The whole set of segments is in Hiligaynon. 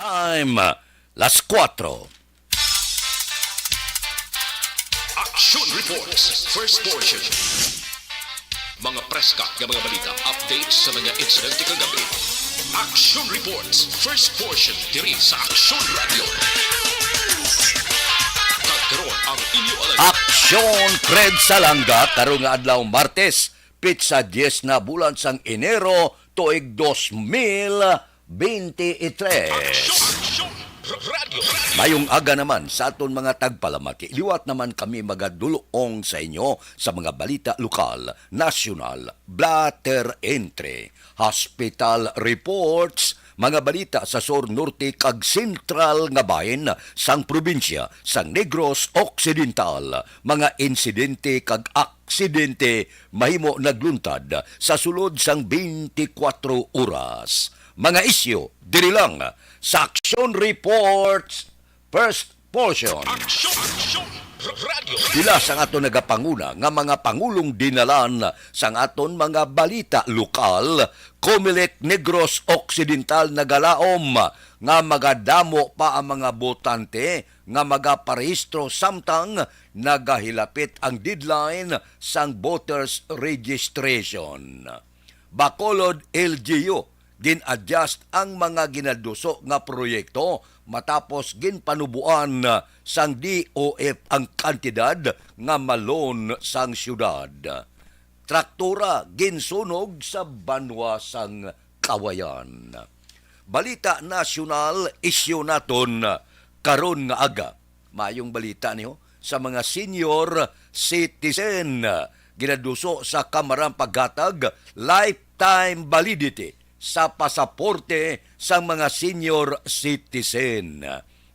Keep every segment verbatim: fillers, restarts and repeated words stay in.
Time, las kuwatro. Action Reports, first portion. Mga preska nga mga balita, updates sa mga insidente kagabi. Action Reports, first portion, diri sa Action Radio. Kag karon ang inyo alagad. Action Fred Salanga, karon nga adlaw, Martes, petsa diyes na bulan sang Enero, tuig dos mil bente tres. Action, Action, R-, Radio. Mayong aga naman sa aton mga tagpalamati. Liwat naman kami magadulong sa inyo sa mga balita lokal, nasyonal, blatter entry, hospital reports, mga balita sa sur, norte, kag sentral nga bahin sang probinsya sang Negros Occidental, mga insidente kag aksidente mahimo nagluntad sa sulod sang twenty-four oras. Mga isyu diri lang sa Action Reports, first portion. Action, Action, R-, Radio. Pila sang aton nagapanguna nga mga pangulong dinalan sang aton mga balita lokal, Comelec Negros Occidental nagalaom nga magadamo pa ang mga botante nga magaparehistro samtang nagahilapit ang deadline sang voters registration. Bacolod L G U, gin-adjust ang mga ginaduso nga proyekto matapos ginpanuboan sang D O F ang kantidad nga ma-loan sang siyudad. Traktura ginsunog sa banwa sang Kawayan. Balita nasyonal, isyu naton karon nga aga. Mayong balita niyo sa mga senior citizen. Ginaduso sa Kamara ang paghatag lifetime validity sa pasaporte sang mga senior citizen.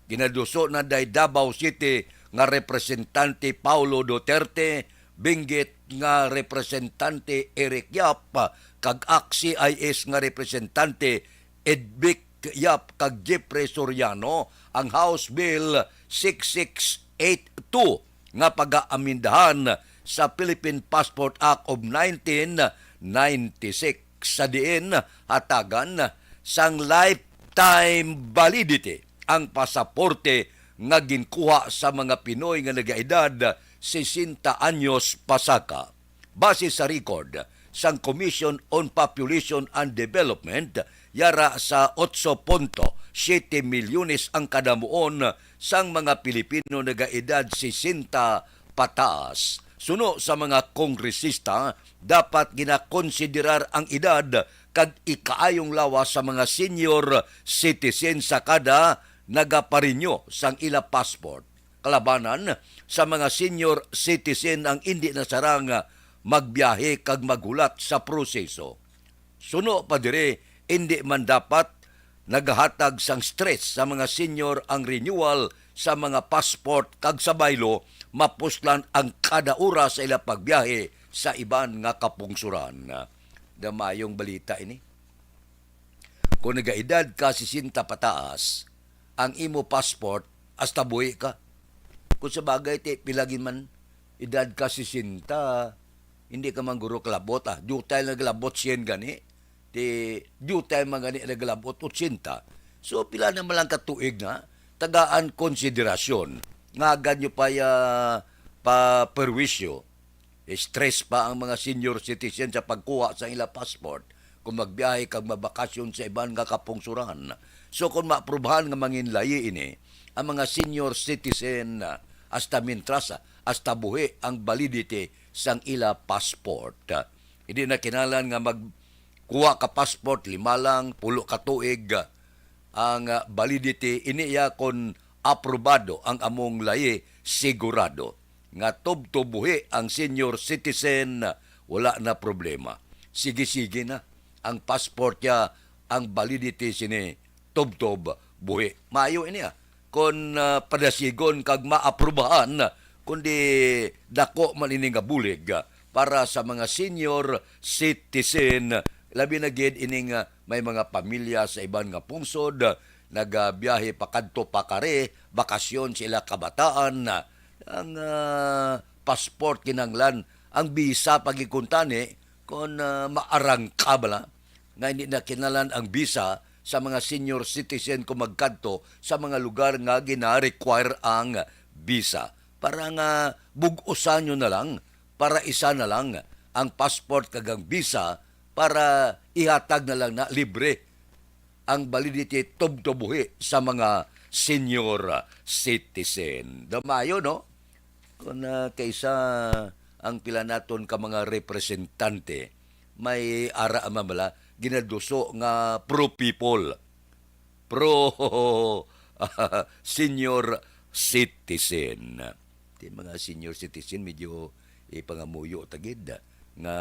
Ginaduso na day Davao City nga Representante Paulo Duterte, Benguet nga Representante Eric Yap, kag ACT-C I S nga Representante Edvic Yap kag Jeffrey Soriano ang House Bill six six eight two nga pag-aamindahan sa Philippine Passport Act of nineteen ninety-six, sa diin hatagan sang lifetime validity ang pasaporte nga ginkuha sa mga Pinoy nga nagaedad sesenta anyos pasaka. Base sa record sang Commission on Population and Development, yara sa otso punto siyete milyones ang kadamuon sang mga Pilipino nagaedad sesenta pataas. Suno sa mga kongresista, dapat ginakonsiderar ang edad kag ikaayong lawas sa mga senior citizen sa kada nagaparinyo sang ila passport. Kalabanan sa mga senior citizen ang indi na sarang magbiyahe kag maghulat sa proseso. Suno pa diri, indi man dapat nagahatag sang stress sa mga senior ang renewal sa mga passport kag sa baylo, mapuslan ang kada oras sa ila pagbiyahe sa iban nga kapungsoran. Daw maayong balita ini. Kung nagaedad ka sesenta pataas, ang imo passport, hasta buhi ka. Kung sa bagay, ti, pila gid man edad ka sesenta, hindi ka man guro kalabot, ah. Diutay lang naglabot sien gani. Ti, diutay man gani naglabot otsenta. So, pila naman lang ka tuig na, tagaan konsiderasyon. Nga agad nyo pa ya, pa perwisyo. Stress pa ang mga senior citizen sa pagkuha sa ila passport kung magbiyahe kag mabakasyon sa iban nga kapungsoran. So, kung maaprubahan nga manginlayi ini, ang mga senior citizen, ah, hasta mintras, ah, hasta buhi ang validity sang ila passport. Hindi na kinahanglan nga magkuha ka passport, lima lang, pulo ka tuig, ah, ang, ah, validity. Ini iya kung aprobado ang among layi, sigurado nga tubtob buhi ang senior citizen, wala na problema. Sige-sige na ang passport niya, ang validity sini tubtob buhi. Maayo ini, ah, kon, ah, padasigon kag maaprubahan, kundi dako man ini nga bulig, ah, para sa mga senior citizen, labi na gid ining, ah, may mga pamilya sa iban nga pungsod, ah, nagabiyahe pakadto pakari, bakasyon sa ila kabataan, ah, ang, ah, passport kinahanglan, ang visa pagikuntani, kon, ah, maarangka bala nga hindi na kinahanglan ang visa, sa mga senior citizen kung magkadto sa mga lugar nga gina-require ang visa, para nga bug-usan nyo na lang, para isa na lang ang passport kag ang visa, para ihatag na lang na libre ang validity tubtob buhi sa mga senior citizen. Daw maayo, no? Kung, ah, kaysa ang pila naton ka mga representante, may ara man bala, ginaduso nga pro people, pro senior citizen. Ti mga senior citizen, medyo ipangamuyo ta gid nga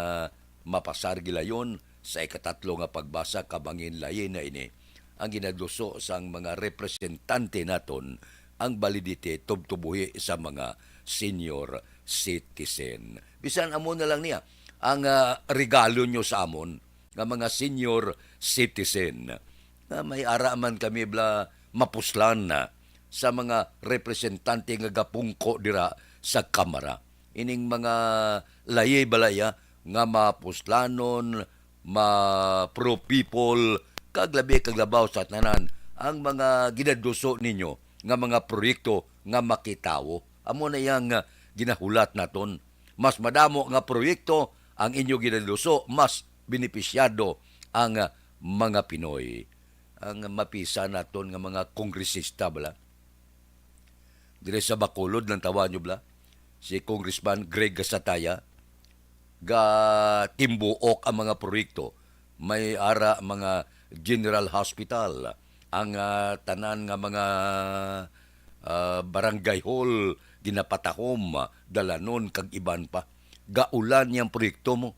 mapasar gilayon sa ikatatlo nga pagbasa, kabangin layi na ini ang ginaduso sang mga representante naton ang validity tubtob buhi sa mga senior citizen. Bisan amo na lang niya ang, ah, regalo nyo sa amon nga mga senior citizen, nga may ara man kami bala mapuslan na sa mga representante nga gapungko dira sa Kamara. Ining mga layi bala iya nga mapuslanon, ma-pro people, kag labi kag labaw sa tanan ang mga ginaduso ninyo nga mga proyekto nga makitawo. Amo na iya nga ginahulat naton. Mas madamo nga proyekto ang inyo ginaluso, mas benepisyado ang, ah, mga Pinoy. Ang mapisa naton nga mga kongresista bala, diri sa Bacolod, lantawan nyo bala, si Congressman Greg Gasataya, gatimbuok ang mga proyekto. May ara mga General Hospital, ang, ah, tanan nga mga, ah, barangay hall, ginapatahom, ah, dalanon, kag iban pa. Gaulan niyang proyekto mo,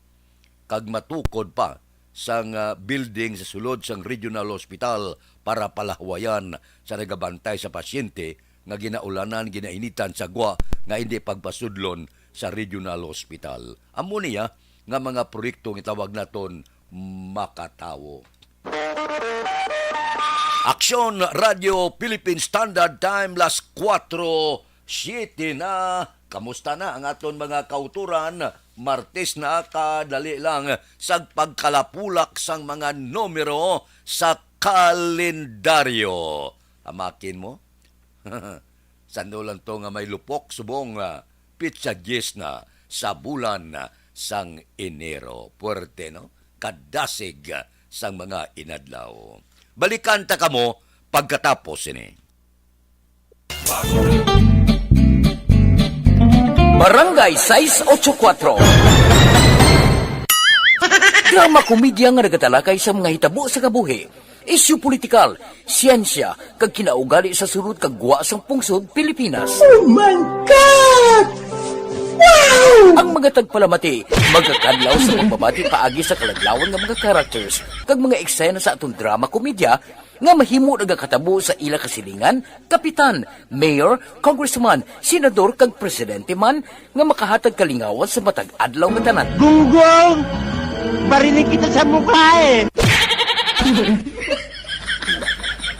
kag matukod pa sang, ah, building sa sulod sang Regional Hospital para palahwayan sa nagabantay sa pasyente nga ginaulanan, ginainitan sa gwa nga hindi pagpasudlon sa Regional Hospital. Amo niya nga mga proyekto nga tawag naton makatawo. Aksyon, Radyo Philippine Standard Time, las kuwatro siete na. Kamusta na ang aton mga kauturan? Martes na, kadali lang sa pagkalapulak sang mga numero sa kalendaryo. Amakin mo? Sando lang to nga may lupok subong, ah, pitsa diyes na sa bulan, ah, sang Enero. Puwerte, no? Kadasig, ah, sang mga inadlaw. Balikan ta kamo pagkatapos sini. Barangay sais ocho kuwatro. Drama komedya nga nagatalakay sa mga hitabo sa kabuhi, isyu politikal, siyensya, kag kinaugali sa sulod kag gwa sang pungsod Pilipinas. Oh my God! Wow! Ang mga tagpalamati magakadlaw sa pagbabati paagi sa kaladlawan nga mga characters kag mga eksena sa aton drama komedya nga mahimo nagakatabo sa ila kasilingan, kapitan, mayor, congressman, senador, kag presidente man nga makahatag kalingawan sa matag adlaw nga tanan. Gunggong! Barinig kita sa mukha eh!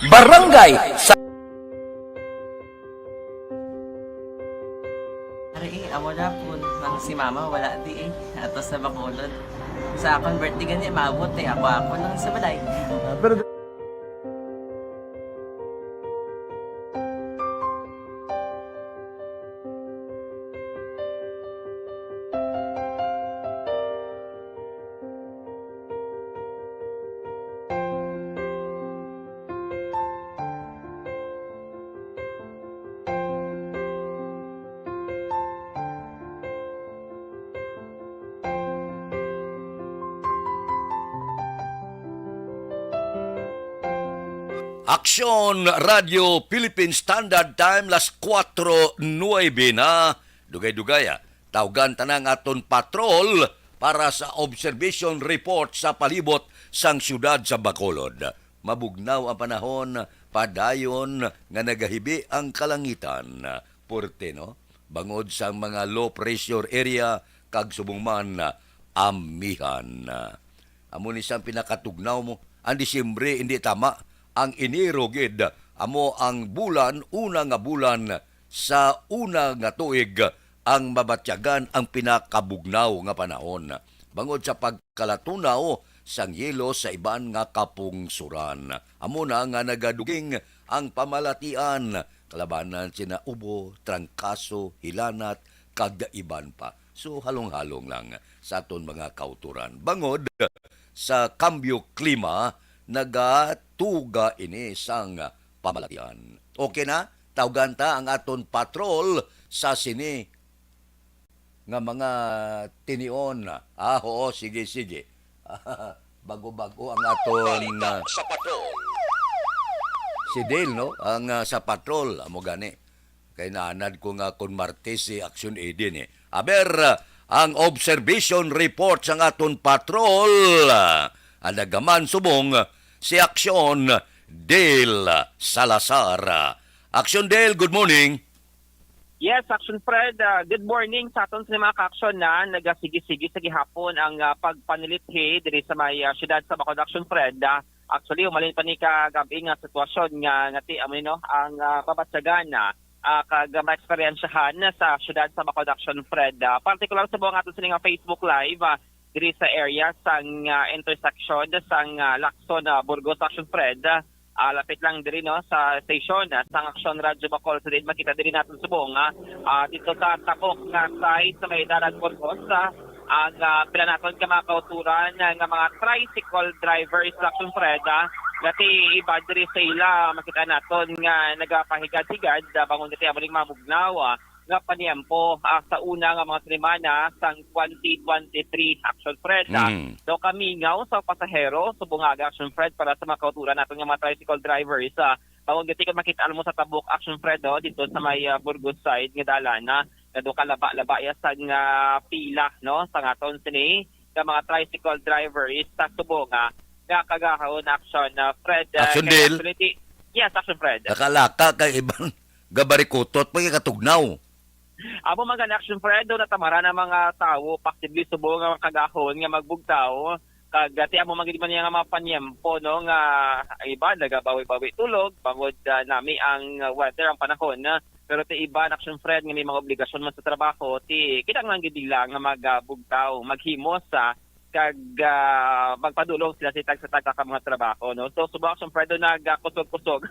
Barangay sa Ari, eh, amo na po, ang si mama wala di eh. Ato sa Bacolod. Sa akon birthday gani, maabot eh. Ako, ako lang sa balay. Ah, pero Aksyon, Radyo Philippine Standard Time, las kuwatro nuebe na. Dugay-dugay, ah. Tawgan ta na ang aton patrol para sa observation report sa palibot sang siyudad sa Bacolod. Mabugnaw ang panahon, padayon nga nagahibi ang kalangitan. Puwerte, no? Bangod sang mga low pressure area kag subong man, amihan. Amo ni sang pinakatugnaw mo, ang Disyembre hindi tama, ang Enero gid amo ang bulan, una nga bulan sa una nga tuig ang mabatyagan ang pinakabugnaw nga panahon. Bangod sa pagkalatunaw sang yelo sa iban nga kapungsoran. Amo na nga nagaduging ang pamalatian kalabanan sina Ubo, Trangkaso, Hilanat, kag iban pa. So, halong-halong lang sa aton mga kautoran. Bangod sa kambyo klima, nagatuga ini sang pamalatian. Okay na? Tawgan ta ang aton patrol sa sini nga mga tinion. Ah, oo, sige, sige. Bago-bago ang aton, Balita ah, sa patrol. Si Dale, no? Ang, ah, sa patrol, amo gani. Kay naanad ko nga kon Martes si Action Aid din, eh. Aber, ah, ang observation report sang aton patrol, ah, ang nagaman subong si Action Dale Salazar. Action Dale, good morning. Yes, Action Fred, ah, good morning sa aton sa mga ka-aksyon na nagasigi-sige sa gihapon ang, ah, pagpanilithi diri sa may, ah, siyudad sa Bacolod, Action Fred. Ah, actually, umalin pa ni kagab-i nga sitwasyon nga nati amo ni, no, ang, ah, mabatyagan na, ah, kag maeksperyensyahan sa siyudad sa Bacolod, Action Fred. Ah, partikular sa mga aton sini nga Facebook Live, ah, diri sa area sang, ah, intersection sang, ah, Lacson, ah, Burgos, Action Fred. Ah, lapit lang diri, no, sa station, ah, sang Aksyon Radyo Bacol. So, diin makita diri naton subong, ah, ah, dito sa tabok nga side sa may Dalan Burgos, ah, ang, ah, pila naton ka mga kauturan, ah, nga mga tricycle drivers, Action Fred, ah, nati iba diri sa ila, makita naton nga nagapahigad-higad, ah, bangon diri amo ning mamugnaw, ah, nga paniempo, ah, sa una nga mga semana sang twenty twenty-three, Action Fred, ah. Mm. Daw kamingaw sa pasahero, subong nga, Action Fred, para sa mga kauturan naton nga mga tricycle drivers, ah, bangod gati kung makita mo sa tabok, Action Fred, no, dito sa may, ah, Burgos side nga dalan, ah, nga daw kalaba-laba ya sang, ah, pila, no, sa aton sini nga mga tricycle drivers sa subong, ah, nga kagahon, Action, ah, Fred, ah, Action kay Dale. Actually, yes, Action Fred. Nakalaka kay iban gabarikutot pa kay katugnaw. Amo man gani, Action Fred, do natamaran ang mga tawo, posible subong nga kagahon nga magbugtaw. Kag, ah, ti amo man gid man niya nga mga panyempo, no, nga ang iba nagabawi-bawi tulog, bangod, ah, nami ang, ah, weather, ang panahon, ah. Pero ti iba, Action Fred, nga may mga obligasyon man sa trabaho, ti kinahanglan gid nila nga magabugtaw, maghimos, ah, kag, ah, magpadulong sila sa tag-, sa tagsa ka mga trabaho, no? So, subong, Action Fred, do nagkusog-kusog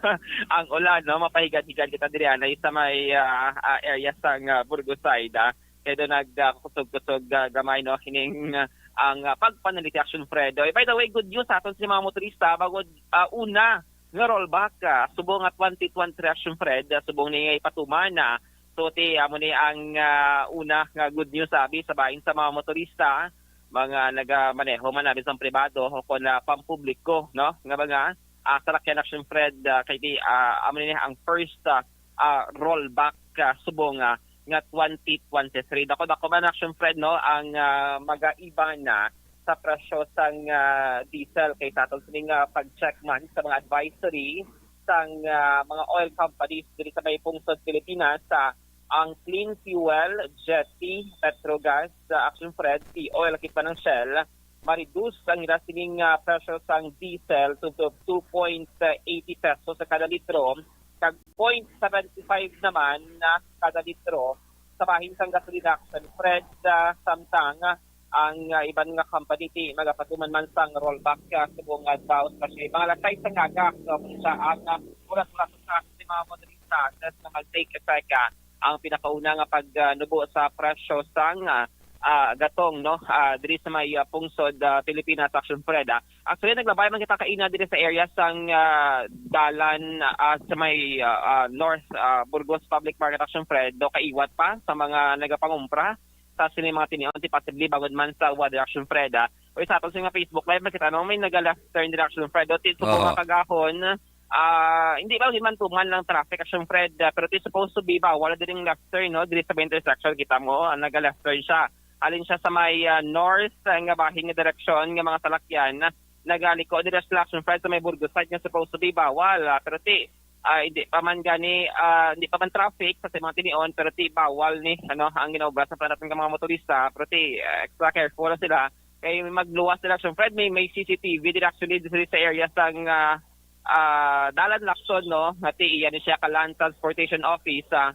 ang ulan, no? Mapahigad-higad kita diri, anay, sa may, ah, ah, area sang, ah, Burgos side, ah. Kay do nagkusog-kusog, ah, gamay, no? Hining, ah, ang, ah, pagpanalithi, Action Fred. Oh, by the way, good news sa aton sa mga motorista, bangod, ah, una nga rollback, ah, subong nga twenty twenty-three, Action Fred, ah, subong ni nga ipatuman na. So, ti, amo ni ang, ah, una nga good news, abi, sa bahin sa mga motorista, mga nagamaneho man, abi, sang pribado o kon, ah, pampubliko, no, nga mga, ah, salakyan, Action Fred, ah, kay ti, ah, amo ni ang first, ah, ah, rollback, ah, subong, ah, nga twenty twenty-three. Dako-dako man, Action Fred, no, ang, ah, magaiba na sa presyo sang, ah, diesel kay sa aton sining, ah, pag-check man sa mga advisory sang, ah, mga oil companies diri sa may pungsod Pilipinas, ah, ang Clean Fuel, Jetty, Petrogas, ah, Action Fred, Sea Oil, kag iban pa, Shell, ma-reduce ang ila sining, ah, presyo sang diesel to, to two point eighty pesos sa kada litro, kag point seventy five naman na kada litro sa bahin sang gasolina, Action Fred, ah, samtang, ah, ang, ah, iban nga company ti magapatuman man sang rollback, ah, subong adlaw sa siya. Mga alas sais sa aga, so, kung sa ang, ah, ulat-ulat sa mga motorista, that na mag-take effect, ah, ang pinakauna nga pagnubo sa presyo sang, ah, ah, gatong, no? Ah, diri sa may, ah, pungsod, ah, Pilipinas, Action Fred, ah. Actually, naglabay man kita kaina diri sa area sang, ah, dalan, ah, sa may, ah, ah, North, ah, Burgos Public Market, Action Fred, do kaiwat pa sa mga nagapangumpra sa sini mga tinion, ti posible bangod man sa weather, Action Fred, ah. O sa aton sa mga Facebook Live, makita mo may naga-left turn diri, Action Fred, do ti subong Oo. nga kagahon, ah, hindi ba man tuman lang traffic, Action Fred, ah, pero ti supposed to be bawal diri ang left turn, no? Diri sa may intersection, kita mo, ah, naga-left turn siya. Alin siya sa may, ah, north, ah, nga bahin nga direksyon nga mga salakyan, nagaliko diri sa Action Fred sa may Burgos side nga supposed to be bawal, ah, pero ti, ah, hindi pa man gani, ah, hindi pa man traffic sa mga tinion, pero ti bawal ni, ano, ang ginaubra sa naton nga mga motorista, pero ti, ah, extra careful na sila. Kay magluwas sila, Action Fred, may, may C C T V diri actually diri sa area sang, ah, ah, Dalan Lacson, no? Nga ti iya ni siya ka Land Transportation Office, ah,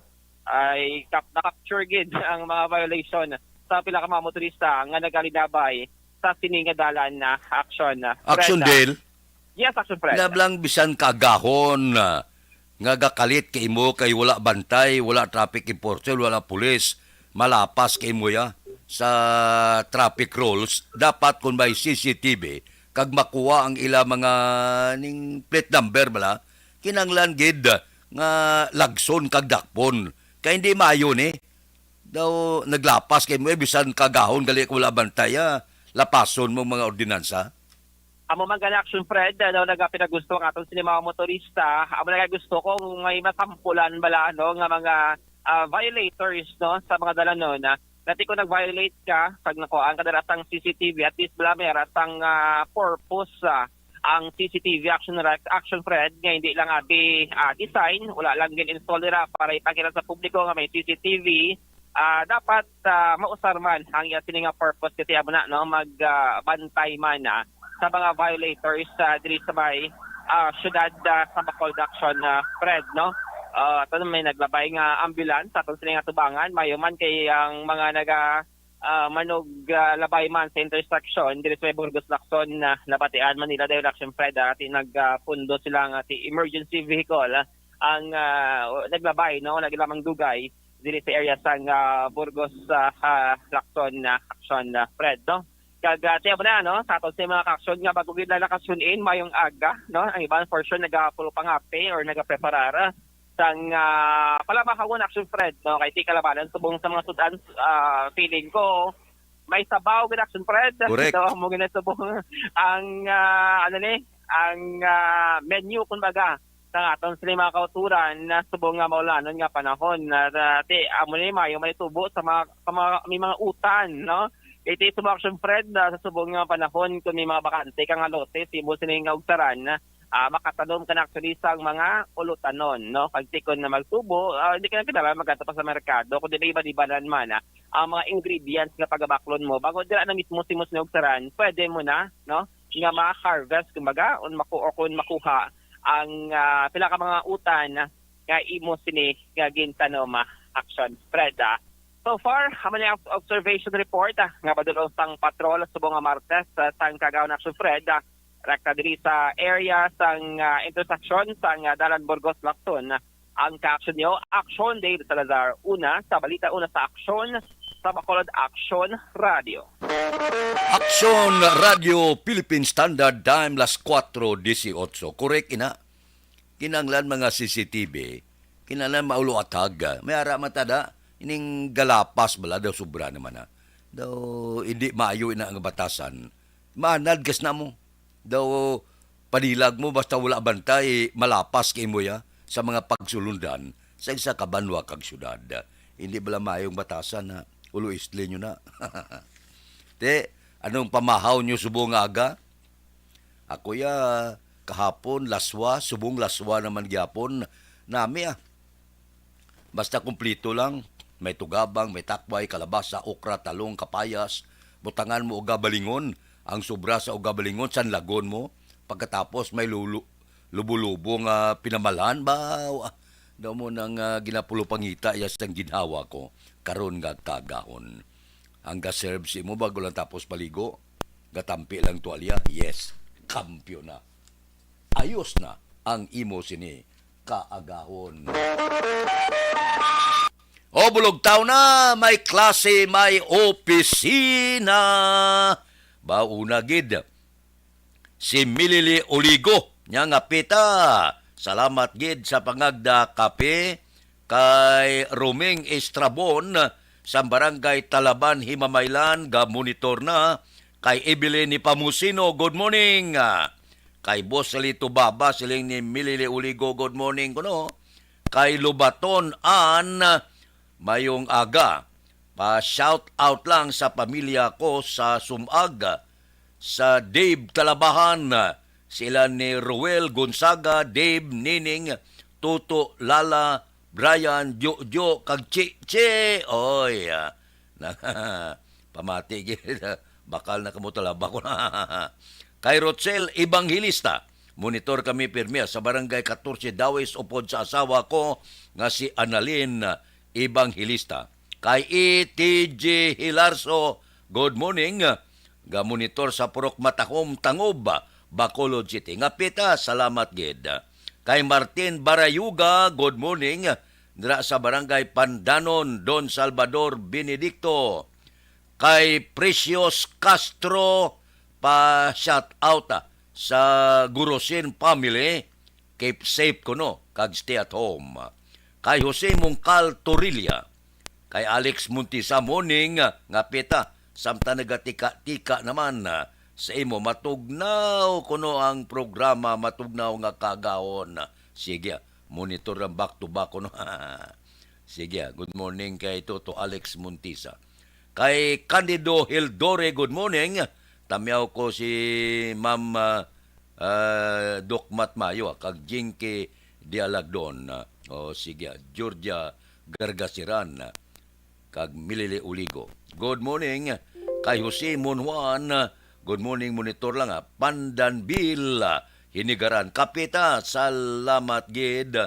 ay kap-, na-capture gid ang mga violation sa pila ka mga motorista nga nagalinabay sa sini nga dalan na action, ah, Action Fred, ah. Del, Yes, Action Fred. Nablang bisan kaagahon, ah, nga gakalit kay imo kay wala bantay, wala traffic enforcer, wala pulis, malapas kay imo ya sa traffic rules. Dapat kung may C C T V, kag makuha ang ila mga ning plate number bala, kinanglan gid nga lagson kag dakpon. Kay hindi maayo ni. Daw naglapas kay mo, eh, bisan kagahon gali kung wala bantay, ah, lapason mo mga ordinansa. Amo man gani, Action Fred, ano, nagapinagusto ang aton sini mga motorista. Amo na nga gusto ko kung may masampulan bala, ano, nga mga, ah, violators, no, sa mga dalanon, ah. Dati kung nag-violate ka, pag nakuhaan ka na sang C C T V, at least bala may ara sang, ah, purpose, ah, ang C C T V, Action Rex, Action Fred, nga hindi lang abi, ah, design, wala lang gin-install nila para ipakita sa publiko nga may C C T V. Ah, dapat, ah, mausar man ang iya sini nga purpose, kasi amo na, no, mag, ah, bantay man, ah, sa mga violators, ah, diri sa may, ah, syudad, ah, sa Bacolod, Action, ah, Fred, no. Ah, ato may naglabay nga ambulance sa aton sini nga tubangan, mayo man kay ang mga naga, ah, manog, ah, labay man sa intersection diri sa may Burgos, Lacson, ah, nabatian man nila dayon, Action Fred, ah, ti nag, ah, pundo sila nga ti emergency vehicle, ah, ang, ah, naglabay, no, naglamang dugay diri sa area sang, ah, Burgos, ah, ah, Lacson, ah, Action, ah, Fred, no. Kag, ah, tiyan mo na, no, sa aton sa mga ka-action nga bago gid na nakasyon-in, mayong aga, no. Ang iban for sure nagapulupangate or nagapreparar sang, ah, palamahawon, Action Fred, no, kay ti kalabanan subong sa mga sudan, ah, feeling ko may sabaw gid, Action Fred. Correct. So, mo gid na subong ang, ah, ano ni, ang, ah, menu, kumbaga, sa aton sa mga kauturan na subong nga maulanon nga panahon. Na, na, ti, amo ni, mayo may tubo sa mga, sa mga, may mga utan, no? Kay ti subong, Action Fred, na sa subong nga panahon, kung may mga bakante ka nga lote, simo sini nga ugsaran, ah, makatanom ka na actually sang mga ulutanon, no? Kag ti kon na magtubo, ah, hindi ka na kinahanglan magkadto pa sa merkado, kundi may iban-ibanan man, ah, ang mga ingredients nga pagabaklon mo. Bago dira na mismo si Musnog Saran, pwede mo na, no, nga ma-harvest, kumbaga, on maku-, o kung makuha ang, ah, pila ka mga utan nga imo sini nga gintanom, ah, Action Fred, ah. So far, amo ni ang observation report, ah, nga padulong sang patrol subong nga Martes, ah, sang Kagaon, Action Fred, ah, rekta diri sa area sang, ah, intersection sang, ah, Dalan Burgos, Lacson. Ang ka-action niyo, Action Dave Salazar, una sa balita, una sa aksyon, sa Bacolod Action Radio. Action Radio Philippine Standard Time, las kuwatro dieciocho. Correct, ina. Kinanglan mga C C T V, kinanglan maulo atag. May ara man tada, ining galapas bala daw sobra naman, ha. Daw hindi maayo ina ang batasan. Maanad kas na mo. Daw panilag mo basta wala bantay, malapas kay mo ya sa mga pagsulundan sa isa ka banwa kag syudad. Hindi bala maayong batasan na ulo isli nyo na. Te, anong pamahaw nyo subong nga aga? Ako ya, kahapon, laswa, subong laswa naman gyapon. Nami ah. Basta kumplito lang, may tugabang, may takway, kalabasa, okra, talong, kapayas. Butangan mo og gabalingon, ang sobra sa og gabalingon, sanlagon mo. Pagkatapos may lulu-, lubo-lubo nga pinamalhan, baw. Ah, daw mo nang, ah, ginapulupangita iya sang ginhawa ko. Karon nga kagahon. Ang ga-serve sa imo bago lang tapos paligo, gatampi lang tuwalya. Yes, kampyo na. Ayos na ang imo sini kaagahon. O, bulog taw na, may klase, may opisina. Bauna gid si Milili Oligo, nya nga pita. Salamat gid sa pangagda kape. Kay Roming Estrabon sa Barangay Talaban, Himamaylan, ga-monitor na. Kay Evelyn ni Pamusino, good morning. Kay Boss Lito Baba, siling ni Milili Uligo, good morning kuno. Kay Lubaton Ann, mayong aga. Pa-shout out lang sa pamilya ko sa Sumag, sa Dave Talabahan, sila ni Roel Gonzaga, Dave, Nining, Toto, Lala, Brian, Jojo, kag Chichi. Oy, ah, na, pamati gid. Bakal na kamo talaba ko na. Kay Rochelle Evangelista, monitor kami pirmi sa Barangay katorse Dawis upod sa asawa ko nga si Annalyn Evangelista. Kay E T G Hilarso, good morning. Ga-monitor sa Purok Matahom, Tangob, Bacolod City. Nga pita, salamat gid. Kay Martin Barayuga, good morning. Dira sa Barangay Pandanon, Don Salvador Benedicto. Kay Precious Castro, pa shout out, ah, sa Gurosin family. Keep safe kuno kag stay at home. Kay Jose Mungkal Torilla, kay Alex Montisa, morning, nga pita, samtang nagatika-tika naman, ah, sa imo, matugnaw kuno ang programa, matugnaw nga kaagahon. Sige, ah, monitor ang back to back kuno. Sige, ah, good morning kay Toto Alex Montisa. Kay Candido Hildore, good morning. Tamyaw ko si Ma'am, ah, ah, Doc Matmayo, ah, kag Jinky Dialagdon, ah, o sige, ah, Georgia Gargasiran, ah, kag Milili Uligo. Good morning kay Jose Monjuan, ah, good morning, monitor lang, ah, Pandanville, ah, Hinigaran. Kapita, salamat gid.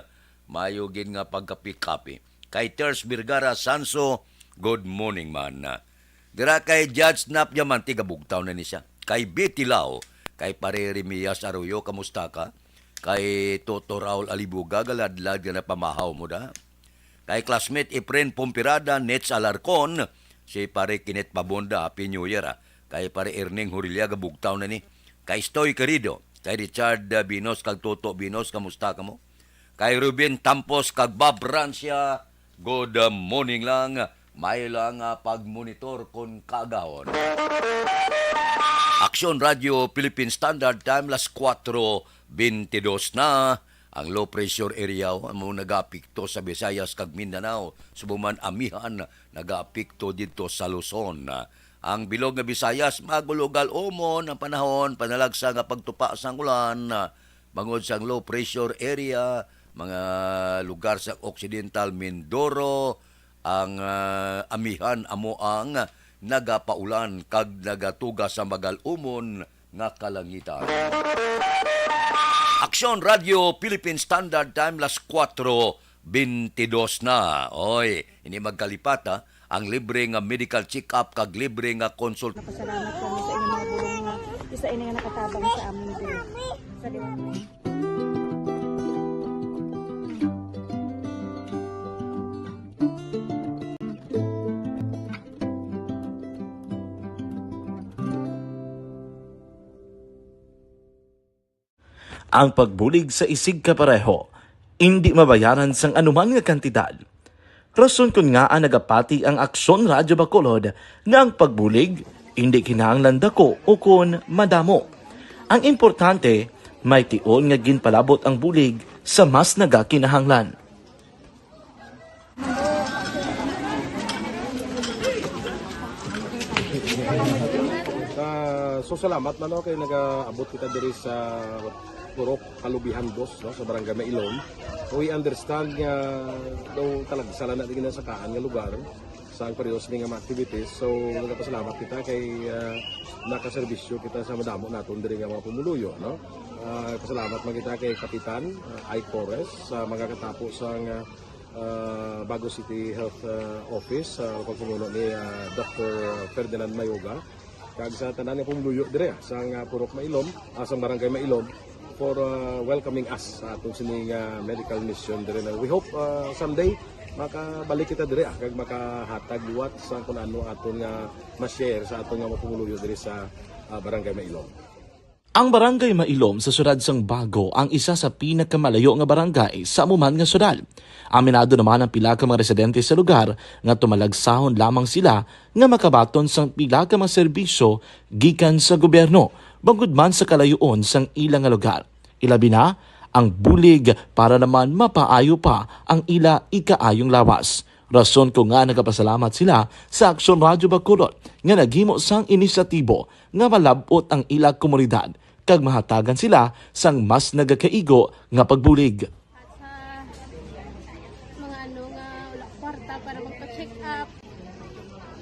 Mayo gid nga pagkapi-kapi. Kay Ters Vergara Sanso, good morning man. Dira kay Judge Nap Diamante, gabugtaw na ni siya. Kay Betty Lau, kay Pare Remias Arroyo, kamusta ka? Kay Toto Raul Alibuga, galadlad nga napamahaw mo da. Kay classmate Efren Pompirada, Nets Alarcon, si Pare Kenneth Pabonda, Happy New Year, ah. Kay Pare Erning Horilia, gabugtaw na ni. Kay Stoy Querido, kay Richard, ah, Binos, kag Toto Binos, kamusta kamo? Kay Ruben Tampos kag Bob Rancia, good morning lang. May lang, ah, pagmonitor kon kaagahon. Aksyon Radio Philippine Standard Time, las kuwatro bentidós na. Ang low pressure area amo nagaapekto sa Visayas kag Mindanao, subong man amihan nagaapekto didto sa Luzon. Ang bilog nga Visayas, magulogal umon ang panahon, panalagsa nga pagtupa sang ulan, bangod sang low pressure area, mga lugar sa Occidental Mindoro, ang, ah, amihan amo ang nagapaulan kag nagatuga sa magal-umon nga kalangitan. Aksyon Radio Philippine Standard Time, las kuwatro bentidós na. Oy, hindi magkalipat, ha? Ang libre nga medical check-up kag libre nga consult. Napasalamat kami sa inyong mga bulong nga isa ini nga nakatabang sa amin diri. Sa liwanag. Ang pagbulig sa isigkapareho indi mabayaran sang anuman nga kantidad. Rason kon ngaa nagapati ang Aksyon Radyo Bacolod nga ang pagbulig indi kinahanglan dako ukon madamo. Ang importante, may tion nga ginpalabot ang bulig sa mas nagakinahanglan. Ah, so, salamat man, no, kay nagaabot kita diri sa Purok Kalubihan Dos, no, sa Barangay Mailom. We understand nga daw talagsa lang na di ginasakaan nga lugar sa ang parehas ni nga mga activities. So, nagapasalamat kita kay, ah, nakaserbisyo kita sa madamo naton diri nga mga pumuluyo, no? Ah, pasalamat man kita kay Kapitan, ah, Ike Torres sa mga katapo sang, ah, ah, Bago City Health, ah, Office, sa pagpamuno ni, ah, Doctor Ferdinand Mayoga, kag sa tanan nga pumuluyo dire, ah, sang, ah, Purok Mailom, ah, sang Barangay Mailom, for, ah, welcoming us sa aton sini nga medical mission dire na. We hope, ah, someday makabalik kita dire, ah, kag makahatag liwat sa kung ano aton nga ma-share sa aton nga mga pumuluyo dire sa, ah, Barangay Mailom. Ang Barangay Mailom sa siyudad sang Bago ang isa sa pinakamalayo nga barangay sa amo man nga siyudad. Aminado naman ang pila ka mga residente sa lugar nga tumalagsahon lamang sila nga makabaton sang pila ka mga serbisyo gikan sa gobyerno, bangod man sa kalayoon sang ila nga lugar. Ilabi na ang bulig para naman mapaayo pa ang ila ikaayong lawas. Rason ko nga nagapasalamat sila sa Aksyon Radyo Bacolod nga naghimo sang inisyatibo nga malab-ot ang ila komunidad kag mahatagan sila sang mas nagakaigo nga pagbulig. At sa mga ano nga wala kwarta para magpa-check up,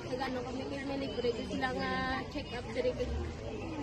nag-ano kami kay may libre gyud sila nga check up diri, kag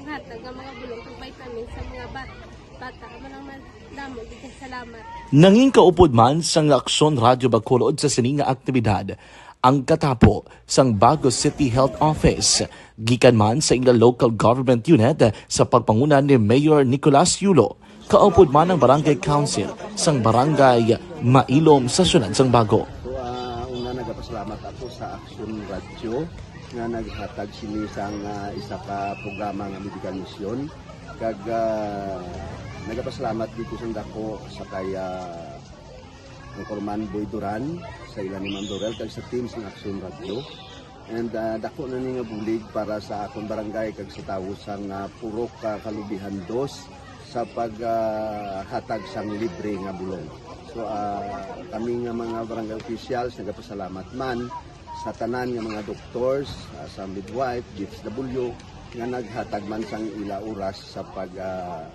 hatag nga mga bulong kag vitamins sa mga bat-, bata. Amo lang man, damo gyud kay salamat. Nangin kaupod man sang Aksyon Radyo Bacolod sa sini nga aktibidad ang katapo sang Bago City Health Office, gikan man sa ila local government unit sa pagpanguna ni Mayor Nicolas Yulo, kaupod man ang Barangay Council sang Barangay Mailom sa siyudad sang Bago. So, ah, una, nagapasalamat ako sa Action Radio nga naghatag sini sang, ah, isa ka programa nga medical mission. Kag, ah, nagapasalamat dito sa dako sa kay, ah, Anchorman Boy Duran, sa ila ni Ma'am Dorel, kag sa team sang Action Radio. And, ah, dako na ni nga bulig para sa akon barangay kag sa tawo sang, ah, Purok, ah, Kalubihan Dos sa pag, ah, hatag sang libre nga bulong. So, ah, kami nga mga barangay officials nagapasalamat man sa tanan nga mga doctors, ah, sa midwife, D S W, nga naghatag man sang ila oras sa pag, ah,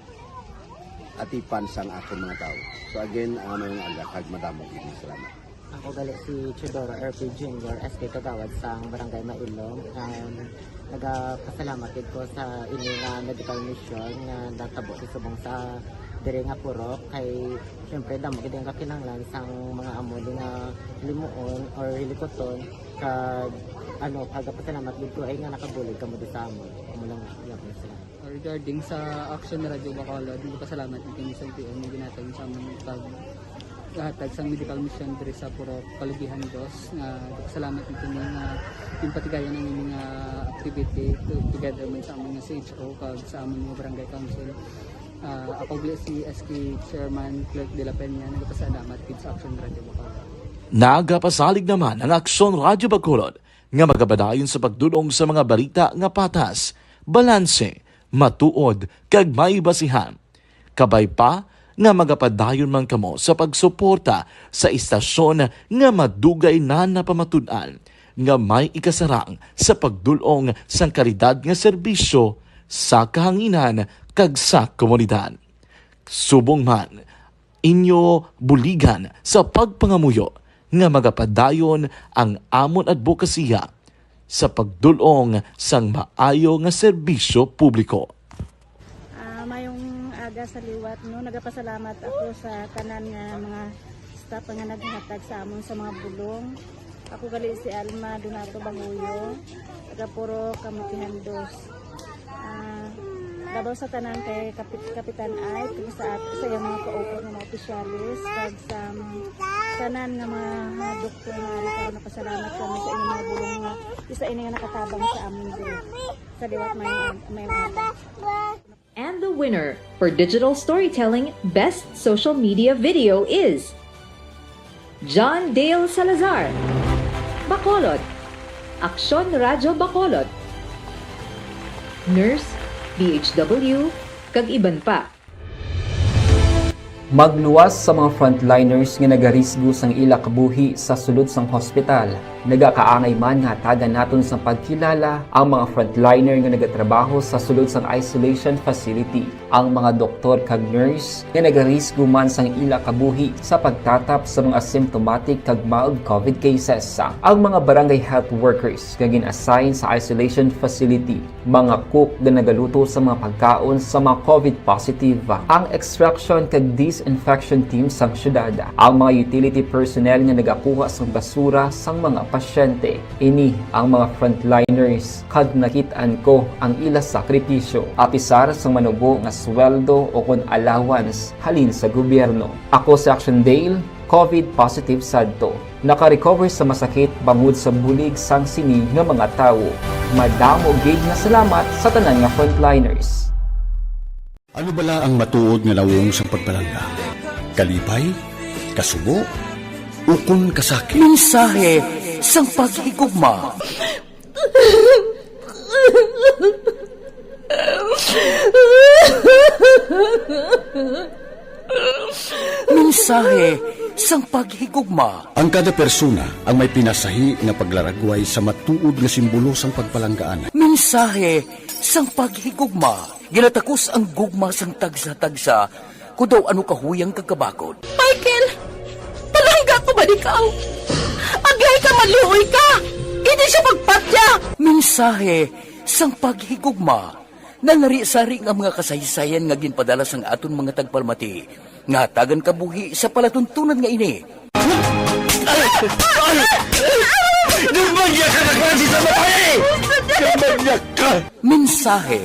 atipan sang akon mga tawo. So again, ah, mayong aga kag madamo gid nga salamat. Ako gali si Teodoro R P Junior, S K Kagawad sang Barangay Mailom. Um, nagapasalamat gid ko sa ini nga medical mission nga natabo sa subong sa diri nga purok kay siyempre damo gid ang kakinahanglan sang mga amo ni nga limuon or hilikuton kag ano, nagapasalamat gid ko ay nga nakabulig kamo di sa amon. Amo lang, iya ko na sila. Regarding sa Action Radio Bacolod, nagpasalamat din kami sa L T O nga ginhatag sa amon pag hatag sang medical mission diri sa Purok Kalubihan Dos, nga nagpasalamat din kami nga ginpatigayon ang ini nga activity to-, together man sa amon nga C H O kag sa amon nga barangay council. Ah, ako gali si S K Chairman Clerk de la Peña, nagpasalamat gid sa Action Radio Bacolod. Nagapasalig naman ang Action Radio Bacolod nga magapadayon sa pagdul-ong sa mga balita nga patas, balanse, matuod, kag may basihan. Kabay pa nga magapadayon man kamo sa pagsuporta sa istasyon nga madugay na napamatud-an nga may ikasarang sa pagdul-ong sang kalidad nga serbisyo sa kahanginan kag sa komunidad. Subong man, inyo buligan sa pagpangamuyo nga magapadayon ang amon adbokasiya sa pagdul-ong sang maayo nga serbisyo publiko. Ah, mayong aga sa liwat, no? Nagapasalamat ako sa tanan nga mga staff nga naghatag sa amon sa mga bulong. Ako gali si Alma Donato Banguyo, taga Purok Kamutihan Dos. Ah, labaw sa tanan kay Kapit-, Kapitan Ike, kag sa at-, sa iyang mga kaupo nga mga opisyalis, kag sa mga tanan nga mga, mga doktor nga ari karon, napasalamat kami sa inyong mga bulong nga isa ini nga nakatabang sa amon diri. Sa liwat, may, may. And the winner for digital storytelling best social media video is John Dale Salazar, Bacolod, Aksyon Radyo Bacolod, nurse, D H W, kag iban pa. Magluwas sa mga frontliners nga nagarisgo sang ila kabuhi sa sulod sang hospital. Nagakaangay man nga hatagan naton sang pagkilala ang mga frontliner nga nagatrabaho sa sulod sang isolation facility, ang mga doktor kag nurse nga nagarisgo man sang ila kabuhi sa pagtatap sa mga symptomatic kag mild COVID cases, ang mga barangay health workers nga gin-assign sa isolation facility, mga cook nga nagaluto sa mga pagkaon sa mga COVID positive, ang extraction kag disinfection team sang syudad, ang mga utility personnel nga nagakuha sang basura sang mga pasyente. Ini ang mga frontliners kag nakit-an ko ang ila sakripisyo, apisar sang manubo nga sweldo o kon allowance halin sa gobyerno. Ako si Action Dale, COVID positive sadto. Naka-recover sa masakit bangod sa bulig sang sini nga mga tawo. Madamo gid nga salamat sa tanan nga frontliners. Ano bala ang matuod nga nawong sang pagpalangga? Kalipay? Kasubo? Ukon kasakit? Mensahe sang paghigugma. Mensahe sang paghigugma. Ang kada persona ang may pinasahi nga paglaragway sa matuod nga simbolo sang pagpalanggaan. Mensahe sang paghigugma. Ginatakos ang gugma sang tagsa-tagsa, kon daw ano kahuyang kag kabakod. Michael, palangga ko ba ikaw? Agay ka, maluoy ka! Hindi siya pagpatya! Mensahe sang paghigugma. Nalari-sari nga mga kasaysayan nga ginpadala sang aton mga tagpalamati nga hatagan kabuhi sa palatuntunan nga ini. Dumanya ka na klase sa babae! Dumanya ka! Mensahe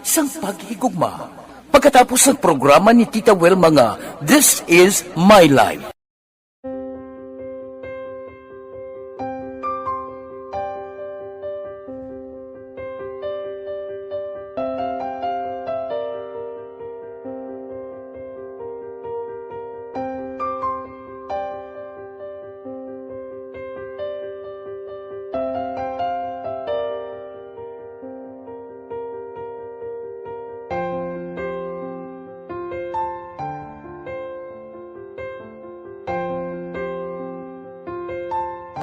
sang paghigugma. Pagkatapos ng programa ni Tita Wilma nga This Is My Life.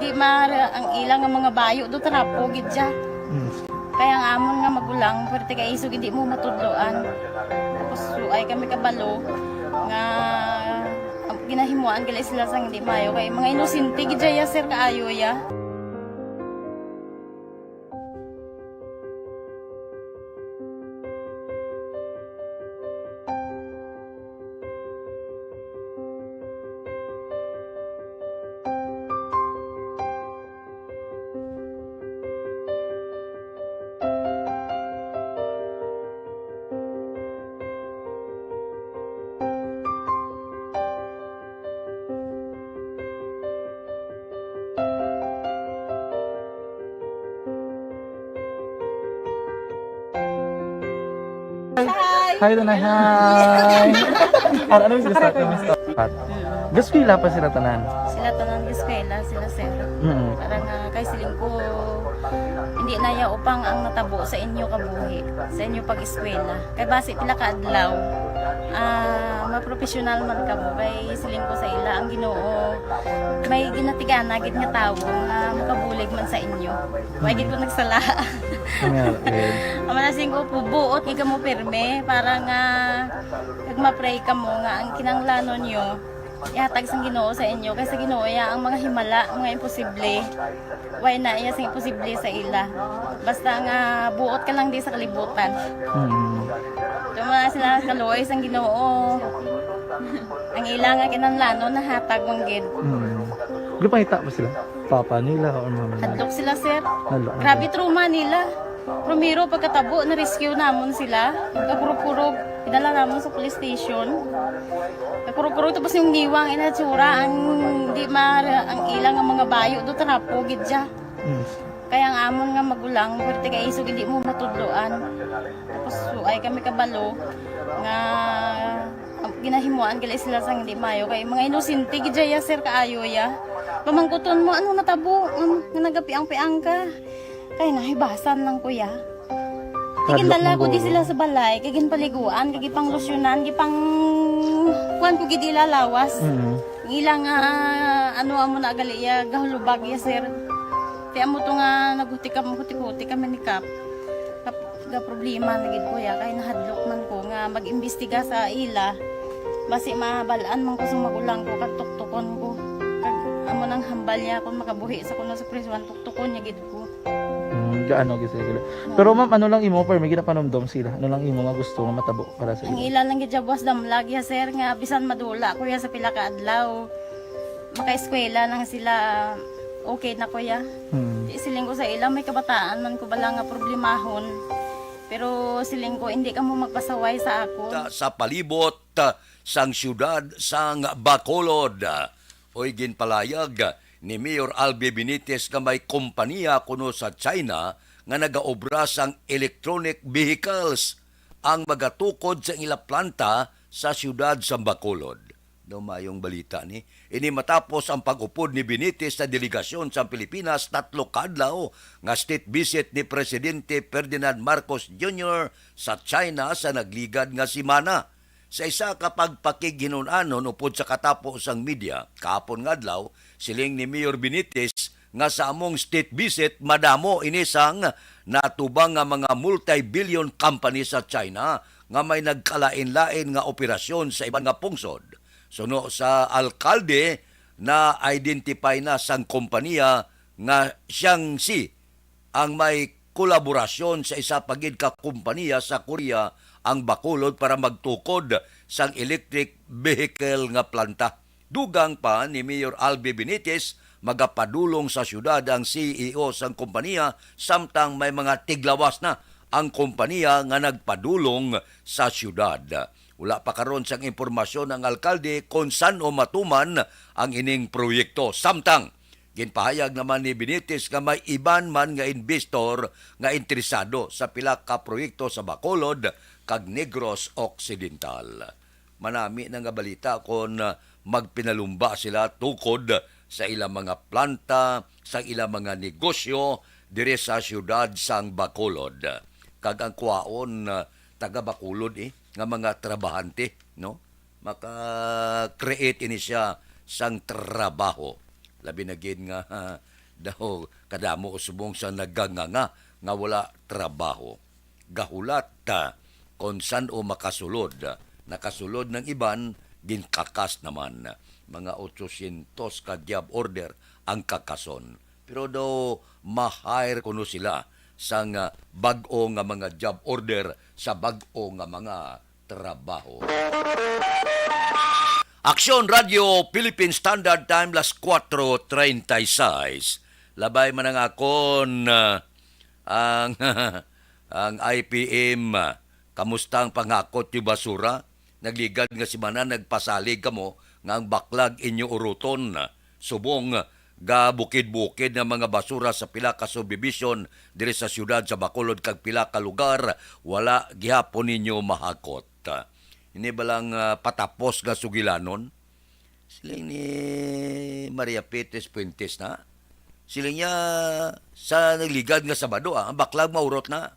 Di ma ang ila nga mga bayo do trapo gid siya. Mm. Kaya ang amon nga magulang, pwerte kay isog hindi mo matudloan. Tapos suay kami kabalo nga ang ginahimuan gali sila sang hindi mayo kay mga inosente gid siya, sir, kaayo ya. Hi! Hi, Tanay. Hi! Ano, ano mas gusto? Ano mas gusto? Gaskwela pa sila tanan? Sila tanan gaskwela, sila sir. Mm. Para nga kay siling ko, hindi na ya upang ang natabo sa inyo kabuhi, sa inyo pag-eskwela. Kay basi pila ka adlaw, ah, mapropesyonal man kamo. Kay siling ko sa ila, ang Ginoo may ginatigana gid nga tawo nga makabulig man sa inyo. Wa gid ko nagsala. Nga, eh. Ang mga siling ko, buot gid kamo pirme para nga kag ma-pray kamo nga ang kinahanglanon nyo ihatag sang Ginoo sa inyo, kay sa Ginoo iya ang mga himala, mga imposible. Way na iya sing imposible sa ila. Basta nga buot ka lang di sa kalibutan. Mm. Tuma sila kaluoy sang Ginoo. Ang ila nga kinahanglanon nahatag man gid. Mm. Gipangita pa sila? Papa nila or mama nila? Hadlok sila, sir. Hadlok. Grabe trauma nila. Primero, pagkatabo, na-rescue namon sila. Pagkakurog-kurog, idala namon sa police station. Kakurog-kurog, tapos yung niwang inatsura, ang di ma-, ang ilang ang mga bayo do, trapo gid siya. Mm. Kaya ang amon nga magulang, pwerte kay isog hindi mo matudloan. Tapos suay kami kabalo nga, ah, ginahimuan gali sila sang hindi mayo. Kay mga inosente gid ya, sir, kaayo ya. Pamangkuton mo, ano natabo? Ano, nga nagapiang-piang ka? Kay nahibasan lang, kuya. Hadlok Tigindala man ko di guro. Sila sa balay, kay ginpaliguan, kay gipanglusyonan, gipang kuan ko gid ila lawas. Mm. Ang ila nga, ano, amo na gali iya, gahulubag iya, sir. Ti amo to nga naghuti kam-, huti-huti kami ni Kap. Kap-, ga problema na gid ko ya, kay nahadlok man ko nga mag-imbestiga sa ila. Basi mabal-an man ko sa magulang ko, kag tuktukon ko. Kag amo nang hambal niya kung makabuhi sa kuno sa prisuhan, tuktukon niya gid ko. Hmm, gaano gid sila? Oo. Pero ma'am, ano lang imo, permi ginapanumdom sila? Ano lang imo nga gusto nga matabo para sa Ang ila? Ila lang gid siya buwas damlag ya, sir, nga bisan madula ko ya sa pila ka adlaw, makaeskwela lang sila, okay na ko ya. Hmm. Di siling ko sa ila, may kabataan man ko bala nga problemahon. Pero siling ko, hindi ka mo magpasaway sa ako. Ta-, sa palibot, ta-, sang siyudad sang Bacolod. Oy, ginpalayag ni Mayor Albi Benitez nga may kompanya kuno sa China nga nagaobra sang electronic vehicles ang magatukod sa ila planta sa siyudad sang Bacolod. Daw mayong balita ni. Ini matapos ang pag-upod ni Benitez sa delegasyon sa Pilipinas tatlo ka adlaw nga state visit ni Presidente Ferdinand Marcos Junior sa China sa nagligad nga semana. Sa isa ka pagpakighinun-anon upod sa katapo sang media kahapon nga adlaw, siling ni Mayor Benitez nga sa among state visit, madamo ini sang natubang nga mga multi-billion company sa China nga may nagkalain-lain nga operasyon sa iban nga pungsod. Suno sa alkalde, na-identify na sang kompanya nga Shaanxi ang may kolaborasyon sa isa pa gid ka kompanya sa Korea, ang Bacolod, para magtukod sang electric vehicle nga planta. Dugang pa ni Mayor Albi Benitez, magapadulong sa siyudad ang C E O sang kompanya, samtang may mga tiglawas na ang kompanya nga nagpadulong sa siyudad. Wala pa karon sang impormasyon ang alkalde kon san-o matuman ang ining proyekto. Samtang, ginpahayag naman ni Benitez nga may iban man nga investor nga interesado sa pila ka proyekto sa Bacolod kag Negros Occidental. Manami na nga balita kon, ah, magpinalumba sila tukod sa ilang mga planta, sa ilang mga negosyo diri sa siyudad sang Bacolod. Kag ang kwaon, ah, taga Bacolod, eh, nga mga trabahante, no? Maka-create ini siya sang trabaho. Labi na gid nga, ah, daw kadamo subong sa naganganga nga wala trabaho. Gahulat ta kon san-o makasulod. Nakasulod ng iban, ginkakas naman. Mga otsosyentos ka job order ang kakason. Pero daw ma-hire kuno sila sang, ah, bag-o nga mga job order sa bag-o nga mga trabaho. Aksyon Radio Philippine Standard Time, las kuwatro treinta y seis. Labay man ang akon, ah, ang, ang I P M. Kamusta ang panghakot niyo basura? Nagligad nga semana nagpasalig kamo nga ang baklag inyo uruton. Subong, gabukid-bukid nga mga basura sa pila ka subdivision diri sa siyudad sa Bacolod kag pila ka lugar, wala gihapon ninyo mahakot. Ini ba lang, ah, patapos nga sugilanon? Siling ni Maria Petes Fuentes na. Siling niya, sa nagligad nga Sabado, ah, ang baklag maurot na.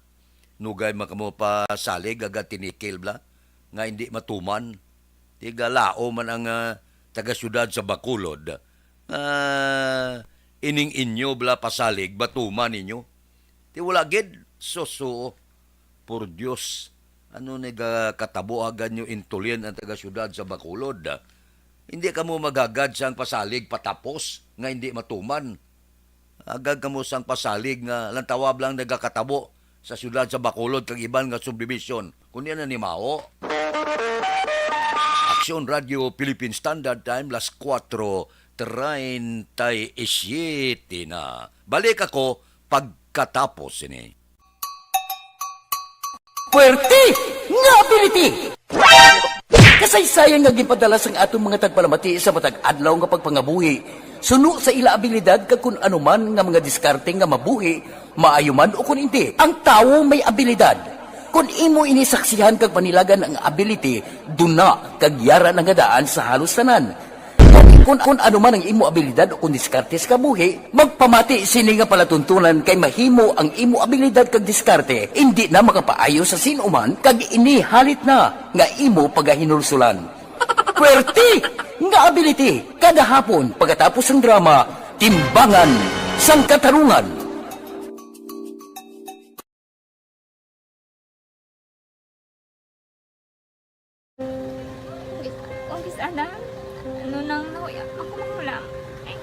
Nugay man kamo pasalig, aga tinikil bala, nga hindi matuman. Tiga lao man ang, ah, taga-siyudad sa Bacolod. Ah, ining inyo bala pasalig, matuman ninyo. Ti wala gid, suso. Por Dios, ano nagakatabo, aga nyo intulin ang taga-siyudad sa Bacolod? Hindi kamo maghagad sang pasalig patapos nga hindi matuman. Agag kamo sang pasalig nga lantawab lang nagakatabo sa siyudad sa Bacolod kag iban nga subdivision. Kundi na ni mao. Aksyon Radio Philippine Standard Time, las kuwatro treinta y siete na. Balik ako pagkatapos ini. Puwerte nga ability! Kasaysayan nga ginpadala sang aton mga tagpalamati sa matag adlaw nga pagpangabuhi, suno sa ila abilidad kag kun ano man nga mga diskarte nga mabuhi, maayo man o kun indi, ang tawo may abilidad. Kun imo ini saksihan kag panilagan ang ability, duna kag yara na nga daan sa halos tanan. Kun, kun ano man ang imo abilidad o kun diskarte sa kabuhi, magpamati sini nga palatuntunan kay mahimo ang imo abilidad kag diskarte indi na makapaayo sa sin-o man kag ini halit na nga imo pagahinulsulan. Puwerte nga ability kada hapon pagkatapos sang drama, Timbangan sang Katarungan. Kung kis ana, ano nang nahuya ako magulang. Ay,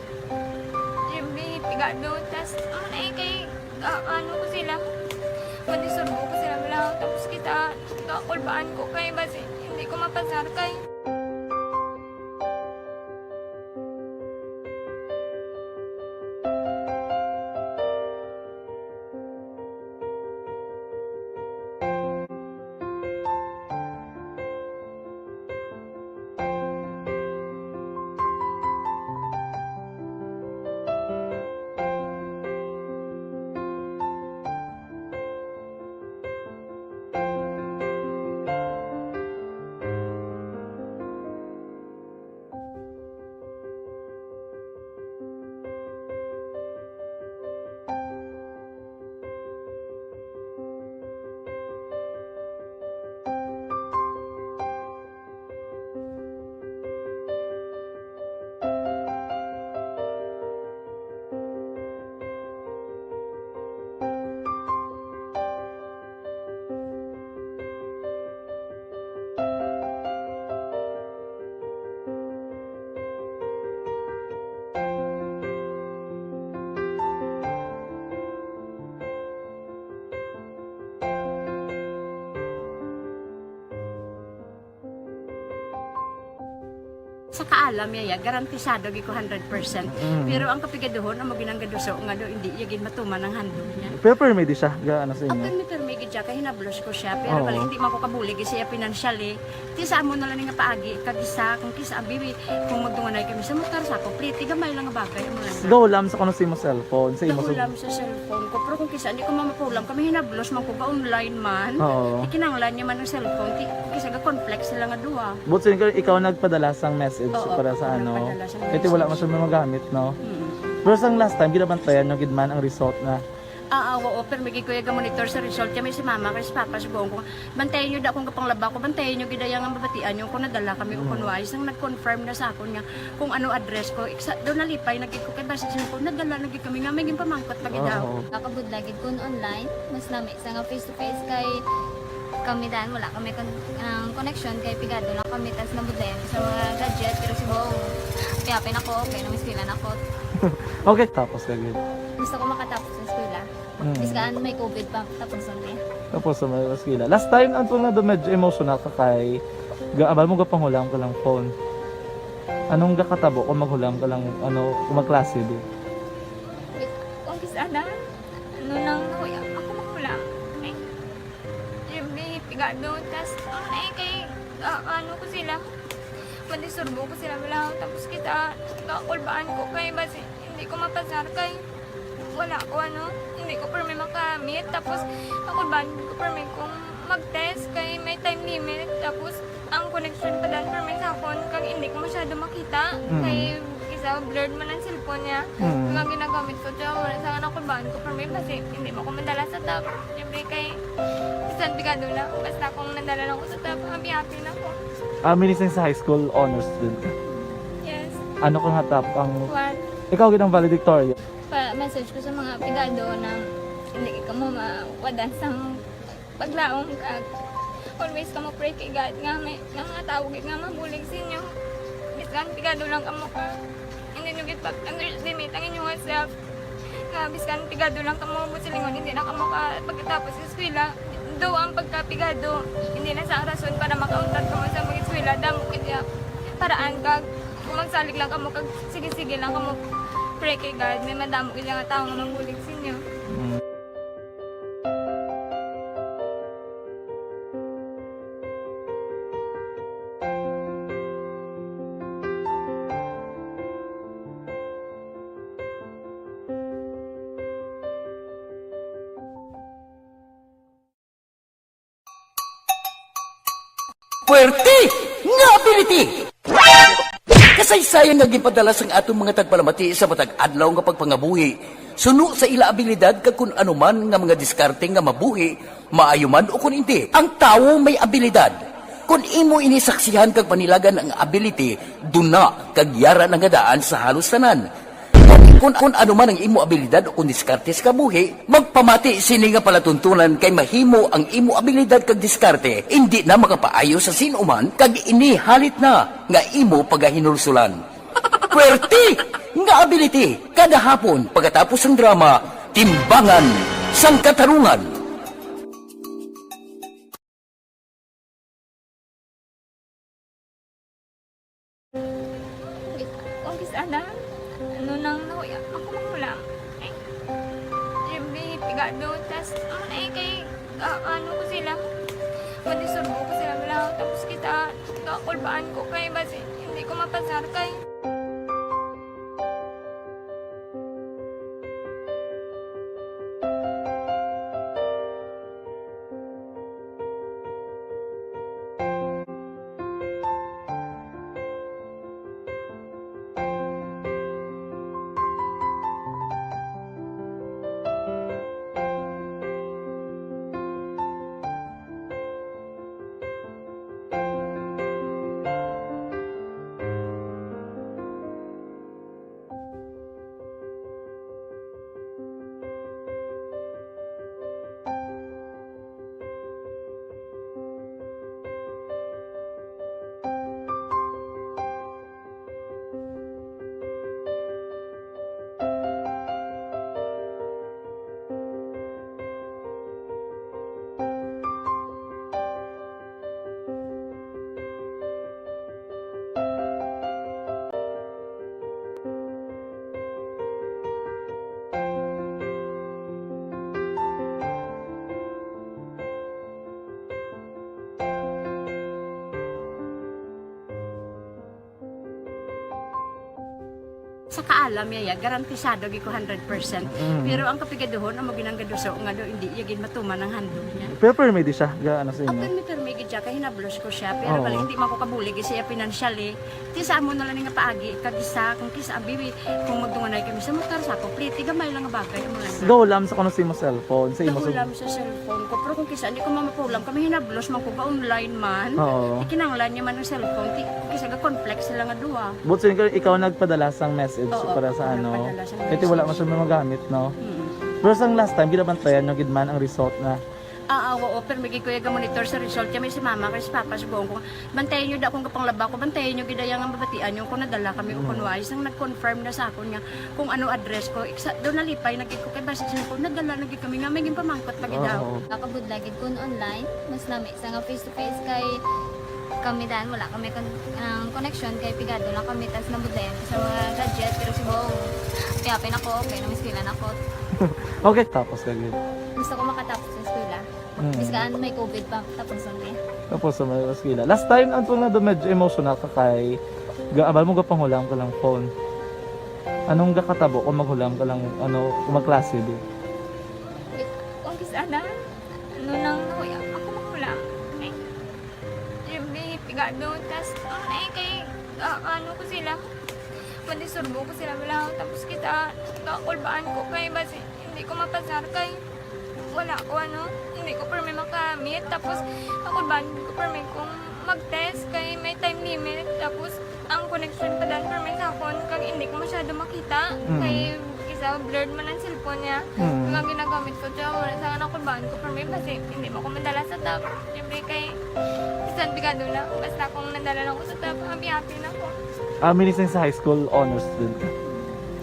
siyempre, pigado. Tas, ano na eh, kay, ah, ano ko sila, manisurbo ko sila lang. Tapos kita, kakulbaan ko kay basi, hindi ko mapasar kay Sa kaalam niya, ya, garantisado gid ko hundred percent. Mm. Pero ang kapigaduhon, amo ginang gaduso nga do, hindi iya gid matuman ang handog niya. Pero permi di siya, ga, ano sa inyo? Permi, permi gid siya, kay hinablos ko siya. Pero Oo. Bali, hindi man ko kabulig siya financially. Ti sa amo na lang nga paagi, kag isa, kung kisa, abi, kung magtunganay kami sa motor, sa ako, pliti, gamay lang nga bagay, amo lang. Gahulam sa kuno sa imo cellphone, sa imo sa Gahulam sa cellphone ko. Pero kung kisa, hindi ko mamapulam, kami hinablos man ko, ga-online man. Oo. Ti kinahanglan niya man ang cellphone, ti, kisa ga-conflict sila nga duha. But since ikaw nagpadala sang message Oo, para sa ako ano, nagpadala sang kaya ti wala man message. Siya magamit, no? Mm. Pero sang last time, ginabantayan nyo gid man ang result na. Ah, ah, oo, pero may gid ko yung monitor sa result. Kaya may si mama, kay si papa, subuon ko, bantayan nyo da akong kapanglaba ko, bantayan nyo gid ang mabatian nyo kung nadala kami o Mm. kung wala. Isang nag-confirm na sa akon nga kung ano address ko. Iksa, doon nalipay na gid ko, kay basta siya ko, nadala na gid kami nga, may ginpamangkot pa gid Oo, daw. Oo. Nakabudlay gid kun online, mas nami sa nga face to face kay kami dan, wala kami kon-, ang connection kay pigado lang kami, tas nabudlayan sa mga gadget, pero si Bong, happy-happy na ko, okay na, may eskwela na ko. Okay, tapos ka gid. Gusto ko makatapos sa eskwela. Mm. Bisan may covid pa, tapos ang niya. Tapos sa mga eskwela. Last time, ang tunga do medyo emotional ka kay, ga-, abal mo gapanghulam ka lang phone. Anong gakatabo kung maghulam ka lang, ano, kung magklase di? Kung kisa na, ano nang nahuya, ako maghulam. Eh, yung may pigado, tas, ano na eh, kay, ah, ano ko sila, madisturbo ko sila, wala, tapos kita, kakulbaan ko kay, basi, hindi ko mapasar kay, wala ko, ano, hindi ko permi makamit, tapos, kakulbaan ko permi kung mag-test kay may time limit, tapos, ang connection pa dan permi sa akon, kag hindi ko masyado makita, Mm. kay isa blurred man ang cellphone niya. Mm. Kag ang ginagamit ko, tiyo, wala sa anak ko, baan ko permi, basi hindi mo ko madala sa top. Siyempre kay, bisan pigado na, basta kung nadala lang ko sa top, happy-happy na ko. Ah, minising sa high school, honor student ka? Yes. Ano ka nga top? Ang One. Ikaw gid ang valedictorian? Pa-message ko sa mga pigado na hindi ka mo mawadan sang paglaom, kag always kamo pray kay God nga may, nga mga tawo gid nga mabulig sa inyo. Bisan pigado lang kamo ka, hindi nyo gid pag-underestimate ang inyong self. Nga bisan pigado lang kamo, buot silingon, hindi na kamo ka pagkatapos sa eskwela. Do ang pagkapigado, hindi na sa rason para makauntat kamo sa mag-eskwela. Damo gid ya paraan, kag kung magsalig lang kamo, kag sige-sige lang kamo pray kay God, may madamo gid nga tawo nga mabulig sa inyo. Mm. Puwerte nga ability! Kasaysayan nga ginpadala sang aton mga tagpalamati sa matag adlaw nga pagpangabuhi, suno sa ila abilidad kag kun ano man nga mga diskarte nga mabuhi, maayo man o kun indi. Ang tawo may abilidad. Kun imo ini saksihan kag panilagan ang ability, duna kag yara na nga daan sa halos tanan. Kun, kun ano man ang imo abilidad o kun diskarte sa kabuhi, magpamati sini nga palatuntunan kay mahimo ang imo abilidad kag diskarte indi na makapaayo sa sin-o man kag ini halit na nga imo pagahinulsolan. Puwerte nga ability kada hapon pagkatapos sang drama, Timbangan sang Katarungan. Kung kis-, kung kis-, ano, ano nang nahuya, ako mahulam. Ay, yung may pigado, tas, ano na eh, kay, ah, ano ko sila, madisturbo ko sila, wala, tapos kita, kakulbaan ko, kay basi, hindi ko mapasar, kay Sa kaalam niya, ya, garantisado gid ko hundred percent. Mm. Pero ang kapigaduhon, amo ginang gaduso nga do, hindi iya gid matuman ang handog niya. Pero permi di siya, ga, ano sa imo? Permi, permi gid siya, kay hinablos ko siya. Pero Oo. Bali, hindi man ko kabulig siya financially. Ti sa amo na lang nga paagi, kag isa, kung kisa, abi, kung magdunganay kami sa motor, sa ako, pliti, gamay lang nga bagay, amo lang. Gahulam sa kuno sa imo cellphone, sa imo sa Gahulam sa cellphone ko, pero kung kisa, hindi ko mamapulam, kami hinablos man ko, ga-online man. Oo. Ikinanglan niya man ang cellphone, ti, kung kisa, ga-conflict sila nga duha. But so, ikaw, ikaw nagpadala sang message Oo, para sa ako ano? Nagpadala sang Kaya ti wala man message. Siya magamit, no? Mm. Pero sang last time, ginabantayan nyo gid man ang result na Ah, ah, oo, pero may gid ko iya ga-monitor sa result. Kaya may si mama, kay si papa, subuon ko, bantayan nyo da akong gapanglaba ko, bantayan nyo gid ang mabatian nyo kung nadala kami o Mm. kung wala. Isang nag-confirm na sa akon nga kung ano address ko. Iksa, doon nalipay na gid ko, kay basi sa ko, nadala na gid kami nga, may ginpamangkot pa gid Oo. Ako. Nakabudlay gid kun online, mas lami sa nga face to face kay kami dan, wala kami kon-, ang connection kay pigado lang kami, tas nabudlayan ko sa mga gadget, pero subong, happy-happy na ko, okay na, may eskwela na ko. Okay, tapos ka gid. Gusto ko makatapos sa eskwela. Mm. Bisan may covid pa, tapos ang day. Tapos sa may eskwela. Last time, ang tunga do medyo emotional ka kay ga-, abal mo gapanghulam ka lang phone. Anong gakatabo kung maghulam ka lang, ano, kung magklase, di? Kung kisa na, ano nang nahuya, ako maghulam. Ay, yung may pigado, tas, ano na eh, kay, ah, ano ko sila, mandisturbo ko sila, wala, tapos kita, kakulbaan ko kay, basi, hindi ko mapasar kay, wala ko, ano, hindi ko permi makamit, tapos, kakulbaan ko permi kung mag-test kay may time limit, tapos, ang connection pa dan permi sa akon, kag hindi ko masyado makita, Mm. kay, kisa blurred man ang cellphone niya, Mm. kag ang ginagamit ko, siya, wala sa kakulbaan ko permi, basi, hindi mo ko madala sa top, siyempre kay, bisan pigado na, basta kung nadala lang ko sa top, happy-happy na ko. Ah, minising sa high school, honor student ka?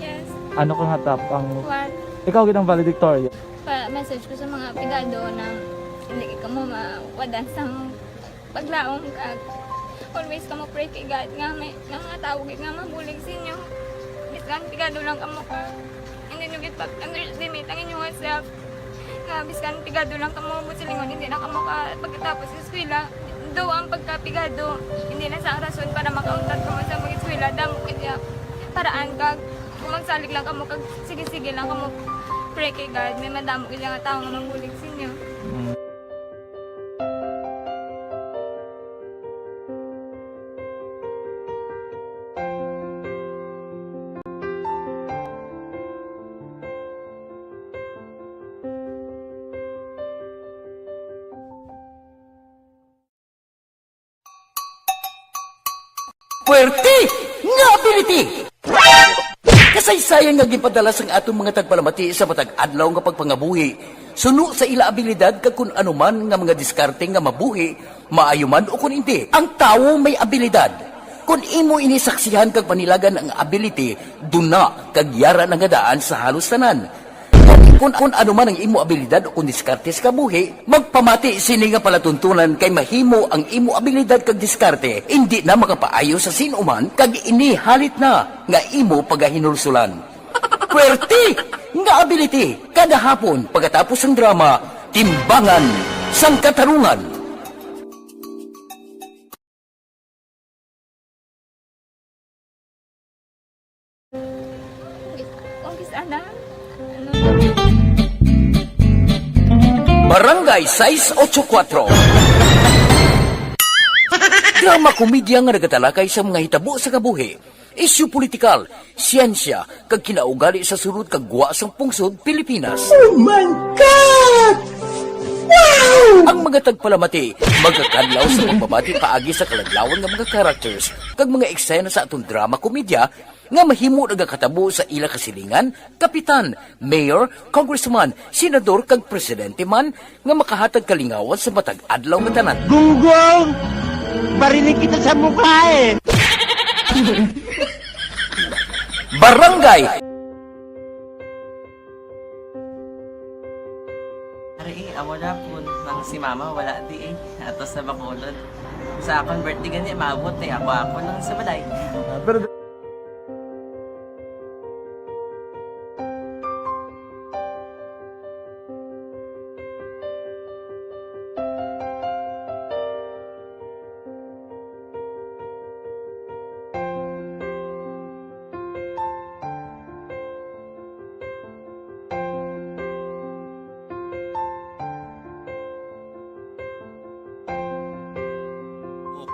Yes. Ano ka nga top ang One. Ikaw gid ang valedictorian? Pa-message ko sa mga pigado na hindi ka mo mawadan sa paglaom, kag always ka mo pray kay God nga may, nga mga tawo gid nga mabulig sa inyo. Bisan pigado lang kamo ka, hindi nyo gid pag-underestimate ang inyong self. Nga bisan pigado lang kamo, buot silingon, hindi na kamo ka pagkatapos sa eskwela. Daw ang pagkapigado, hindi na sa rason para makauntat kamo sa mag-eskwela. Damo gid ya paraan kag kung magsalig lang kamo kag sige-sige lang kamo pray kay God, may madamo gid nga tawo nga mabulig sa inyo. Mm. Puwerte nga ability! Kasaysayan nga ginpadala sang aton mga tagpalamati sa matag adlaw nga pagpangabuhi, suno sa ila abilidad kag kun ano man nga mga diskarte nga mabuhi, maayo man o kun indi. Ang tawo may abilidad. Kun imo ini saksihan kag panilagan ang ability, duna kag yara na nga daan sa halos tanan. Kun, kun ano man ang imo abilidad o kun diskarte sa kabuhi, magpamati sini nga palatuntunan kay mahimo ang imo abilidad kag diskarte indi na makapaayo sa sin-o man kag ini halit na nga imo pagahinulsulan. Puwerte nga ability kada hapon pagkatapos sang drama, Timbangan sang Katarungan. Kung kis-, ana, ano? Barangay sais ocho kuwatro. Drama komedya nga nagatalakay sa mga hitabo sa kabuhi, isyu politikal, siyensya, kag kinaugali sa sulod kag gwa sang pungsod Pilipinas. Oh my God! Wow! Ang mga tagpalamati magakadlaw sa pagpamati paagi sa kaladlawan nga mga characters kag mga eksena sa aton drama komedya nga mahimo nagakatabo sa ila kasilingan, kapitan, mayor, congressman, senador, kag presidente man nga makahatag kalingawan sa matag adlaw nga tanan. Gunggong! Barinig kita sa mukha eh! Barangay! Ari, eh, amo na po. Nang si mama, wala di eh. Ato sa Bacolod. Sa akon birthday gani, maabot eh. Ako, ako lang sa balay. Ah, pero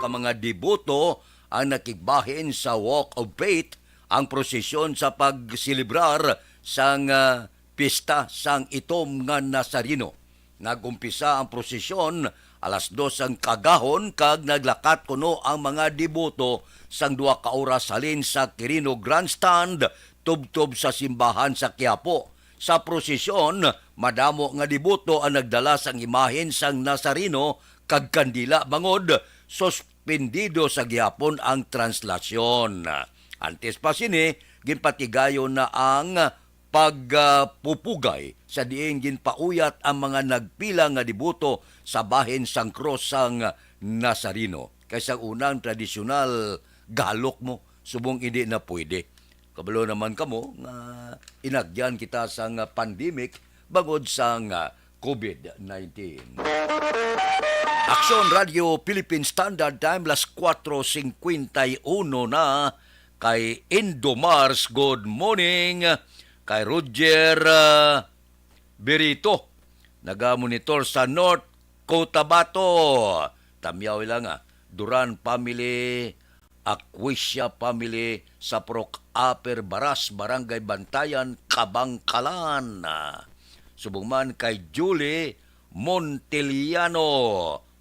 ang mga deboto ang nakigbahin sa Walk of Faith, ang prosesyon sa pagselebrar sang, ah, pista sang itom nga Nazareno. Nag-umpisa ang prosesyon alas dos sang kaagahon kag naglakat kuno ang mga deboto sang duha ka oras halin sa Quirino Grandstand tubtob sa simbahan sa Quiapo. Sa prosesyon, madamo nga deboto ang nagdala sang imahen sang Nazareno kag kandila bangod suspendido sa gihapon ang translasyon. Antes pa sini, ginpatigayon na ang pagpupugay sa diin ginpauyat ang mga nagpila nga deboto sa bahin sang krus sang Nazareno. Kay sa unang tradisyonal, gahalok mo, subong indi na pwede. Kabalo naman kamo nga inagyan kita sang pandemic bangod sang covid nineteen. Aksyon Radio Philippine Standard Time, las kuwatro singkwenta y uno na. Kay Indomars, good morning. Kay Roger, ah, Berito, nagamonitor sa North Cotabato. Tamyaw lang, ah. Duran family, Aquisia family, sa Purok Upper Baras, Barangay Bantayan, Kabangkalan. Subong man kay Julie Monteliano,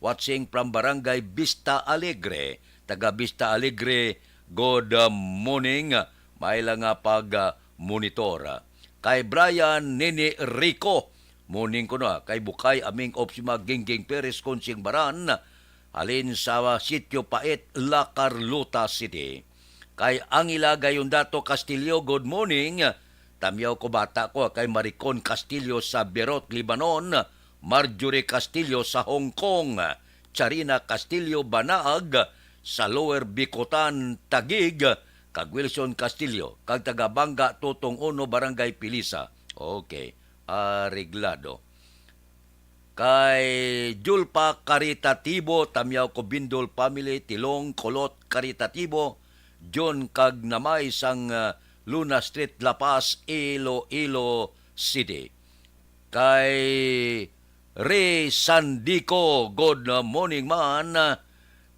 watching from Barangay Vista Alegre. Taga Vista Alegre, good, uh, morning. May lang nga pag, uh, monitor. Kay Brian Nini Rico, morning kuno, ah. Kay Bukay Aming Opsima Gingging Perez Consing Baran, halin sa Sitio Pait, La Carlota City. Kay Angela Gayondato Castillo, good morning. Tamyaw ko, bata ko, kay Maricon Castillo sa Beirut, Lebanon, Marjorie Castillo sa Hong Kong, Charina Castillo Banaag sa Lower Bicutan, Taguig, kag Wilson Castillo, kag taga Banga Tutong Uno, Barangay Pilisa. Okay, areglado. Kay Julpa Caritatibo, Tamyaw ko, Bindol family, Tilong, Kolot, Caritatibo, John kag Namay sang, ah, Luna Street, La Paz, Iloilo City. Kay Ray Sandico, good morning man.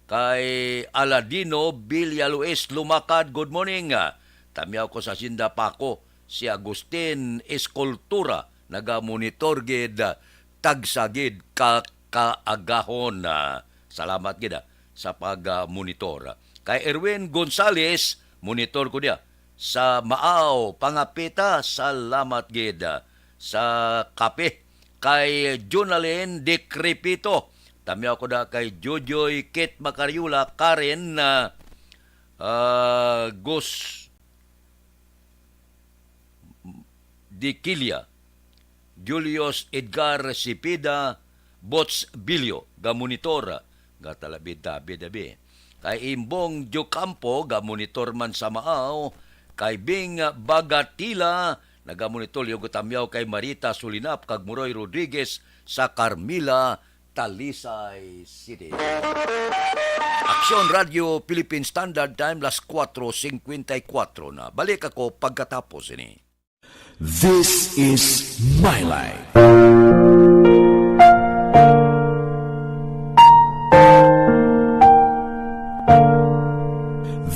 Kay Aladino Villaluis Lumakad, good morning. Tamyaw ko sa Sinda Paco, si Agustin Escultura, nagamonitor gid, tagsa gid ka kaagahon. Ah, salamat gid, ah, sa pag, ah, monitor. Kay Erwin Gonzales, monitor ko niya sa Maaw, Pangapita, salamat gid, ah, sa kape. Kay Jonalyn Decrepito, tamyaw ko na kay Jojoy Kit Macariola, Karen, ah, ah, Gus Diquilia, Julius Edgar Cepeda, Bots Bilio, ga monitor, ga talabid-tabid abi. Kay Imbong Diocampo, ga monitor man sa Maaw, kay Bing Bagatila, nagamonitor, liwat ko tamyaw kay Marita Sulinap kag Muroy Rodriguez sa Carmila, Talisay City. Aksyon Radio Philippine Standard Time, las kuwatro singkwenta y kuwatro na. Balik ako pagkatapos ini. This is My Life.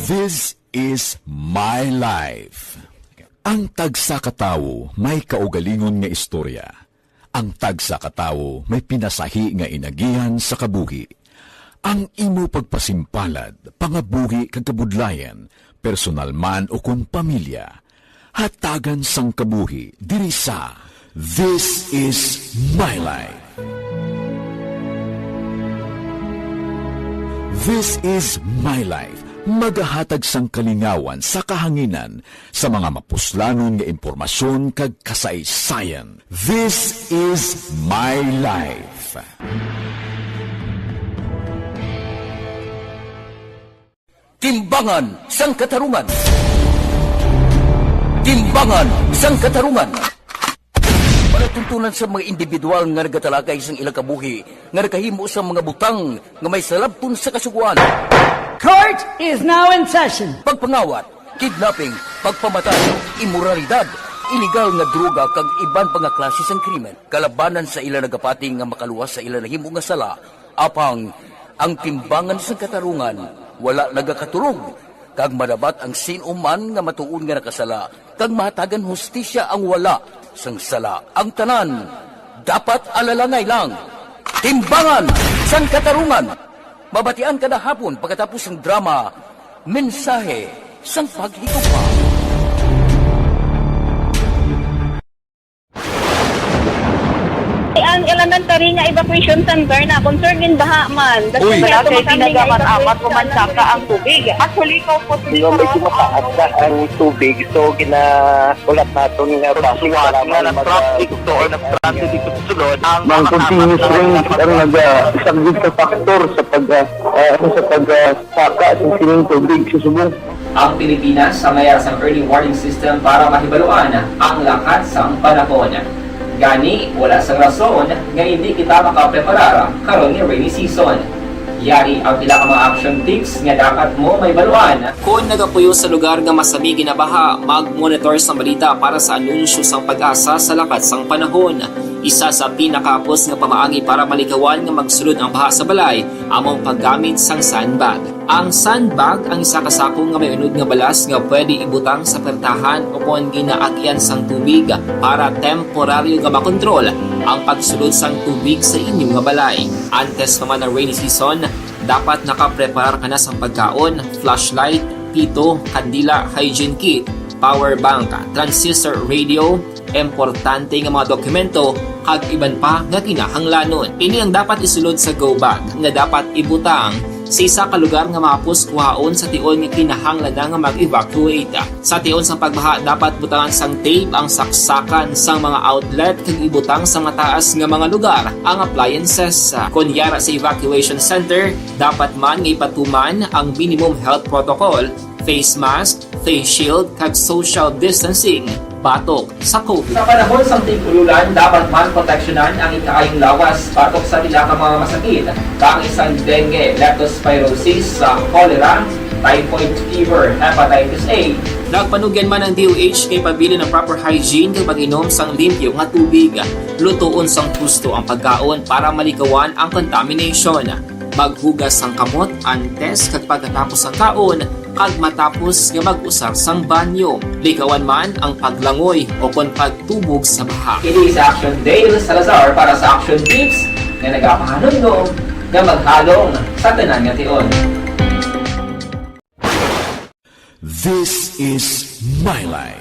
This is My Life. Ang tagsa ka tawo may kaugalingon nga istorya. Ang tagsa ka tawo may pinasahi nga inagihan sa kabuhi. Ang imo pagpasimpalad, pangabuhi kag kabudlayan, personal man ukon pamilya, hatagan sang kabuhi diri sa This Is My Life. This Is My Life, magahatag sang kalingawan sa kahanginan sa mga mapuslanon nga impormasyon kag kasaysayan. This Is My Life. Timbangan sang Katarungan. Timbangan sang Katarungan. Palatuntunan sa mga individual nga nagatalakay sang ilang kabuhi nga nakahimo sang mga butang nga may salabton sa Kasugoan. Court is now in session. Pagpangawat, kidnapping, pagpamatay, imoralidad, iligal nga droga kag iban pa nga klase sang krimen kalabanan sa ila nagapati nga makaluwas sa ila nahimo nga sala, apang Ang timbangan sang katarungan wala nagakatulog, kag madapat ang sin-o man nga matuod nga nakasala, kag mahatagan hustisya ang wala sang sala. Ang tanan dapat alalangay lang. Timbangan sang Katarungan. Mabatian kada hapon pagkatapos sang drama, Mensahe sang Paghigugma. Ang elementary nga evacuation center na concerned in baha man. Uy. Malaki, tinaga man, amat mo man saka ang tubig. Actually, ikaw po, medyo mataas na ang tubig, so ginahulat naton nga basi nga mag- traffic to or na-stranded dito sa sulod ang mga continuous rain ang nagasaglit sa factor sa pag, ah, ah, sa pag, ah, saka sa sining tubig sa subong. Ang Pilipinas ang mayar sang early warning system para mahibaluan ang lakat sang panahon. Gani, wala sang rason nga hindi kita makapreparar karon nga rainy season. Yari ang pila ka mga action tips nga dapat mo mahibaluan. Kon nagapuyo sa lugar nga masami ginabaha, mag-monitor sang balita para sa anunsyo sang PAGASA sa lakat sang panahon. Isa sa pinakahapos nga pamaagi para malikawan nga magsulod ang baha sa balay amo ang paggamit sang sandbag. Ang sandbag ang isa ka sako nga may unod nga balas nga pwede ibutang sa pertahan ukon ginaagian sang tubig para temporaryo nga makontrol ang pagsulod sang tubig sa inyo nga balay. Antes pa man ang rainy season, dapat nakapreparar ka na sang pagkaon, flashlight, pito, kandila, hygiene kit, power bank, transistor radio, importante nga mga dokumento, kag iban pa nga kinahanglanon. Ini ang dapat isulod sa go bag nga dapat ibutang sa isa ka lugar nga mahapos kuhaon sa tion nga kinahanglan na nga mag-evacuate. Sa tion sang pagbaha, dapat butangan sang tape ang saksakan sang mga outlet kag ibutang sa mataas nga mga lugar ang appliances. Kon yara sa evacuation center, dapat man nga ipatuman ang minimum health protocol, face mask, face shield, kag social distancing batok sa COVID. Sa panahon sang tig-ululan, dapat man proteksyonan ang ikaayong lawas batok sa pila ka mga masakit, kaangay sang dengue, leptospirosis, sa cholera, typhoid fever, hepatitis A. Nagpanugyan man ang D O H kay pabilin ang proper hygiene kag pag-inom sang limpyo nga tubig. Lutoon sang husto ang pagkaon para malikawan ang contamination. Maghugas sang kamot antes kag pagkatapos sang kaon, kag matapos nga mag-usar sang banyo. Likawan man ang paglangoy o kon pagtubog sa baha. Ini si Action Dale Salazar para sa Action Tips nga nagapahanumdom nga maghalong sa tanan nga tion. This is my life.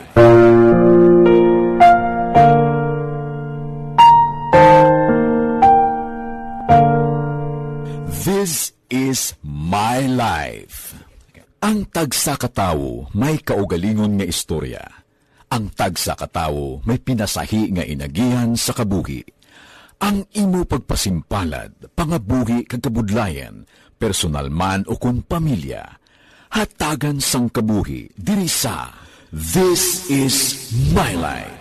This is my life. Ang tagsa ka tawo may kaugalingon nga istorya. Ang tagsa ka tawo may pinasahi nga inagihan sa kabuhi. Ang imo pagpasimpalad, pangabuhi kag kabudlayan, personal man ukon pamilya, hatagan sang kabuhi diri sa This Is My Life.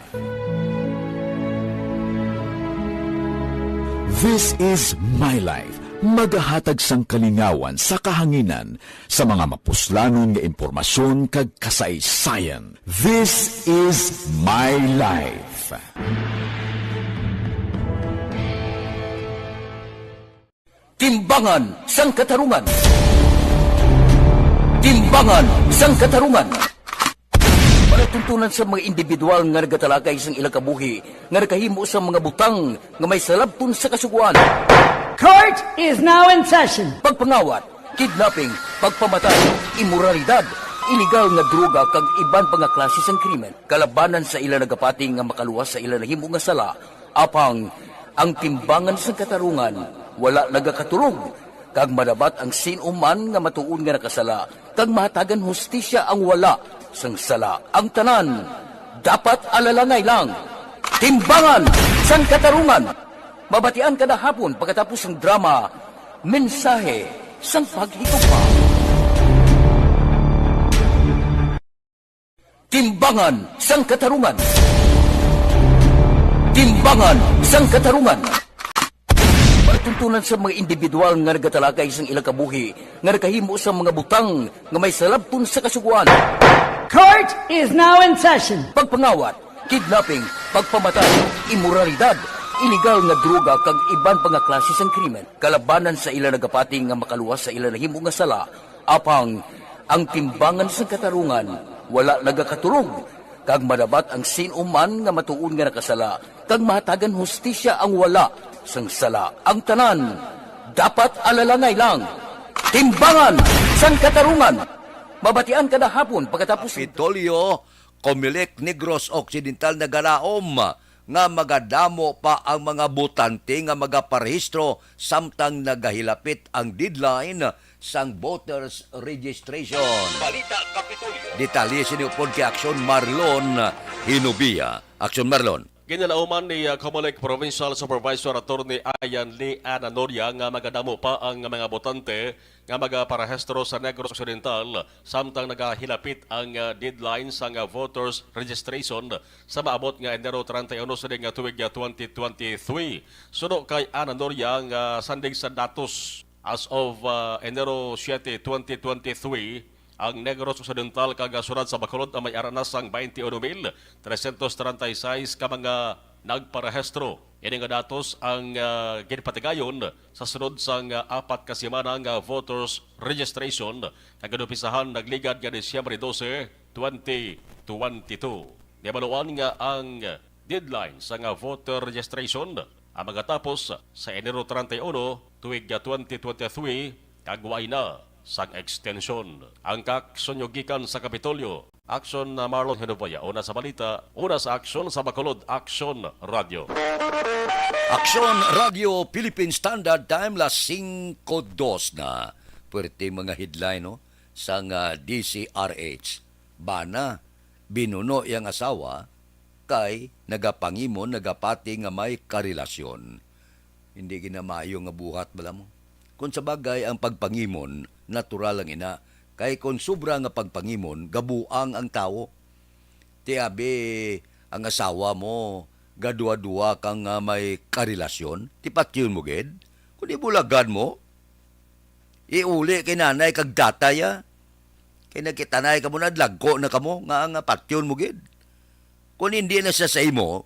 This Is My Life, magahatag sang kalingawan sa kahanginan sa mga mapuslanon nga impormasyon kag kasaysayan. This Is My Life. Timbangan sang Katarungan. Timbangan sang Katarungan. Palatuntunan sa mga individual nga nagatalakay sang ilang kabuhi nga nakahimo sa mga butang nga may salabton sa kasugoan. Court is now in session. Pagpangawat, kidnapping, pagpamatay, imoralidad, iligal nga droga kag iban pa nga klase sang krimen kalabanan sa ila nagapati nga makaluwas sa ila nahimo nga sala. Apang ang timbangan sang katarungan wala nagakatulog, kag madapat ang sin-o man nga matuod nga nakasala, kag mahatagan hustisya ang wala sang sala. Ang tanan dapat alalangay lang. Timbangan sang Katarungan. Mabatian kada hapon pagkatapos sang drama, Mensahe sang Paghigugma. Timbangan sang Katarungan. Timbangan sang Katarungan. Palatuntunan sa mga individual nga nagatalakay sang ilang kabuhi nga nakahimo sa mga butang nga may salabton sa kasugoan. Court is now in session. Pagpangawat, kidnapping, pagpamatay, imoralidad, iligal nga droga kag iban pa nga klase sang krimen. Kalabanan sa ila nagapati nga makaluwas sa ila nahimo nga sala, apang ang timbangan sang katarungan wala nagakatulog, kag madabat ang sin-o man nga matuod nga nakasala, kag mahatagan hustisya ang wala sang sala. Ang tanan dapat alalangay lang. Timbangan sang katarungan. Mabatian kada hapon pagkatapos Kapitolyo, Comelec Negros Occidental nagalaom nga magadamo pa ang mga botante nga magaparehistro samtang nagahilapit ang deadline sang voters registration. Balita Kapitolyo. Detalye sini upod kay Aksyon Marlon Hinubia. Aksyon Marlon. Ginalauman ni, uh, Comelec Provincial Supervisor Attorney Ian Lee Ananoria nga magadamo pa ang mga botante nga magaparehistro sa Negros Occidental samtang nagahilapit ang, ah, deadline sang, ah, voters registration sa maabot nga Enero treinta y uno sini nga tuig, ah, twenty twenty-three. Suno kay Ana Noria nga sandig sa datos, as of, ah, Enero siete, twenty twenty-three, ang Negros Occidental kag, ah, Syudad sa Bacolod ang may aranas sang twenty-one mil trescientos treinta y seis ka mga nagparehistro. Ini nga datos ang, ah, ginpatigayon sa sunod sang, ah, apat ka semana nga voters registration nga ginumpisahan nagligad nga Disyembre dose, twenty twenty-two. Nahibaluan nga ang deadline sang, ah, voter registration ang magatapos sa Enero treinta y uno, tuig, ah, twenty twenty-three, kag wala na sang extension. Ang kaaksyon gikan sa Kapitolyo, Aksyon na Marlon Hinubaya. Una sa balita, una sa aksyon sa Bacolod, Aksyon Radio. Aksyon Radio Philippine Standard Time, las singko dos na. Puwerte mga headline, no? Sang, ah, D C R H. Bana, binuno iyang asawa kay nagapangimon, nagapati nga may karelasyon. Hindi gid na maayo nga buhat, bala mo. Kung sa bagay, ang pagpangimon, natural lang ina. Kay kung sobra nga pagpangimon, gabuang ang tawo. Ti abi, ang asawa mo, gadua-dua kang, ah, may karelasyon, ti patyon mo gid? Kung ibulagan mo, iuli kay nanay kag tatay, ah. Kay nagkitanay kamo na, lagko na kamo, nga, nga patyon mo gid. Kung hindi na siya sa imo,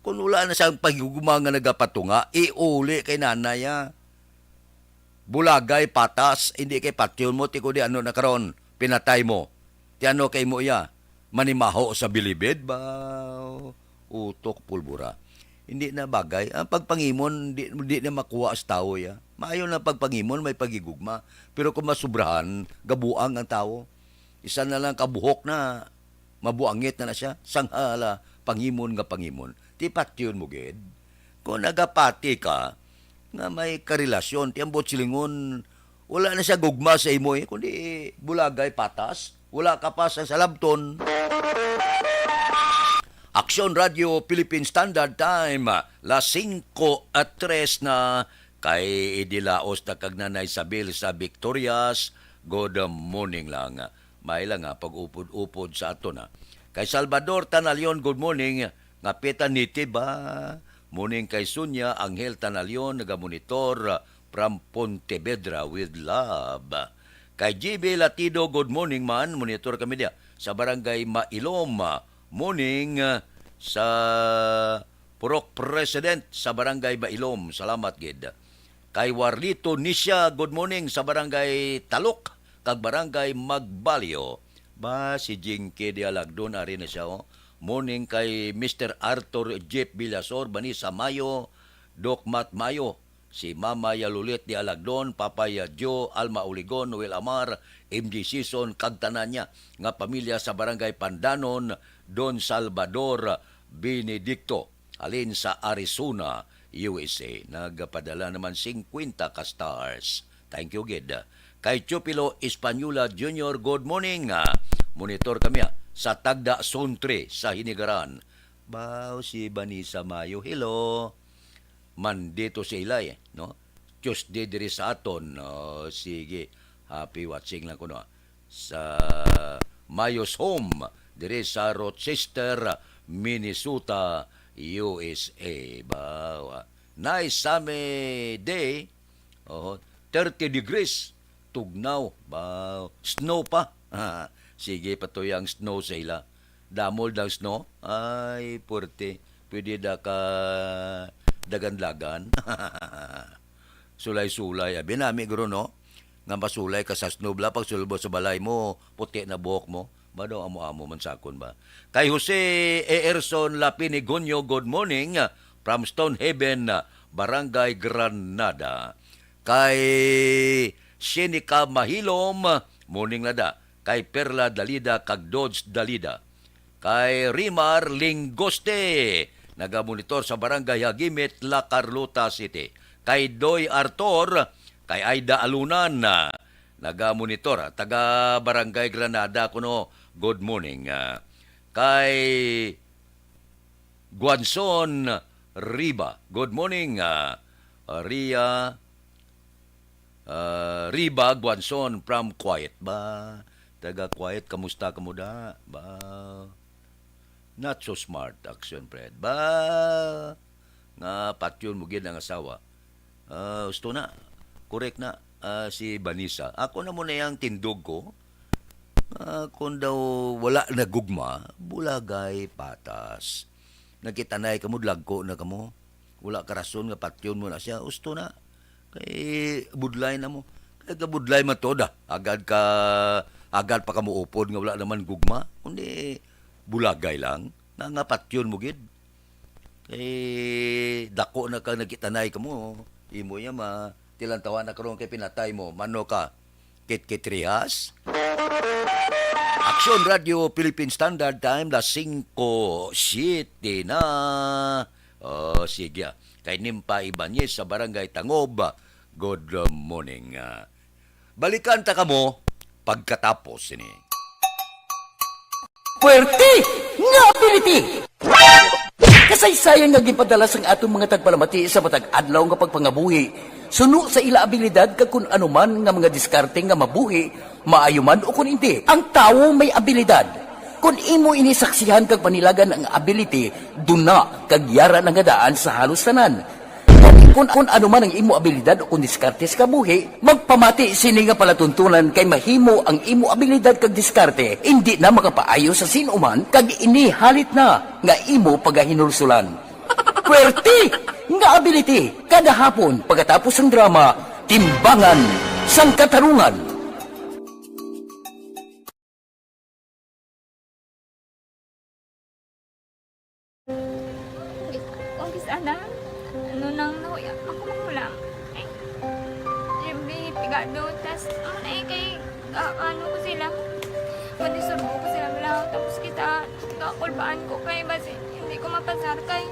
kung wala na siyang paghigugma nga nagapatunga, iuli kay nanay, ah. Bulagay, patas, hindi kay patyon mo, ti kundi ano na karon, pinatay mo. Ti ano kay mo iya, manimaho sa bilibid ba? Utok, pulbura. Hindi na bagay. Ang pagpangimon, di, di na makuha sa tawo, ya. Maayo na pagpangimon, may paghigugma. Pero kung masubrahan, gabuang ang tawo. Isa na lang kabuhok na, mabuangit na na siya. Sanghala, pangimon nga pangimon. Ti patyon mo gid. Kung nagapati ka, nga may karelasyon, ti ambot silingon, wala na siya gugma sa imo, eh, kundi bulagay patas, wala ka pa sa salabton. Aksyon Radio Philippine Standard Time, las singko at tres na, kay idilaos na kag Nanay Isabel sa Victorias. Good morning lang. May lang nga pag-upod-upod sa ato na. Kay Salvador Tanalion, good morning. Nga pita niti ba? Morning kay Sonia Angel Tanalion, nagamonitor from Pontevedra with love. Kay G B Latido, good morning man. Monitor kami diya sa Barangay Mailom. Morning, ah, sa Purok President sa Barangay Mailom. Salamat gid. Kay Warlito Nisha, good morning sa Barangay Talok kag Barangay Magbalyo. Ba, si Jinky Dialagdon, ari na siya, oh. Morning kay Mister Arthur Jeff Villasor, Vanessa Mayo, Doc Matt Mayo, si Mama Yalulit Dialagdon, Papa Yadjo, Alma Uligon, Noel Amar, M J Season, kag tanan niya nga pamilya sa Barangay Pandanon, Don Salvador Benedicto, halin sa Arizona, U S A. Nagpadala naman singkwenta ka stars. Thank you gid. Kay Chupilo Española Junior, good morning. Ah, monitor kami, ah, sa Tagda Zone three sa Hinigaran. Bao si Vanessa Mayo. Hello. Monday to sa ila, eh, no? Tuesday diri sa aton. Oh, sige. Happy watching lang kuno, ah, sa Mayo's Home diri sa Rochester, Minnesota, U S A. Bao, ah. Nice sunny day. Oh, thirty degrees. Tugnaw. Bao. Snow pa. Ah, sige, patuya ang snow sa ila. Damol daw snow. Ay, puwerte. Pwede da ka dagan-dagan. Sulay-sulay. Abi nami, guro, no? Nga masulay ka sa snow, bala, pag sulod mo sa balay mo, puti na buhok mo. Ba daw amo-amo man sakon ba? Kay Jose Earson Lapinigonyo, good morning, from Stonehaven, Barangay Granada. Kay Shenica Mahilom, morning, Lada. Kay Perla Dalida kag Dodge Dalida. Kay Rimar Linggoste, nagamonitor sa Barangay Hagimit, La Carlota City. Kay Doy Artor, kay Aida Alunan, ah, nagamonitor, ah, taga Barangay Granada kuno. Good morning. Ah, kay Guanzon Riba. Good morning, ah, Ria, ah, Riba Guanzon from Quiet ba? Taga Quiet, kamusta kamo da? Ba? Not so smart, Action Fred. Ba? Nga patyon mo gid ang asawa. Ah, husto na. Correct na, ah, si Vanessa. Ako na mo na yang tindog ko. Ah, kung daw wala nagugma, bulagay patas. Nagkitanay kamo, dlagko na kamo. Wala ka rason nga patyon mo na siya. Husto na. Kay budlay na mo. Kay kabudlay man to da. Agad ka, agad pa kamo upod nga wala naman gugma. Kundi bulagay lang. Nga, nga patyon mo gid. Eh, dako na ka nagkitanay kamo. Imo iya ma, tilantawan na karon kay pinatay mo. Mano ka? Kitkit Rihas? Action Radio Philippine Standard Time, las singko siete na. Oh, sige, ah. Kay Nimpa Ibanez sa Barangay Tangob, good morning, ah. Balikan ta kamo pagkatapos sini. Puwerte nga ability! Kasaysayan nga ginpadala sang aton mga tagpalamati sa matag adlaw nga pagpangabuhi, suno sa ila abilidad kag kun ano man nga mga diskarte nga mabuhi, maayo man o kun indi. Ang tawo may abilidad. Kun imo ini saksihan kag panilagan ang ability, duna kag yara na nga daan sa halos tanan. Gani, kun, kun ano man ang imo abilidad o kun diskarte sa kabuhi, magpamati sini nga palatuntunan kay mahimo ang imo abilidad kag diskarte indi na makapaayo sa sin-o man kag ini halit na nga imo pagahinulsulan. Puwerte nga ability kada hapon pagkatapos sang drama, Timbangan sang Katarungan. Kung kis-, ana, ano nang nahuya, ako magulang. Ay, Jimmy, pigado, tas, ano na eh, kay, ah, ano ko sila, manisurbo ko sila, wala, tapos kita, kakulbaan ko kay, basi, hindi ko mapasar kay.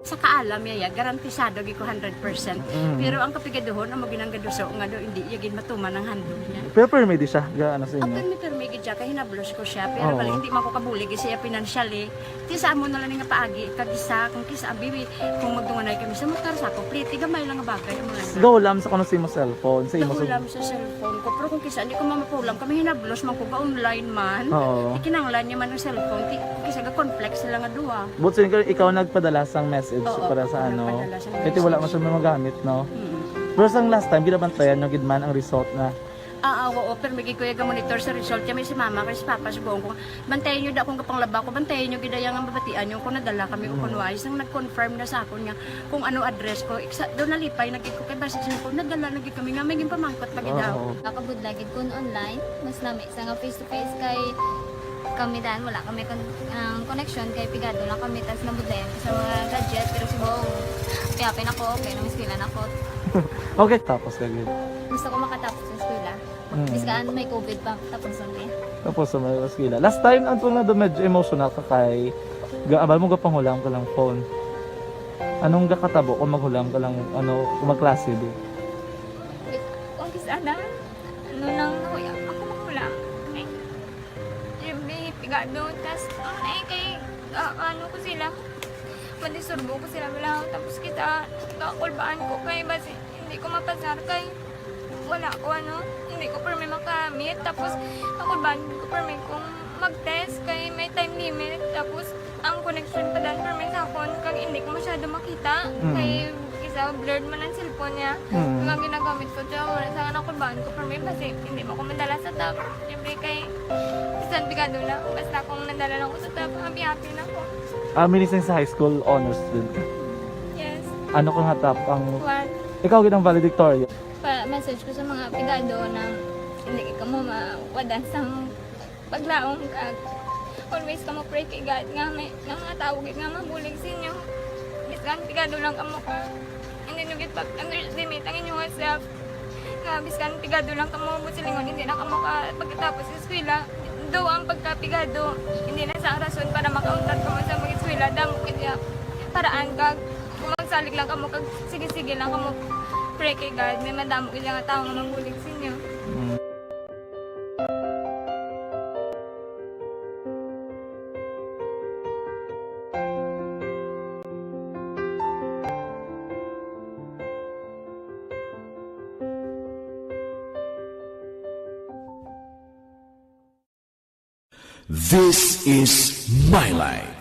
Sa kaalam niya, ya, garantisado gyud ko hundred percent. Mm. Pero ang kapigaduhon, amo ginang gaduso nga do, hindi niya gid matuman ang handog niya. Pero permi di siya, ga, ano sa inyo? Ang permi, permi gid siya, kay hinablos ko siya. Pero Oo. bali, hindi man ko kabulig siya financially. Ti sa amo na lang nga paagi, kag isa, kung kisa, bibi, kung magdunganay kami sa motor, sa ako, pliti, gamay lang nga bagay, amo lang. Gahulam sa kuno sa imo cellphone, sa imo Gahulam sa cellphone ko. Pero kung kisa, hindi ko mamapulam, kami hinablos man ko, ga-online man. Oo. Ikinanglan niya man ang cellphone, ti, kung kisa, ga-conflict sila nga duha. But since ikaw nagpadala sang message Oo, para sa ako ano, nagpadala sang kaya ti wala man message. siya magamit, no? Mm. Pero sang last time, ginabantayan nyo gid man ang result na Ah, ah, oo, pero may gikuya ga monitor sa result kami si mama kay si papa subong ko. Bantayan niyo da kung kapanglaba ko, bantayan niyo gid ang mabatian niyo kung nadala kami o kung wala. Isang nag-confirm na sa akon nga kung ano address ko. Iksa, doon nalipay na gid ko kay basta siya ko, nadala na gid kami nga may ginpamangkot pa gid daw. Oo. Nakabudlay gid kun online, mas nami sa nga face to face kay kami dan wala kami kon-, ang connection kay pigado lang kami tas nabudlayan ko sa mga gadget pero subong piapin ako, okay nang eskwela na ko. Okay, tapos ka gid. Gusto ko makatapos sa eskwela. Mm. Biskan may covid pa, tapos ang niya. Tapos sa mga eskwela. Last time, ang tunga do medyo emotional ka kay ga-, abal mo gapanghulam ka lang phone. Anong gakatabo kung maghulam ka lang, ano, kung magklase di? Kung kis-a na, ano lang, nahuya ako maghulam. Ay, every pigado, tas, ang ay kay, ah, ano ko sila, madisturbo ko sila, wala. Tapos kita, kakulbaan ko kay, basi, hindi ko mapasar kay, wala ko, ano, hindi ko permi makamit. Tapos, kakulbaan ko permi kung mag-test kay may time limit. Tapos, ang connection pa dan permi sa akon, kag hindi ko masyado makita. Mm. Kay, isa, blurred man ang cellphone niya. Mm. Ang ginagamit ko, tiyo, wala sa nakulbaan ko permi, basi, hindi mo ko madala sa top. Siyempre, kay, bisan pigado na, basta kung nadala lang ko sa top, happy-happy na ko. Ah, minising sa high school, honors student ka? Yes. Ano ka nga top ang One. Ikaw gid ang valedictorian? Pa-message ko sa mga pigado na hindi kamo mawadan sang paglaom kag always kamo pray kay God nga may, nga mga tawo gid nga mabulig sa inyo. Bisan pigado lang kamo ka, hindi nyo gid pag-underestimate ang inyong self. Nga biskan pigado lang kamo mo silingon, hindi na kamo ka pagkatapos sa eskwela. Do ang pagkapigado, hindi na sa rason para makauntat kamo sa mag-eskwela. Damo kaya paraan kag kung magsalig lang kamo kag sige-sige lang kamo pray kay God, may madamo kaya nga tao nga mabulig sa inyo. Mm. This is my life.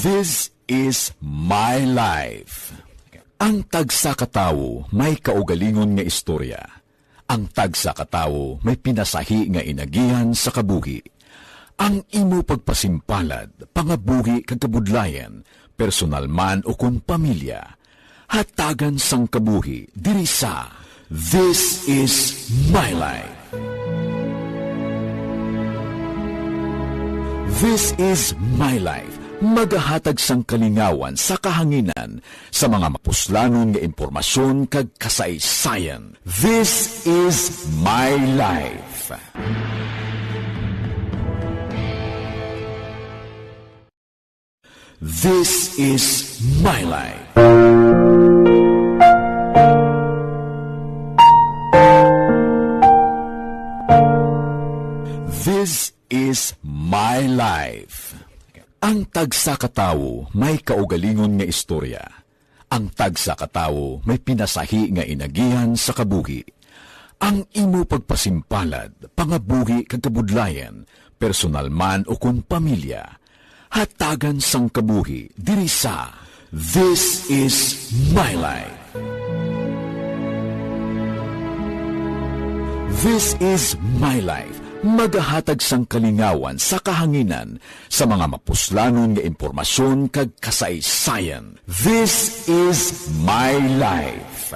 This is my life. Ang tagsa ka tawo may kaugalingon nga istorya. Ang tagsa ka tawo may pinasahi nga inagihan sa kabuhi. Ang imo pagpasimpalad, pangabuhi kag kabudlayan, personal man ukon pamilya, hatagan sang kabuhi diri sa This Is My Life. This Is My Life, magahatag sang kalingawan sa kahanginan sa mga mapuslanon nga impormasyon kag kasaysayan. This Is My Life. This is my life. This is my life. Ang tagsa ka tawo may kaugalingon nga istorya. Ang tagsa ka tawo may pinasahi nga inagihan sa kabuhi. Ang imo pagpasimpalad, pangabuhi kag kabudlayan, personal man ukon pamilya, hatagan sang kabuhi diri sa This Is My Life. This Is My Life, magahatag sang kalingawan sa kahanginan sa mga mapuslanon nga impormasyon kag kasaysayan. This Is My Life.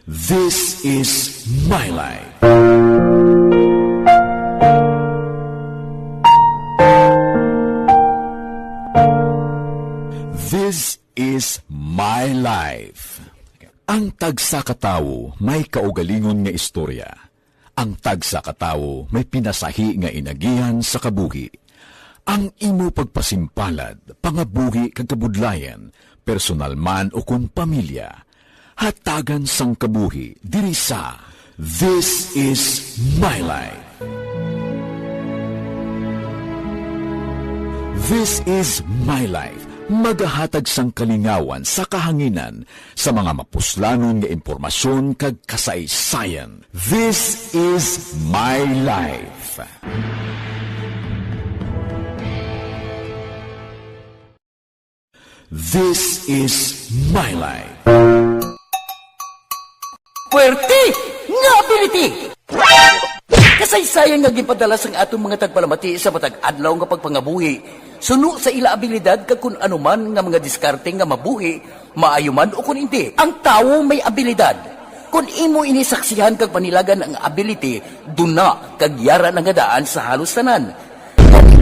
This is my life. This is my life. Ang tagsa ka tawo may kaugalingon nga istorya. Ang tagsa ka tawo may pinasahi nga inagihan sa kabuhi. Ang imo pagpasimpalad, pangabuhi kag kabudlayan, personal man ukon pamilya, hatagan sang kabuhi diri sa This Is My Life. This Is My Life, magahatag sang kalingawan sa kahanginan sa mga mapuslanon nga impormasyon kag kasaysayan. This Is My Life. This is my life. Puwerte nga ability! Kasaysayan nga ginpadala sang aton mga tagpalamati sa matag adlaw nga pagpangabuhi, suno sa ila abilidad kag kun ano man nga mga diskarte nga mabuhi, maayo man o kun indi, ang tawo may abilidad. Kun imo ini saksihan kag panilagan ang ability, duna kag yara na nga daan sa halos tanan.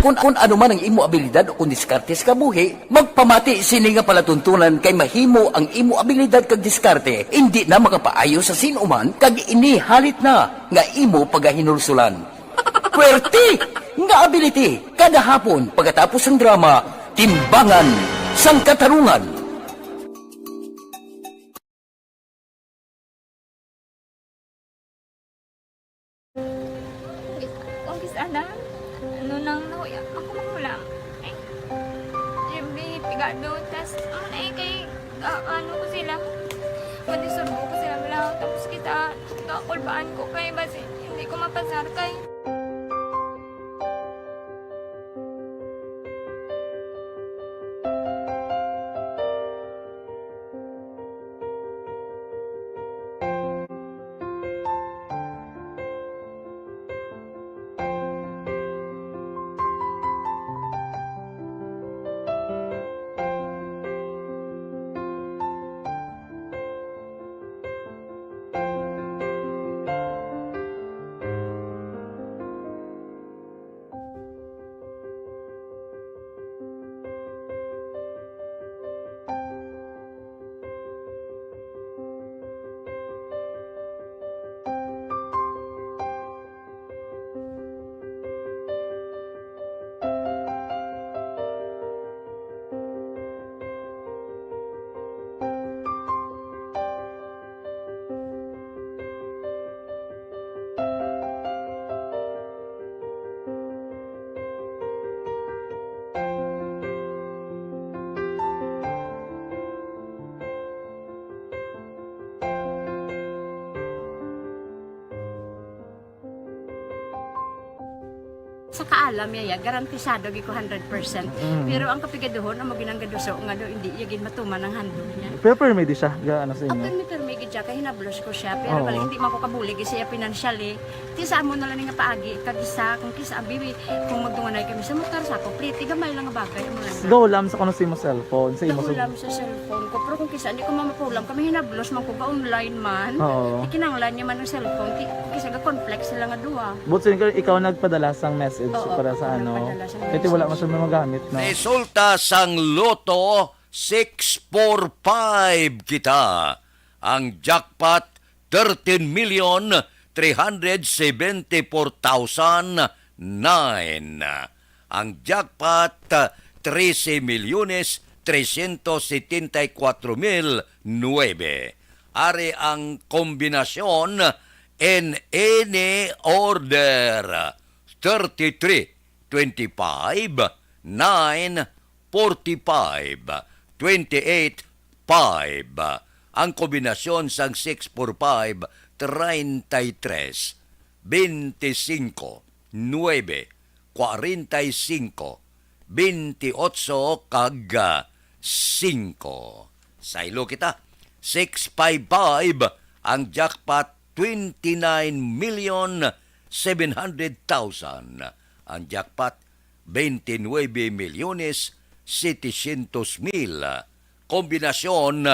Kun, kun ano man ang imo abilidad o kun diskarte sa kabuhi, magpamati sini nga palatuntunan kay mahimo ang imo abilidad kag diskarte indi na makapaayo sa sin-o man kag ini halit na nga imo pagahinulsulan. Puwerte nga ability kada hapon pagkatapos sang drama, Timbangan sang Katarungan. Kung kis-, ana, ano nang nahuya ako manghulam? Eh, Jimmy, pigado, tas, ano na eh, kay, ah, ano ko sila, madisurbo ko sila, wala, tapos kita, kakulbaan ko kay, basi, hindi ko mapasar kay. Sa kaalam niya, ya, garantisado gyud ko hundred percent. Mm. Pero ang kapigaduhon, amo ginang gaduso nga daw hindi niya gid matuman ang handog niya. Pero permi di siya, ga, ano sa inyo? Permi, permi gid siya, kay hinablos ko siya. Pero Oo. bali, hindi man ko kabulig siya financially. Ti sa amo na lang nga paagi, kag isa, kung kisa, abi, kung magdunganay kami sa motor, sa ako, pliti, gamay lang nga bagay, amo lang. Gahulam sa kuno sa imo cellphone, sa imo sa Gahulam sa cellphone ko. Pero kung kisa, hindi ko mamapulam, kami hinablos man ko, ga-online man. Oo. Ti kinahanglan niya man ang cellphone, ti, kung kisa, ga-conflict sila nga duha. But since ikaw nagpadala sang message Oo, para sa ako ano, nagpadala sang kaya ti wala message. man siya magamit, no? Resulta sang Lotto six four five kita. Ang jackpot, thirteen million three hundred seventy-four thousand nine. Ang jackpot, trese milyones trescientos setenta y cuatro mil nuebe. Ari ang kombinasyon in any order: thirty-three, twenty-five, nine, forty-five, twenty-eight, five. Ang kombinasyon sang six four five, treinta y tres, veinticinco, nuebe, cuarenta y cinco, veintiocho, kag, ah, cinco. Saylo kita, six five five ang jackpot, twenty-nine million seven hundred thousand. Ang jackpot, veintinuebe milyones setecientos mil. Kombinasyon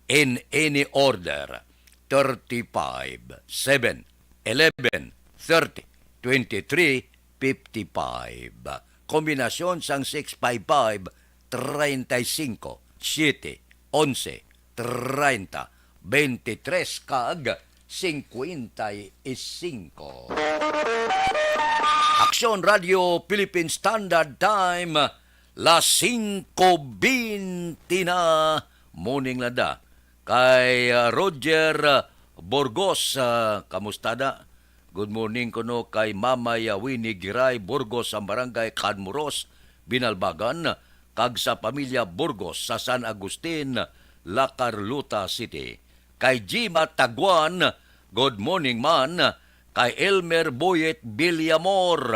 in any order: thirty-five, seven, eleven, thirty, twenty-three, fifty-five. Kombinasyon sang six five five, treinta y cinco, siete, once, treinta, veintitrés, kag cincuenta y cinco. Aksyon Radio Philippine Standard Time, las cinco veinte na. Morning lang da. Kay, ah, Roger, ah, Burgos, ah, kamusta da? Good morning kuno kay Mama Yawini Giray Burgos sa Barangay Canmuros, Binalbagan, kag sa pamilya Burgos sa San Agustin, La Carlota City. Kay Jima Taguan, good morning man. Kay Elmer Boyet Villamor,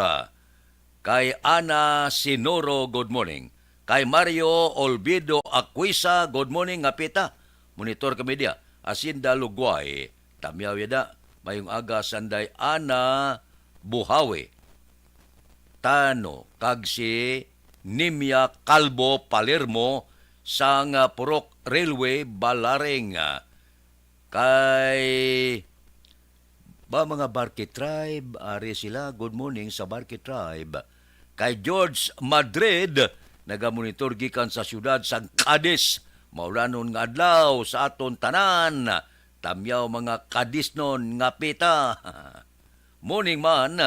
kay Ana Sinoro, good morning. Kay Mario Olvido Aquisa, good morning, Ngapita. Monitor kami diya. Hacienda Luguay, tamyaw yada. Mayong aga, Sanday Ana Buhawi Tano, kag si Nimia Calvo Palermo sang, ah, Purok Railway, Balaring. Kay ba, mga Barque Tribe, ari sila. Good morning sa Barque Tribe. Kay George Madrid, nagamonitor gikan sa siyudad sang Cadiz. Maulanon nga adlaw sa aton tanan. Tamyaw, mga Cadiznon, Ngapita. Morning man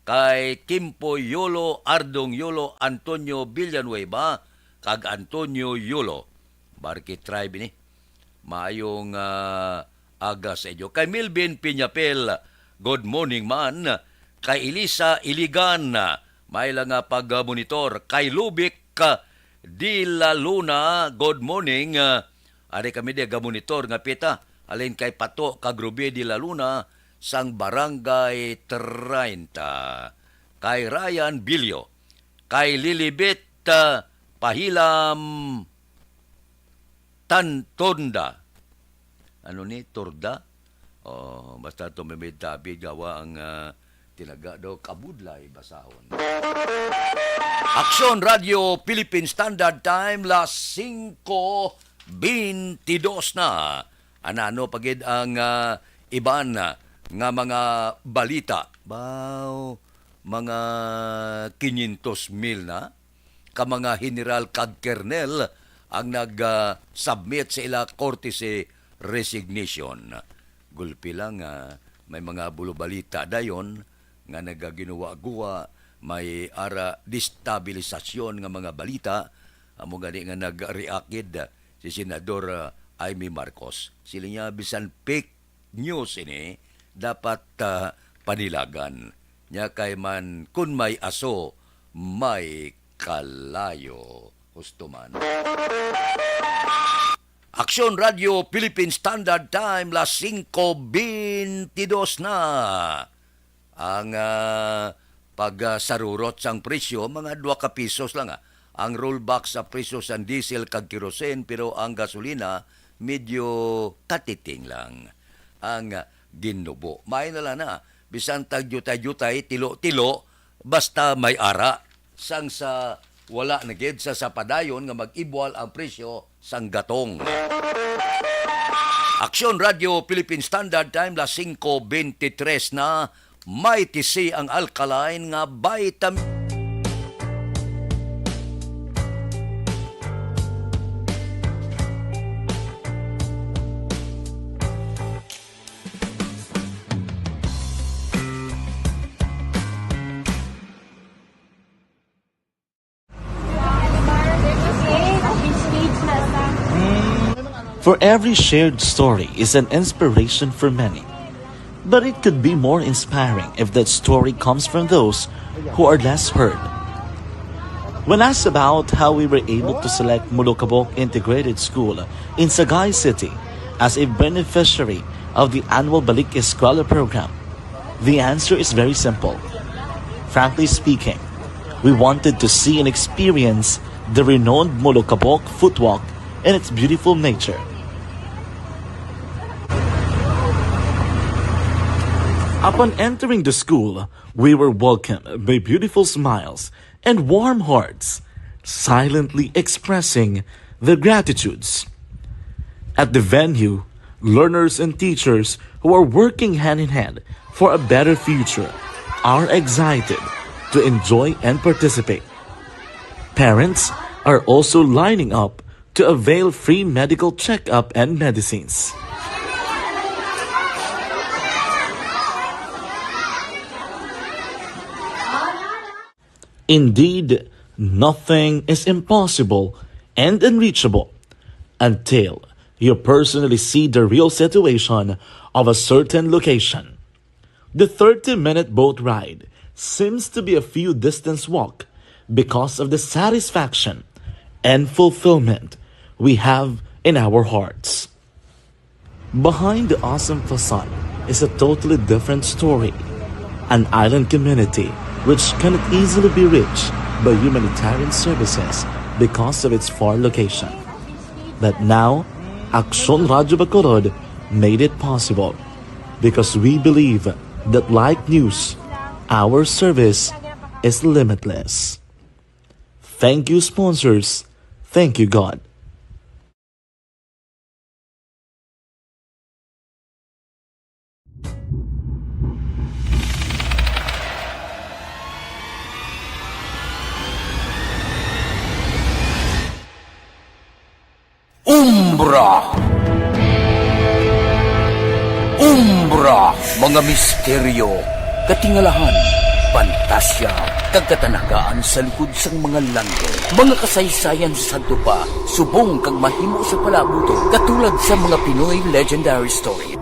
kay Kimpo Yolo, Ardong Yolo, Antonio Villanueva, kag Antonio Yolo. Barque Tribe ini. Maayong, ah, aga sa inyo. Kay Melvin Piñapel, good morning man. Kay Elisa Iligan, may lang nga pag-monitor. Kay Lubic, ah, de la Luna, good morning. Ah, ari kami di gamonitor, Ngapita. Halin kay Pato kag Ruby de la Luna sang Barangay treinta. Kay Ryan Bilyo, kay Lilibet, ah, Pahilam Tantonda. Ano ni? Turda? Oh, basta to may tabi gawa ang, ah, tinaga do kabudlay basahon. Aksyon Radio Philippine Standard Time, las singko beintidos na. Anano pa gid ang, ah, iban, ah, nga mga balita? Baw, mga kinyentos mil na ka mga general kag kernel ang nag, ah, submit sa ila korte si resignation. Gulpi lang, ah, may mga bulobalita dayon nga nagaginuwa-guwa, may ara destabilisasyon nga mga balita, amo gani nga nag-react gid si Senador, ah, Imee Marcos. Sila niya, bisan fake news ini, dapat, ah, panilagan. Nya kay man, kun may aso, may kalayo. Husto man. Aksyon Radio Philippine Standard Time, las singko beintidos na. Ang, ah, pag, ah, sarurot sang presyo, mga dua ka pisos lang, ah. Ang rollback sa presyo sang diesel kag kerosene, pero ang gasolina medyo katiting lang ang, ah, ginubo. May na lang na, bisan tagyutay-jutay, tilo-tilo, basta may ara. Sang sa wala na gid sa, sa padayon nga mag-ibwal ang presyo sang gatong. Aksyon Radio Philippine Standard Time, las singko beintitres na, may tisi ang alkaline nga vitamin. For every shared story is an inspiration for many. But it could be more inspiring if that story comes from those who are less heard. When asked about how we were able to select Molokabok Integrated School in Sagay City as a beneficiary of the annual Balik Eskwela program, the answer is very simple. Frankly speaking, we wanted to see and experience the renowned Molokabok Footwalk and its beautiful nature. Upon entering the school, we were welcomed by beautiful smiles and warm hearts, silently expressing their gratitudes. At the venue, learners and teachers who are working hand in hand for a better future are excited to enjoy and participate. Parents are also lining up to avail free medical checkup and medicines. Indeed, nothing is impossible and unreachable until you personally see the real situation of a certain location. The thirty-minute boat ride seems to be a few distance walk because of the satisfaction and fulfillment we have in our hearts. Behind the awesome facade is a totally different story. An island community which cannot easily be reached by humanitarian services because of its far location. But now, Aksyon Radyo Bacolod made it possible because we believe that like news, our service is limitless. Thank you, sponsors. Thank you, God. Umbra. Umbra, mga misteryo, katingalahan, pantasya, kag katanagaan sa likod sang mga langit. Mga kasaysayan sa sadto pa, subong kag mahimo sa palabuton, katulad sa mga Pinoy legendary story.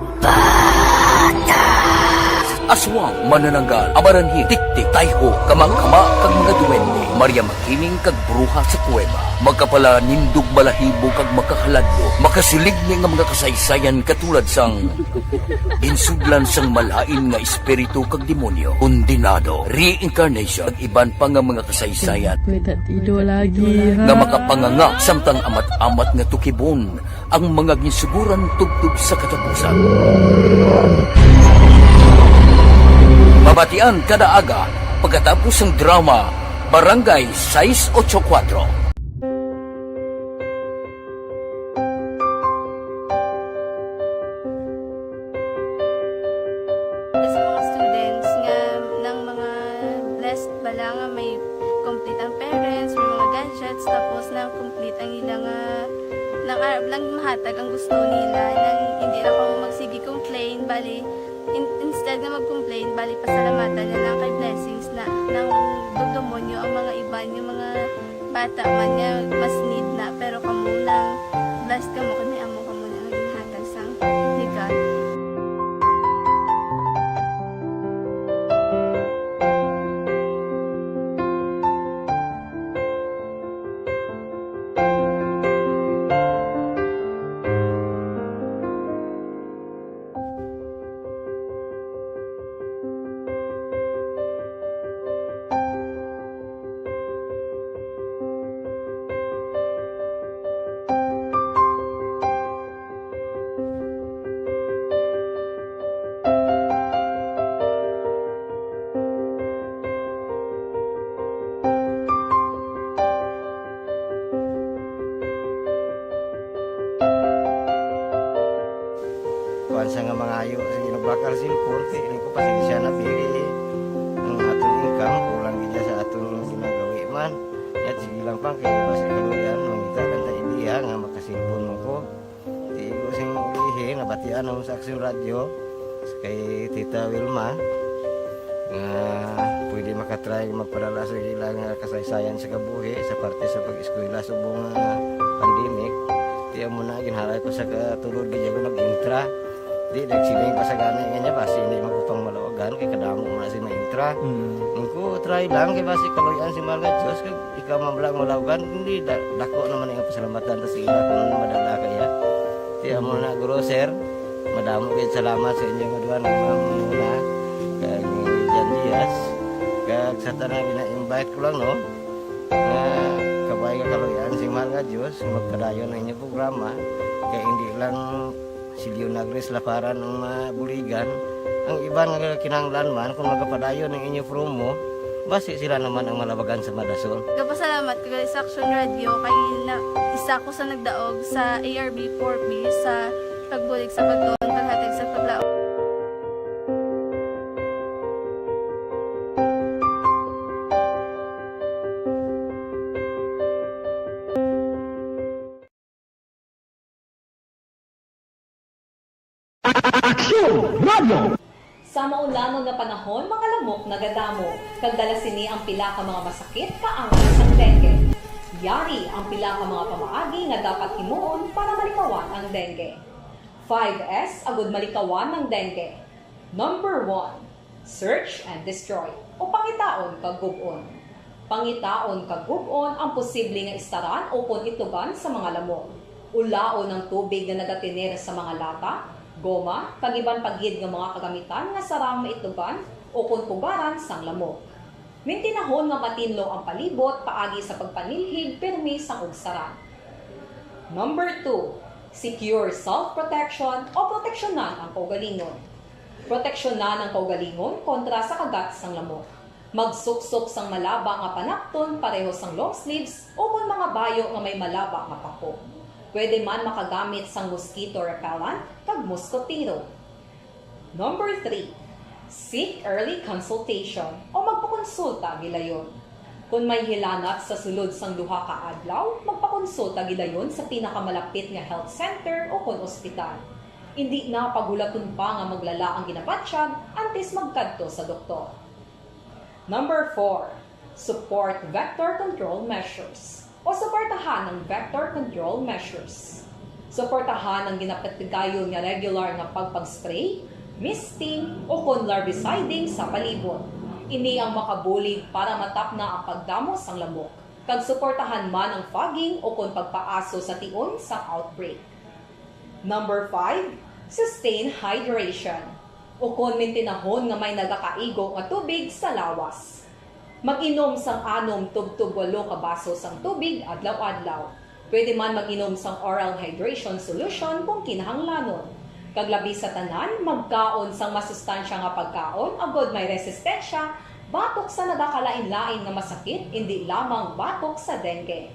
Aswang, manananggal, amaranhi, tiktik, tayho, kamangkama, kag mga duwende, Maria Makiling kag bruha sa kuweba. Makapalanindog balahibo kag makahaladlok, makasiligni nga mga kasaysayan katulad sang ginsudlan sang malain nga espiritu kag demonyo, kondenado, reincarnation, kag iban pa nga mga kasaysayan May tatido lagi, nga ha? makapanganga samtang amat-amat nga tukibon ang mga ginsuguran tubtob sa katapusan. Mabatian kada aga pagkatapos sang drama Barangay sais ocho kuwatro. Sa mga students nga nang mga blessed bala nga may complete ang parents, may mga gadgets, tapos na complete ang ila nga nang arab lang mahatag ang gusto nila, nang hindi na kamo magsige complain, bali, in- instead nga mag-complain, bali, pasalamatan na lang kay blessings na nang dugdumonyo ang mga iban, yung mga bata man nga mas need na, pero kamo nang blessed kamo kay may amo kamo na nga ginhatag sang legal. Kuwan sa nga mangayo, sige, nagbakal cellphone, kay ini ko pasensya na, biri. Ang aton income, kulang gid sa aton ginagawi man. Yat, sige lang, pang, kay mas ikaluyan, mangita lang ta idea nga makasilpon mo ko. Di ko sing ilihi, nabatian ako sa Aksyon Radyo, kay Tita Wilma, nga pwede makatry magpadala sa ilang, ah, kasaysayan sa kabuhi sa parte sa pag-eskwela subong nga pandemic. Di amo na, ginhalay ko sa katulod, gid ako nag-intra. Di, nagsiling pa sa gani nga niya, basi hindi man ko pang malawagan, kay kadamo man si ma-intra. Mm. Nung ko, try lang, kay basi kaluyan si mahal nga Diyos, kag ikaw man lang malawagan, hindi, da-, dako naman ang pasalamatan ta sa ila kung madala kaya. Di amo na, guro, sir, madamo gid salamat sa inyo nga duha nga mga muna, kag Jan Diaz, kag sa tanan gina-invite ko lang, no, nga kabay nga kaluyan si mahal nga Diyos, magpadayon ang inyo programa, kay hindi lang si Leonagris Laparan ang mabuligan, ang iban nga kinahanglan man, kung magapadayon ang inyo promo, basi sila naman ang malabagan sa madason. Gapasalamat ko gali sa Aksyon Radyo kay na, isa ko sa nagdaog sa A R B four B sa pagbulig sa pagtuon, paghatag sa paglaom. Aksyon Radio! Sa maulangon nga panahon, mga lamok nagadamo, kag dala sini ang pila ka mga masakit kaangay sang dengue. Yari ang pila ka mga pamaagi nga dapat himuon para malikawan ang dengue. Five S agud malikawan ang dengue. Number one, search and destroy, o pangitaon kag gub-on. Pangitaon kag gub-on ang posible nga istaran ukon itlugan sa mga lamok. Ulaon ang tubig nga nagatener sa mga lata, goma, kag iban pa gid nga mga kagamitan nga sarang maitlugan ukon pugaran sang lamok. Mintinahon nga matinlo ang palibot paagi sa pagpanilhig pirmi sang ugsaran. Number two, secure self-protection o proteksyonan ang kaugalingon. Proteksyonan ang kaugalingon kontra sa kagat sang lamok. Magsuksok sang malaba nga panapton pareho sang long sleeves o kon mga bayo nga may malaba nga pako. Pwede man makagamit sang mosquito repellent kag moskotero. Number three, seek early consultation o magpakonsulta gilayon. Kon may hilanat sa sulod sang duha ka adlaw, magpakonsulta gilayon sa pinakamalapit nga health center o kon ospital. Indi na paghulaton pa nga maglala ang ginabatyag antes magkadto sa doktor. Number four, support vector control measures o suportahan ang vector control measures. Suportahan ang ginapatigayon nga regular nga pagpag-spray, misting, o kon larviciding sa palibot. Ini ang makabulig para matapna ang pagdamo sang lamok, kag suportahan man ang fogging o kon pagpaaso sa tion sang outbreak. Number five, sustain hydration, o kon mintinahon nga may nagakaigo nga tubig sa lawas. Mag-inom sang anom tubtob walo ka baso sang tubig adlaw-adlaw. Pwede man mag-inom sang oral hydration solution kung kinahanglanon. Kag labi sa tanan, magkaon sang masustansya nga pagkaon agod may resistensya batok sa nagakalain-lain nga masakit, indi lamang batok sa dengue.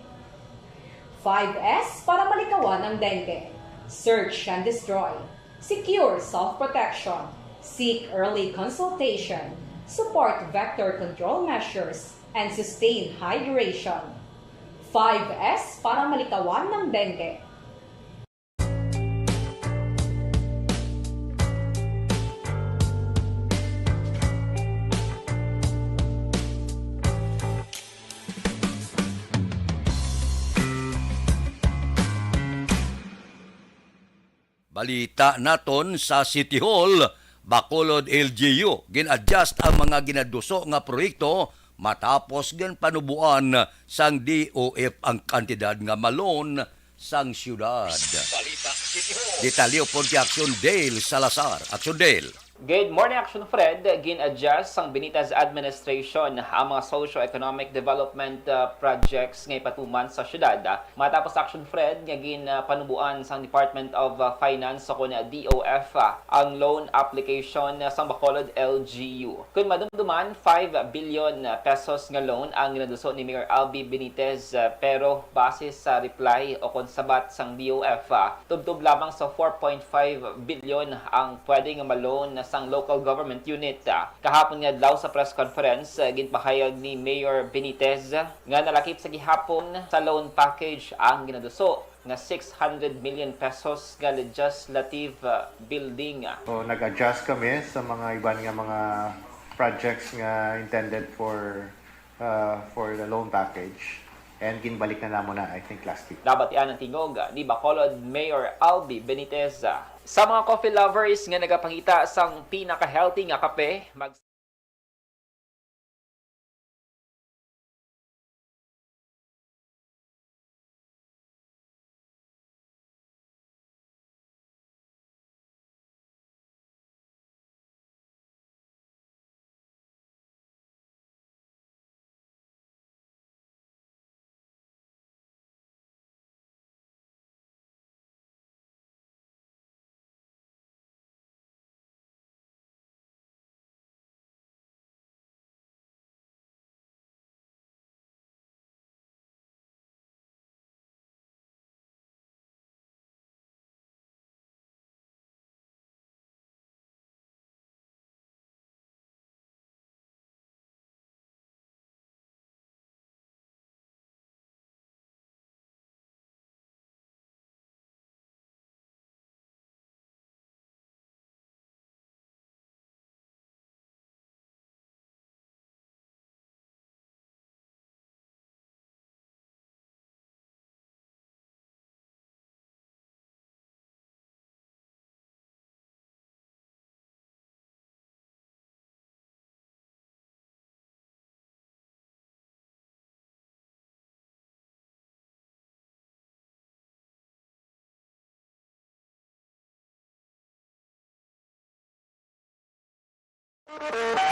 Five S para malikawan ang dengue. Search and destroy. Secure self-protection. Seek early consultation. Support vector control measures and sustain hydration. Five S para malikawan ng dengue. Balita naton sa City Hall, Bacolod L G U, gin-adjust ang mga ginaduso nga proyekto matapos ginpanuboan sang D O F ang kantidad nga ma-loan sang siyudad. Detalye upod kay Action Dale Salazar. Action Dale. Good morning, Action Fred. Gin-adjust sang Benitez administration ang mga socio-economic development, ah, projects nga ipatuman sa syudad, ah, matapos, Action Fred, nga ginpanuboan sang Department of, ah, Finance o kon D O F, ah, ang loan application, ah, sang Bacolod L G U. Kon madumduman, five billion pesos nga loan ang ginaduso ni Mayor Albee Benitez, ah, pero base sa reply o kon sabat sang D O F, ah, tubtob lamang sa four point five bilyon ang pwede nga ma-loan sang local government unit. Kahapon nga adlaw sa press conference, ah, ginpahayag ni Mayor Benitez nga nalakip sa gihapon sa loan package ang ginaduso nga six hundred million pesos nga legislative, ah, building. So, nag-adjust kami sa mga iban nga mga projects nga intended for, ah, for the loan package. And ginbalik na namo na, I think, last week. Nabatian ang tingog ni Bacolod Mayor Albee Benitez. Sa mga coffee lovers nga nagapangita sang pinaka-healthy nga kape, mag-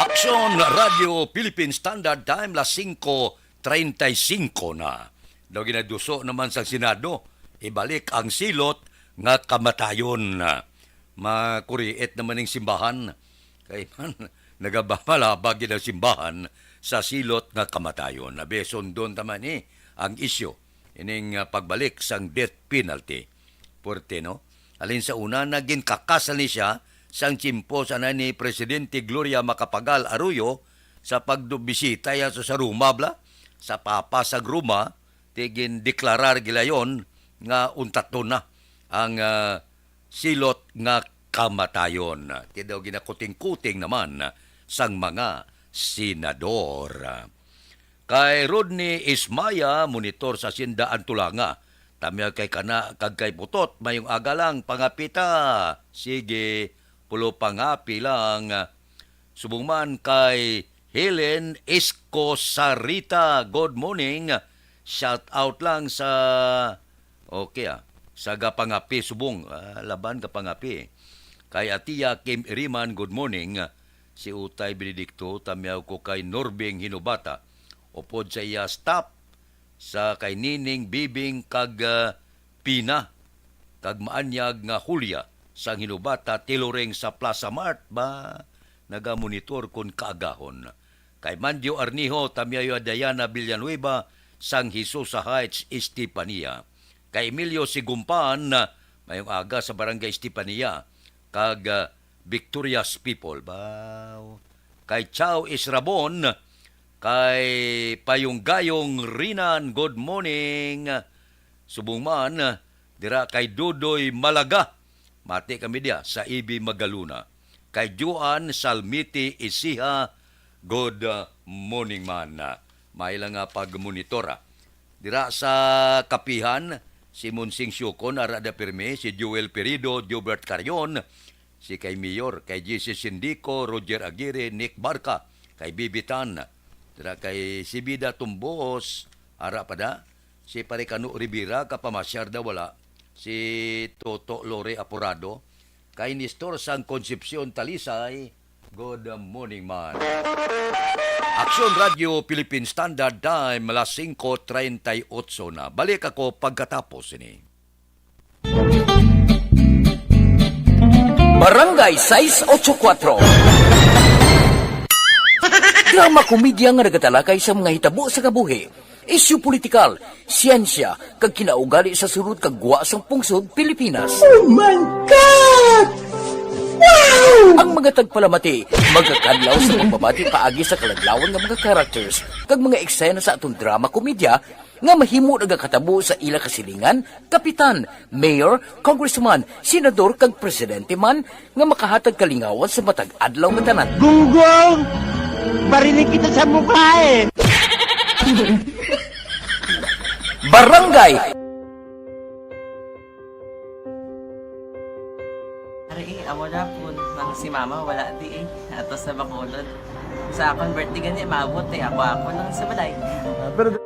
Aksyon Radio Philippine Standard Time, las singko treinta y cinco na. Daw ginaduso naman sa Senado, ibalik ang silot nga kamatayon. Makuriit naman ning simbahan. Kay man, nagababalabag gid ang simbahan sa silot nga kamatayon. Abi, sundon ta man ni ang isyu, ining, ah, pagbalik sang death penalty. Puwerte, no? Halin sa una, nagin kakasal ni siya sang tiyempo sa ni Presidente Gloria Macapagal Arroyo sa pagbisita ya sa, sa Roma, bla? Sa Papa sa Roma, ti gindeklarar gilayon nga untaton na ang, ah, silot nga kamatayon. Ti daw ginakuting-kuting naman sang mga senador. Kay Rodney Ismaya, monitor sa Sinda Antulanga. Tamya kay kana kag kay Putot, mayong aga lang, pangapita. Sige, pulo pangapi lang. Subong man kay Helen Escosarita, good morning. Shout out lang sa, okay, ah, sa Gapangapi, subong, ah, laban Gapangapi. Kay Atia Kim Iriman, good morning. Si Utay Benedicto, tamyaw ko kay Norbing Hinubata, upod sa iya staff, sa kay Nining, Bibing, kag, ah, Pina, kag maanyag nga Julia sang Hinubata, tiluring sa Plaza Mart ba, nagamonitor kon kaagahon. Kay Mandio Arnijo, tamyayo Diana Villanueva sang Jesusa Heights, Estefania. Kay Emilio Sigumpan, mayong aga sa Barangay Estefania, kag, ah, Victorious People. Baw. Kay Chao Israbon, kay Payunggayong Rinan, good morning. Subong man, dira kay Dudoy Malaga, mati kami diya sa Ibi Magaluna. Kay Juan Salmiti Isiha, good, uh, morning man. May lang nga pagmonitor, ah. Dira sa Kapihan, si Monsing Siukon, ara da pirmi, si Joel Perido, Jobert Carion, si kay Mayor, kay J C Sindico, Roger Aguirre, Nick Barca, kay Bibitan, dira kay si Bida Tumbos, ara pa da, si Pare Cano Rivera, kapamasyar da wala, si Toto Lore Aporado, kay Nestor sang Concepcion Talisay, good morning man. Aksyon Radio Philippine Standard Time, alas singko treinta y ocho na. Balik ako pagkatapos ini. Barangay sais ocho kuwatro. Drama komedya nga nagatalakay sa mga hitabo sa kabuhi, isyu politikal, siyensya, kag kinaugali sa sulod kag gwa sang pungsod Pilipinas. Oh my God! Wow! Ang mga tagpalamati magakadlaw sa pagbabati paagi sa kaladlawan nga mga characters kag mga eksena sa aton drama komedya nga mahimo nagakatabo sa ila kasilingan, kapitan, mayor, congressman, senador, kag presidente man nga makahatag kalingawan sa matag adlaw nga tanan. Gunggong! Barinig kita sa mukha eh! Barangay! Ari eh, amo na po nang si mama wala di eh. Ato sa Bacolod. Sa akon birthday gani, maabot eh. Ako-ako lang sa balay. Ah, pero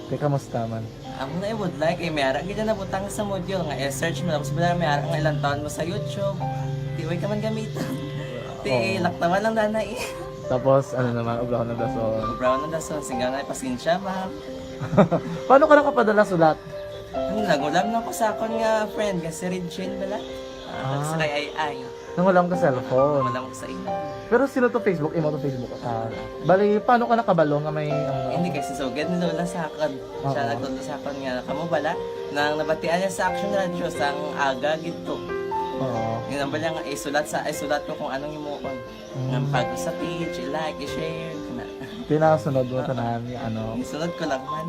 Te, kamusta man? Amo na i-would like, eh, may ara gid na nabutang sa module nga i-search mo, tapos wala may ara nga ilang taon mo sa YouTube. Di, way ka man gamiton. Ti, Oo. Laktawan lang dana, eh. Tapos, ano naman, ubrahon ng dason. Ubrahon ng dason, sigang na, pasensya, ma'am. Paano ka nakapadala sulat? Ano, nangulam na ko sa akon nga friend, nga si Regine bala. Ah, Ah. Sa kay Ay Ay. Nangulam ka cellphone? Nangulam ko sa imo. Pero sino to Facebook? Imo to Facebook? Ah, bali, paano ka nakabalo nga may, ano? Hindi, kay si Sugad ni Lola sa akon. Siya Oo. nagtudlo sa akon nga, kamo bala, nang nabatian niya sa Action Radio, sang aga gid to. Oo. Yun ang bala nga, isulat sa, isulat ko kung anong himuon. Mm. Nga pag sa page, i-like, i-share, kana. Pinasunod mo tanan nga ano. Isunod ko lang man.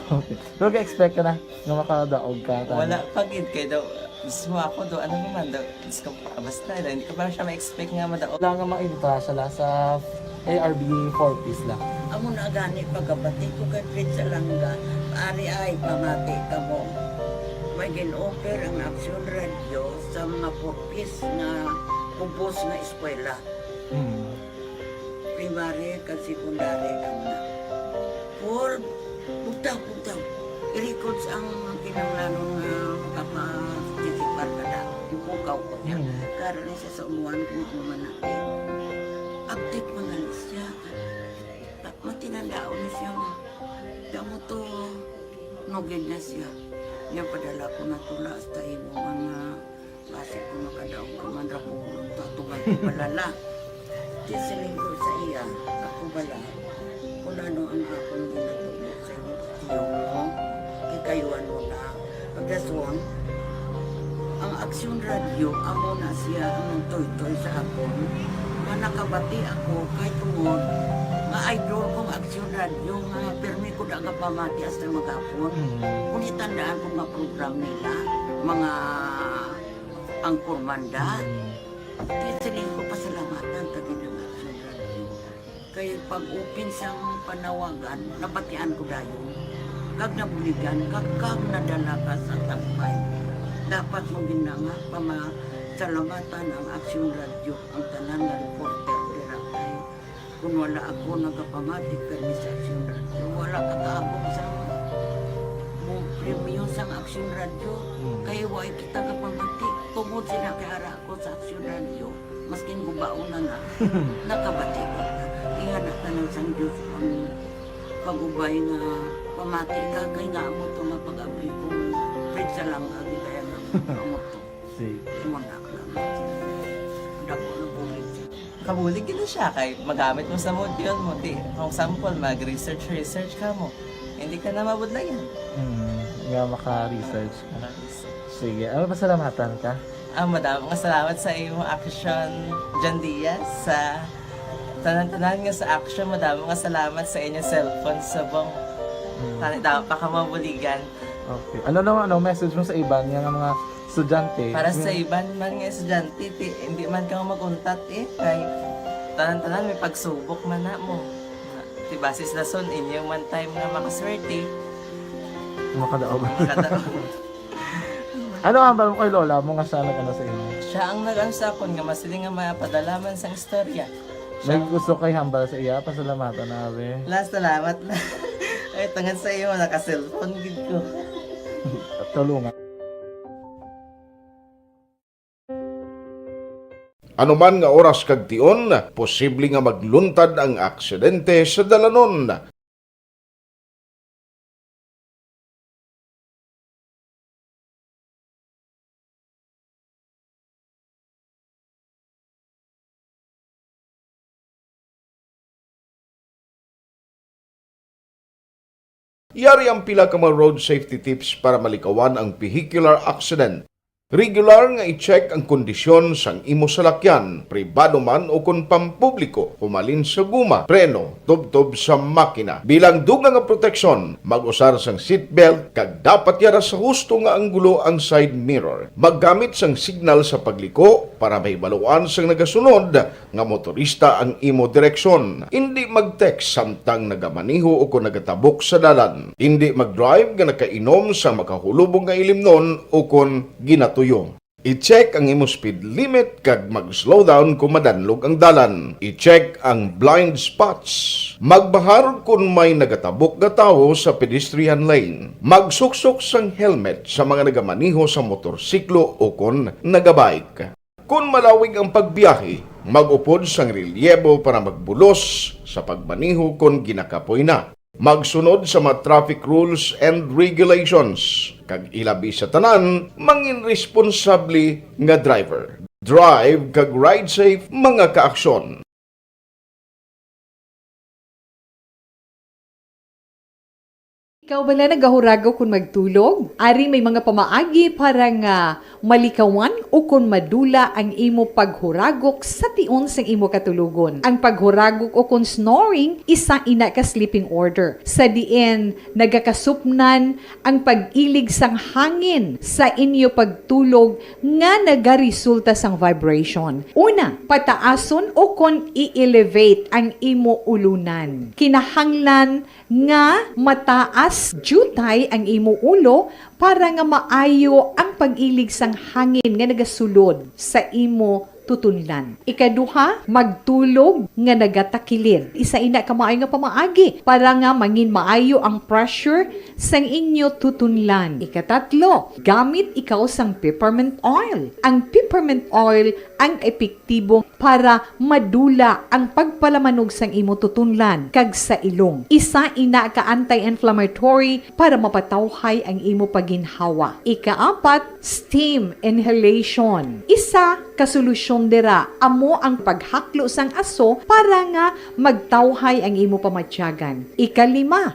Okay. Pero ga-expect ka na nga makadaog ka, tanan? Wala pa gid kay daw, mismo ako daw, ano naman daw, Diyos ko, basta, hindi ko pa siya ma-expect nga madaog. Wala nga maintra siya la sa A R B four Ps la. Amo na gani pagkabati ko kay Fred Salanga, ari ay pamati kamo. May gin-offer ang Aksyon Radio sa mga four Ps nga kubos nga eskwela. Mm. Primary kag secondary kamo na. Paul, bugtaw, bugtaw. I-records ang kinahanglanon nga makaparticipar ka na. Ipukaw ko niya. Mm. Karon na siya sa umuan kung ano man na. Update man gani siya. Matinandaon na siya nga. Damo to, nugid na siya. Niya padala ko na tula hasta imo mga Basi kung makadaog ka man ra, pulong to, atubang ko bala la. Di siling ko sa iya, ako bala, kung ano ang akong ginatubo sa imo, tiyo mo, kikayuan mo na. Pagdason, ang Aksyon Radio, amo na siya ang nagtuytoy sa akon. Nga nakabati ako, kay tungod, nga idol kong Aksyon Radio, nga pirmi ko da nga pamati hasta maghapon. Mm. Kung itandaan ko nga program nila, mga angkor manda. Mm. Kaya siling ko, pasalamatan ta gid ang Aksyon Radio. Kay pag-open sang panawagan, nabatian ko dayon. Kag nabuligan, kag, kag nadala ka sa tampay. Dapat mo gid na nga pamasalamatan ang Aksyon Radio, ang tanan nga reporter dira kay Kung wala ako nagapamati kay Miss Action Radio, wala ka kaabot sa mo premyo sang Action Radio. Mm. Kay wala kita kapamati. Tungod sila kay ara ako sa Action Radio, maskin gubaon na na, nakabati ko na. Ingana tanan sang Diyos ang pag-ubay nga pamati ka, kay nga amo to nga pag-abri ko, Fred Salanga, di kaya nga amo to. Sige. Imo na lang. Dako na bulig siya. Kabulig gid na siya kay magamit mo sa module mo. Di, kung sample, mag-research, research ka mo. Hindi ka na mabudlayan. Hmm, nga maka-research ka. Maka-research. Sige, ano, pasalamatan ka? Ah, madamo nga salamat sa imo Action, John Diaz, sa tanan-tanan nga sa Action. Madamo nga salamat sa inyo cellphone subong. Hmm. Tani, damo pa ka mabuligan. Okay. Ano naman, ano, message mo sa iban nga, nga mga estudyante? Para sa iban man nga estudyante, ti, hindi man ka mag-untat eh. Kay tanan-tanan may pagsubok man na mo. Ti basis lason, inyo man time nga makaswerte. Makadaog. Makadaog. Ano ang hambal mo kay lola mo nga siya nag-ano sa imo? Siya ang nag-ano sa akon nga masiling nga mapadala man sang istorya. May gusto kay hambal sa iya, pasalamatan na, abi. La, salamat na. Ay, tungod sa iyo, naka-cellphone gid ko. Tulungan. Anuman nga oras kag tion, posible nga magluntad ang aksidente sa dalanon. Yari ang pila ka mga road safety tips para malikawan ang vehicular accident. Regular nga i-check ang kondisyon sang imo salakyan, pribado man o kon pampubliko, humalin sa guma, preno, tubtob sa makina. Bilang dugang nga proteksyon, mag-usar sang seatbelt kag dapat yara sa husto nga anggulo ang side mirror. Maggamit sang signal sa pagliko para mahibaluan sang nagasunod nga motorista ang imo direksyon. Indi mag-text samtang nagamaneho o kon nagatabok sa dalan. Indi mag-drive nga nakainom sa makahulubong nga ilimnon o kon ginatuyo. I-check ang imo speed limit kag mag-slow down kon madanlog ang dalan. I-check ang blind spots. Magbahar kon may nagatabok nga tawo sa pedestrian lane. Magsuksok sang helmet sa mga nagamaneho sa motorsiklo o kon nagabike. Kon malawig ang pagbiyahe, mag-upod sang relyebo para magbulos sa pagmaneho kon ginakapoy na. Magsunod sa mga traffic rules and regulations, kag ilabi sa tanan, mangin responsable nga driver. Drive kag ride safe, mga kaaksyon. Ikaw bala nagahuragok kon magtulog? Ari may mga pamaagi para nga malikawan o kon madula ang imo paghuragok sa tion sang imo katulogon. Ang paghuragok o kon snoring, isa ina ka sleeping order, sa diin nagakasupnan ang pag-ilig sang hangin sa inyo pagtulog nga nagaresulta sang vibration. Una, pataason o kon i-elevate ang imo ulunan. Kinahanglan nga mataas diutay ang imo ulo para nga maayo ang pag-ilig sang hangin nga nagasulod sa imo tutunlan. Ikaduha, magtulog nga nagatakilid. Isa ina ka maayo nga pamaagi para nga mangin maayo ang pressure sang inyo tutunlan. Ikatatlo, gamit ikaw sang peppermint oil. Ang peppermint oil ang epektibo para madula ang pagpalamanog sang imo tutunlan kag sa ilong. Isa ina ka anti-inflammatory para mapatawhay ang imo pagginhawa. Ikaapat, steam inhalation. Isa ka solusyon dira amo ang paghaklo sang aso para nga magtawhay ang imo pamatyagan. Ikalima,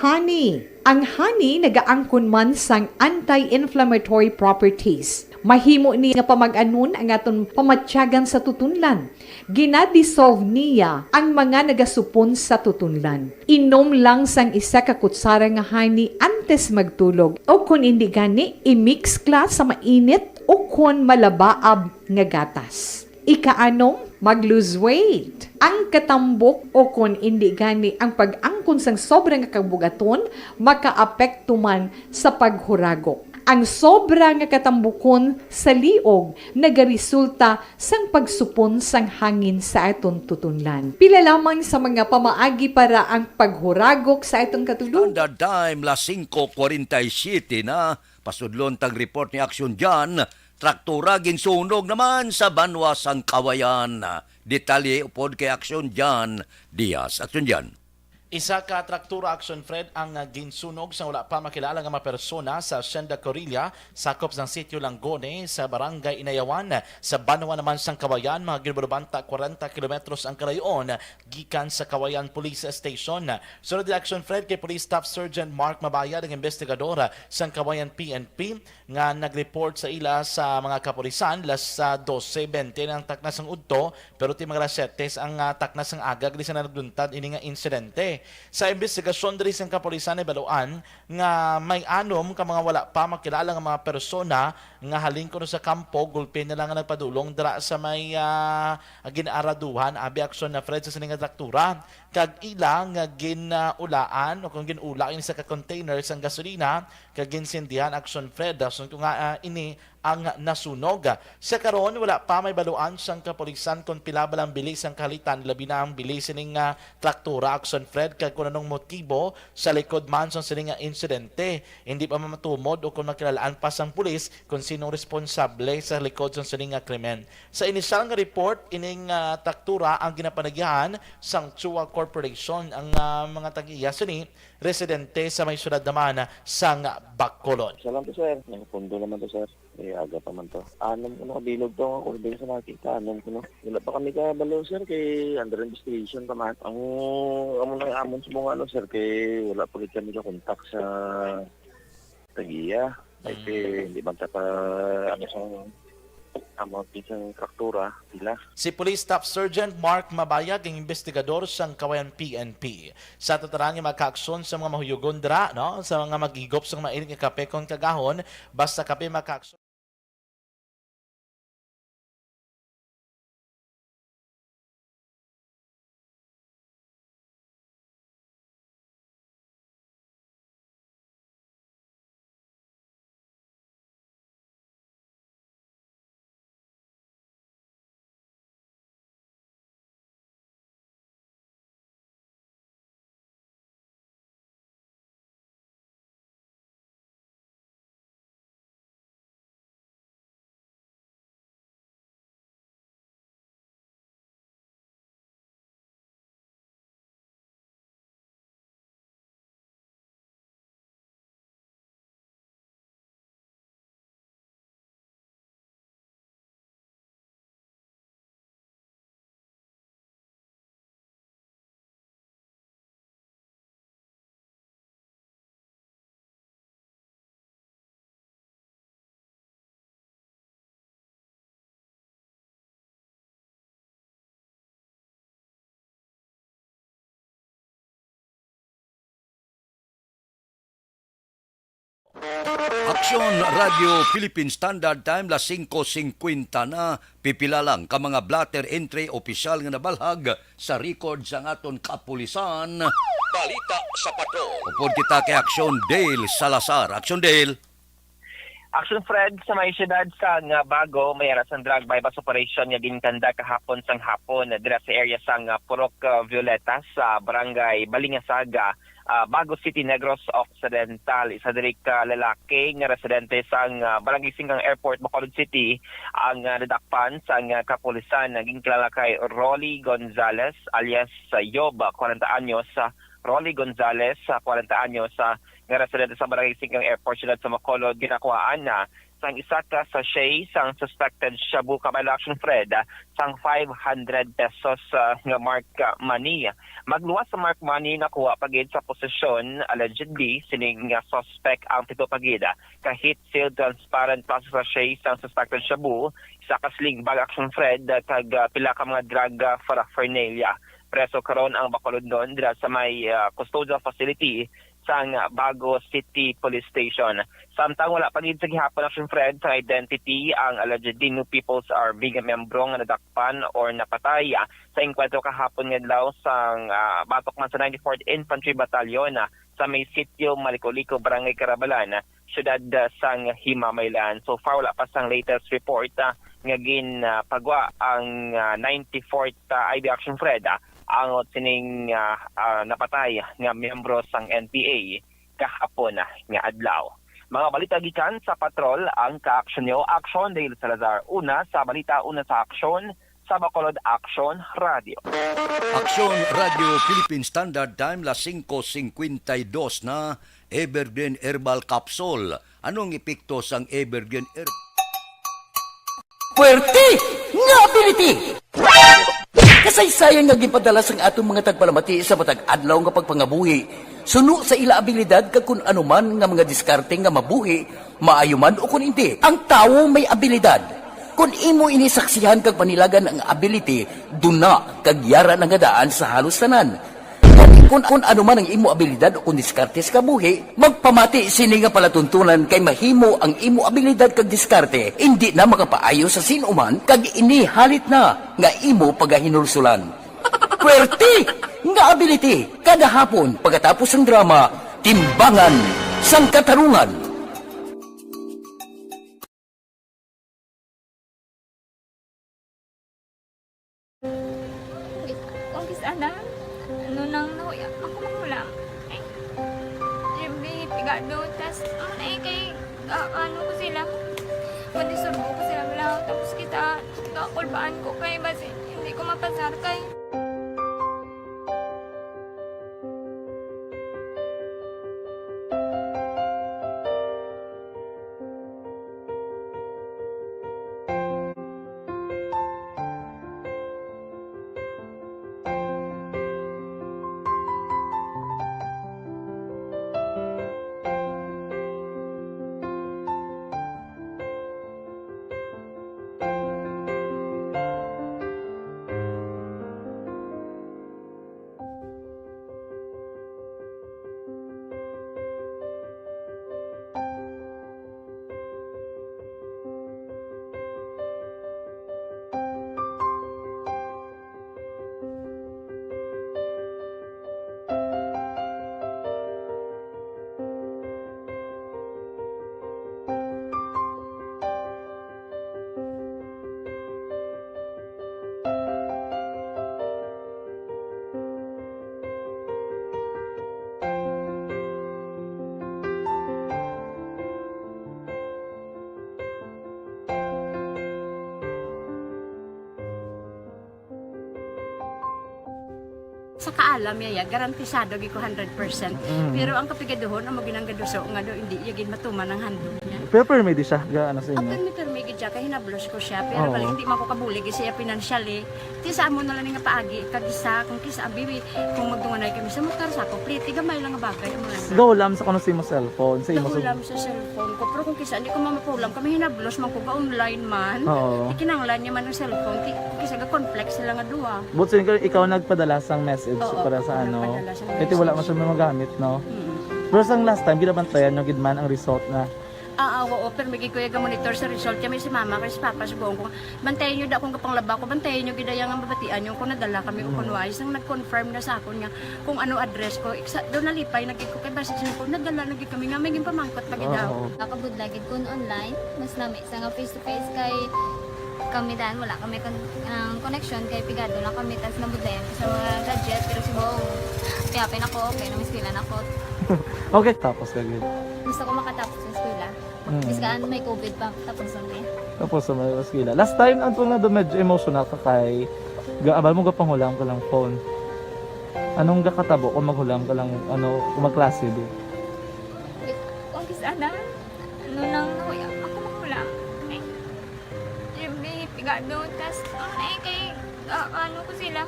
honey. Ang honey nagaangkon man sang anti-inflammatory properties. Mahimo ni nga pamag-anon ang aton pamatyagan sa tutunlan. Gina-dissolve niya ang mga nagasupon sa tutunlan. Inom lang sang isa ka kutsara nga honey antes magtulog, o kon indi gani, i-mix kla sa mainit o kon malabaab nga gatas. Ikaanom, mag-lose weight. Ang katambok o kon indi gani ang pag-angkon sang sobra nga kabugaton makaapekto man sa paghuragok. Ang sobra nga katambukon sa liog nagaresulta sang pagsupon sang hangin sa aton tutunlan. Pila lamang sa mga pamaagi para ang paghuragok sa aton katulogan. Standard Time, las singko kwarenta y siyete na. Pasudlon tang report ni Action Jan, traktora ginsunog naman sa banwa sang Kawayan. Detalye upod kay Action Jan Diaz. Action Jan. Isa ka traktora, Action Fred, ang, ah, ginsunog sa wala pa makilala nga mga persona sa Hacienda Corilla, sakop sang Sitio Langone, sa Barangay Inayawan, sa banwa naman sang Kawayan, mga ginbulubanta kwarenta kilometros ang kalayo-on gikan sa Kawayan Police Station. Sunod ni Action Fred kay Police Staff Sergeant Mark Mabayad, ang investigador sang Kawayan P N P, nga nag-report sa ila sa mga kapulisan, las, ah, dose bente ang takna sang udto, pero ti mga alas siyete ang, ah, takna sang aga, gali sa nagluntad ini nga insidente. Sa imbestigasyon diri sang kapulisan, nabaluan nga may anom ka mga wala pa makilala nga mga persona nga halin kuno sa kampo, gulpi na lang nga nagpadulong dira sa may, ah, gin-araduhan, abi, Action Fred, sa sini nga traktora, kag ila nga gin-ulaan o kung gin-ula ini sa ka container sang gasolina, kag ginsindihan, Action Fred. Dason ko nga, ah, ini ang nasunog. Sa karon, wala pa may baluan sang kapulisan kon pila bala ang bili sang kahalitan, labi na ang bili sining, ah, traktora, Action Fred, kag kon anong motibo sa likod man sang sini nga insidente. Hindi pa man matumod o kon makilalaan pa sang pulis kon sino ang responsable sa likod sang sini nga krimen. Sa inisyal nga report, ining, ah, traktora ang ginapanagihan sang Chua Corporation. Ang, ah, mga tag-iya sini, residente sa may syudad naman sang Bacolod. Isa lang to, sir. Nakapundo naman to, sir. Eh, aga pa man to. Anom kuno ka bilog to nga kordero sa nakita. Anom kuno. Wala pa kami kabalo, sir, kay under investigation pa man. Ang amo na amon sa mga ano, sir, kay wala pa gid kami ka-contact sa tag-iya. Ay, Mm. kay hindi man ta pa, ano, sa amo, sa traktora, sila. Si Police Staff Sergeant Mark Mabayag ang investigador sang Kawayan P N P. Sa tataran nga makaaksyon sa mga mahuyogon dira, no? Sa mga maghigop sa mainit nga kape kon kagahon, basta kape makaaksyon. Aksyon Radio Philippine Standard Time, las singko singkwenta na. Pipila lang ka mga blotter entry opisyal nga nabalhag sa record sang aton kapulisan. Balita sa Patrol. Upod kita kay Aksyon Dale Salazar. Aksyon Dale. Action Fred, sa may siyudad sang Bago, may aras ang drug buy-bust operation nga ginkanda kahapon sang hapon dira sa area sang, ah, Purok, ah, Violeta sa Barangay Balingasaga, ah, Bago City, Negros Occidental. Isa diri ka lalaki nga residente sang, ah, Barangay Singkang Airport, Bacolod City, ang, ah, nadakpan sang, ah, kapulisan nga ginkilala kay Rolly Gonzales alias, ah, Yob, ah, kwarenta anyos, ah, Rolly Gonzales, ah, kwarenta anyos, ah, nga residente sa Barangay Singkang Airport, siyudad sa Bacolod, ginakuhaan na sang isa ka sachet sang suspected shabu, kabaylo, Action Fred, ah, sang five hundred pesos, ah, nga marked, ah, money. Magluwas sa marked money nakuha pa gid sa posesyon, allegedly, sining, ah, suspect ang pito pa gid, ah, ka heat-sealed transparent plastic sachet sang suspected shabu, isa ka sling bag, Action Fred, ah, kag, ah, pila ka mga drug, ah, paraphernalia. Preso karon ang Bacolodnon dira sa may, ah, custodial facility sang Bago City Police Station. Samtang wala pa gid sa gihapon, Action Fred, sa identity ang alleged Dinu People's Army nga miyembro nga nadakpan or napatay, ah, sa engkwentro kahapon nga adlaw sang, ah, batok man sa ninety-fourth Infantry Battalion, ah, sa may sitio Maliko-Liko, Barangay Carabalan, siyudad, ah, sang Himamaylan. So far, wala pa sang latest report, ah, nga gin, ah, pagwa ang, ah, ninety-fourth, ah, I B Action Fred, ah, angot sining, ah, ah, napatay nga miyembro sang N P A kahapon, ah, nga adlaw. Mga balita gikan sa Patrol, ang kaaksyon nyo, Aksyon Dale Salazar. Una sa balita, una sa aksyon, sa Bacolod Aksyon Radio. Aksyon Radio Philippine Standard Time, las singko singkwenta y dos na. Evergreen Herbal Capsule. Anong epekto sang Evergreen Herbal? Puwerte nga ability! Kasaysayan nga ginpadala sang aton mga tagpalamati sa matag adlaw nga pagpangabuhi, suno sa ila abilidad kag kun ano man nga mga diskarte nga mabuhi, maayo man o kun indi, ang tawo may abilidad. Kun imo ini saksihan kag panilagan ang ability, duna kag yara na nga daan sa halos tanan. Kun, kun ano man ang imo abilidad o kun diskarte sa kabuhi, magpamati sini nga palatuntunan kay mahimo ang imo abilidad kag diskarte indi na makapaayo sa sin-o man kag ini halit na nga imo pagahinulsulan. Puwerte nga ability kada hapon pagkatapos sang drama, Timbangan sang Katarungan. Kung kis-a na, ano nang nahuya ako magulang. Ay, siyempre, pigado, tas, ano na eh, kay, ah, ano ko sila, madisurbo ko sila, wala. Tapos kita, kakulbaan ko kay, basi, hindi ko mapasar kay. Sa kaalam niya, ya, garantisado gid ko hundred percent. Mm. Pero ang kapigaduhon, amo ginang gaduso nga do, hindi ya gid matuman ang handog niya. Pero permi di siya, ga, ano sa inyo? Permi, permi gid siya, kay hinablos ko siya. Pero Oo. Pala, hindi man ko kabulig siya financially. Ti sa amo na lang nga paagi, kag isa, kung kis-a, abi, kung magtunganay kami sa motor, sa ako, pliti, gamay lang nga bagay, amo lang. Gahulam sa kuno sa imo cellphone, sa imo sa Gahulam sa cellphone ko. Pero kung kis-a, hindi ko mamapulam, kami hinablos man ko, ga-online man. Oo. Ti kinahanglan niya man ang cellphone, ti, kis-a, ga-conflict sila nga duha. But so, ikaw, ikaw nagpadala sang message Oo, para sa ako ano? Nagpadala sang Ito wala message. Masyadong magamit, no? Mm. Pero sang last time, ginabantayan nyo gid man ang result na. Ah, ah, oo, pero may gid ko yung monitor sa result. Kaya may si mama, kay si papa, si buong ko. Bantayan nyo da akong kapanglaba ko, bantayan nyo gid ang mabatian nyo kung nadala kami o kung Mm. wala. Isang nag-confirm na sa akon nga kung ano address ko. Iksa, doon nalipay na gid ko kay basi siya ko, nadala na gid kami nga may ginpamangkot pa gid daw. Oo. Nakabudlay gid kun online, mas nami sa nga face to face kay kami dan, wala kami kon-, ang connection kay pigado lang kami, tas nabudlayan ko sa mga gadget, pero si Bong, happy-happy na ko, okay na, may eskwela na ko. Okay, tapos ka gid. Gusto ko makatapos sa eskwela. Mm. Bisan may covid pa, tapos ang day. Tapos sa mga eskwela. Last time, ang tunga doon medyo emotional ka kay ga-, abal mo gapanghulam ka lang phone. Anong gakatabo kung maghulam ka lang, ano, kung magklase di? Kung kis-a na, ano nang nahuya, ako maghulam. Eh, yung may pigado, tas, ano eh, kay, ah, ano ko sila,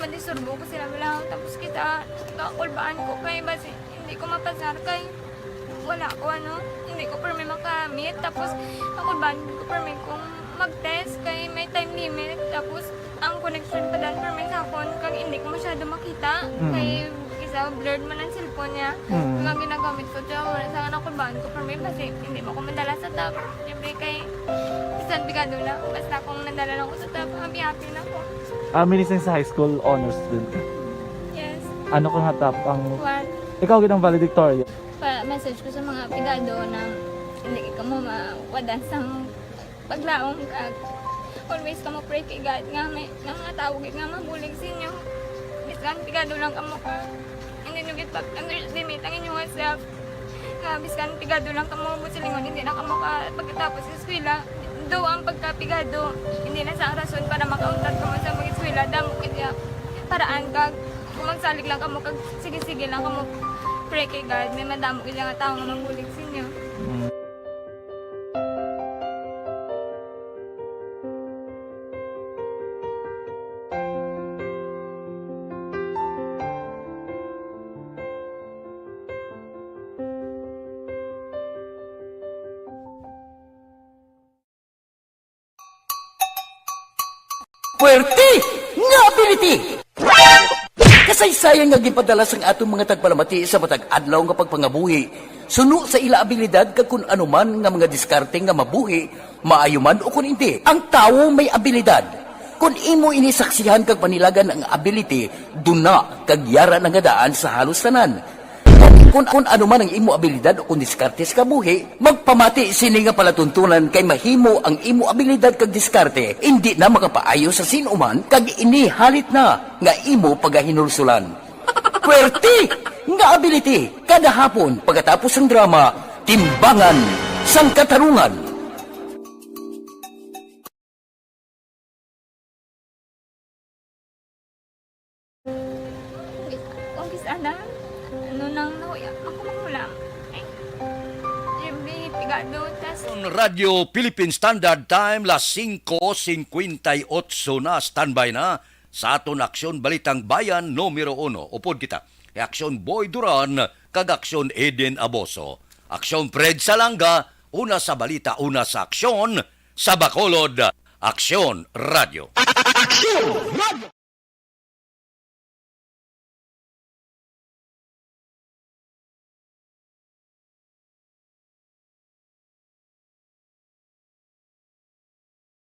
madisturbo ko sila, wala. Tapos kita, kakulbaan ko kay basi, hindi ko mapasar kay wala ko, ano, hindi ko permi makamit. Tapos, kakulbaan ko permi kung mag-test kay may time limit. Tapos, ang connection pa dan permi sa akon, kag hindi ko masyado makita. Mm. Kay, isa, blurred man ang cellphone niya. Mm. Kag ang ginagamit ko, siya, wala sa akin, nakulbaan ko permi, basi hindi mo ko madala sa top. Siyempre, kay, bisan pigado na, basta kung nadala lang ko sa top, happy-happy na ko. Ah, minising sa high school, honors student ka? Yes. Ano ka nga top? Ang One. Ikaw gid ang valedictorian. Pa-message ko sa mga pigado na hindi ka mo mawadan sang paglaom, kag always ka mo pray kay God nga may, nga mga tawo gid nga mabulig sa inyo. Bisan pigado lang kamo ka, hindi nyo gid pag-underestimate ang inyong self. Nga bisan pigado lang kamo, buot silingon, hindi na kamo ka pagkatapos sa eskwela. Do ang pagkapigado, hindi na sa rason para makauntat kamo sa mag-eskwela. Damo gid ya paraan, kag kung magsalig lang kamo, kag sige-sige lang kamo, pray kay God, may madamo gid nga tawo nga magbulig sa inyo. Mm. Puwerte nga ability! Kasaysayan nga ginpadala sang aton mga tagpalamati sa matag adlaw nga pagpangabuhi, suno sa ila abilidad kag kun ano man nga mga diskarte nga mabuhi, maayo man o kun indi, ang tawo may abilidad. Kun imo ini saksihan kag panilagan ang ability, duna kag yara na nga daan sa halos tanan. Kun, kun ano man ang imo abilidad o kun diskarte sa kabuhi, magpamati sini nga palatuntunan kay mahimo ang imo abilidad kag diskarte indi na makapaayo sa sin-o man kag ini halit na nga imo pagahinulsulan. Puwerte nga ability, kada hapon pagkatapos sang drama, Timbangan sang Katarungan. Kung kis-a na, ano nang nahuya, ako maghulam. Ay, Jimmy, pigado, tas Radyo Philippine Standard Time, las singko singkwenta y otso na. Standby na sa aton Aksyon Balitang Bayan numero uno. Upod kita, Aksyon Boy Duran kag Aksyon Eden Aboso. Aksyon Fred Salanga, una sa balita, una sa aksyon, sa Bacolod, Aksyon Radyo. Aksyon!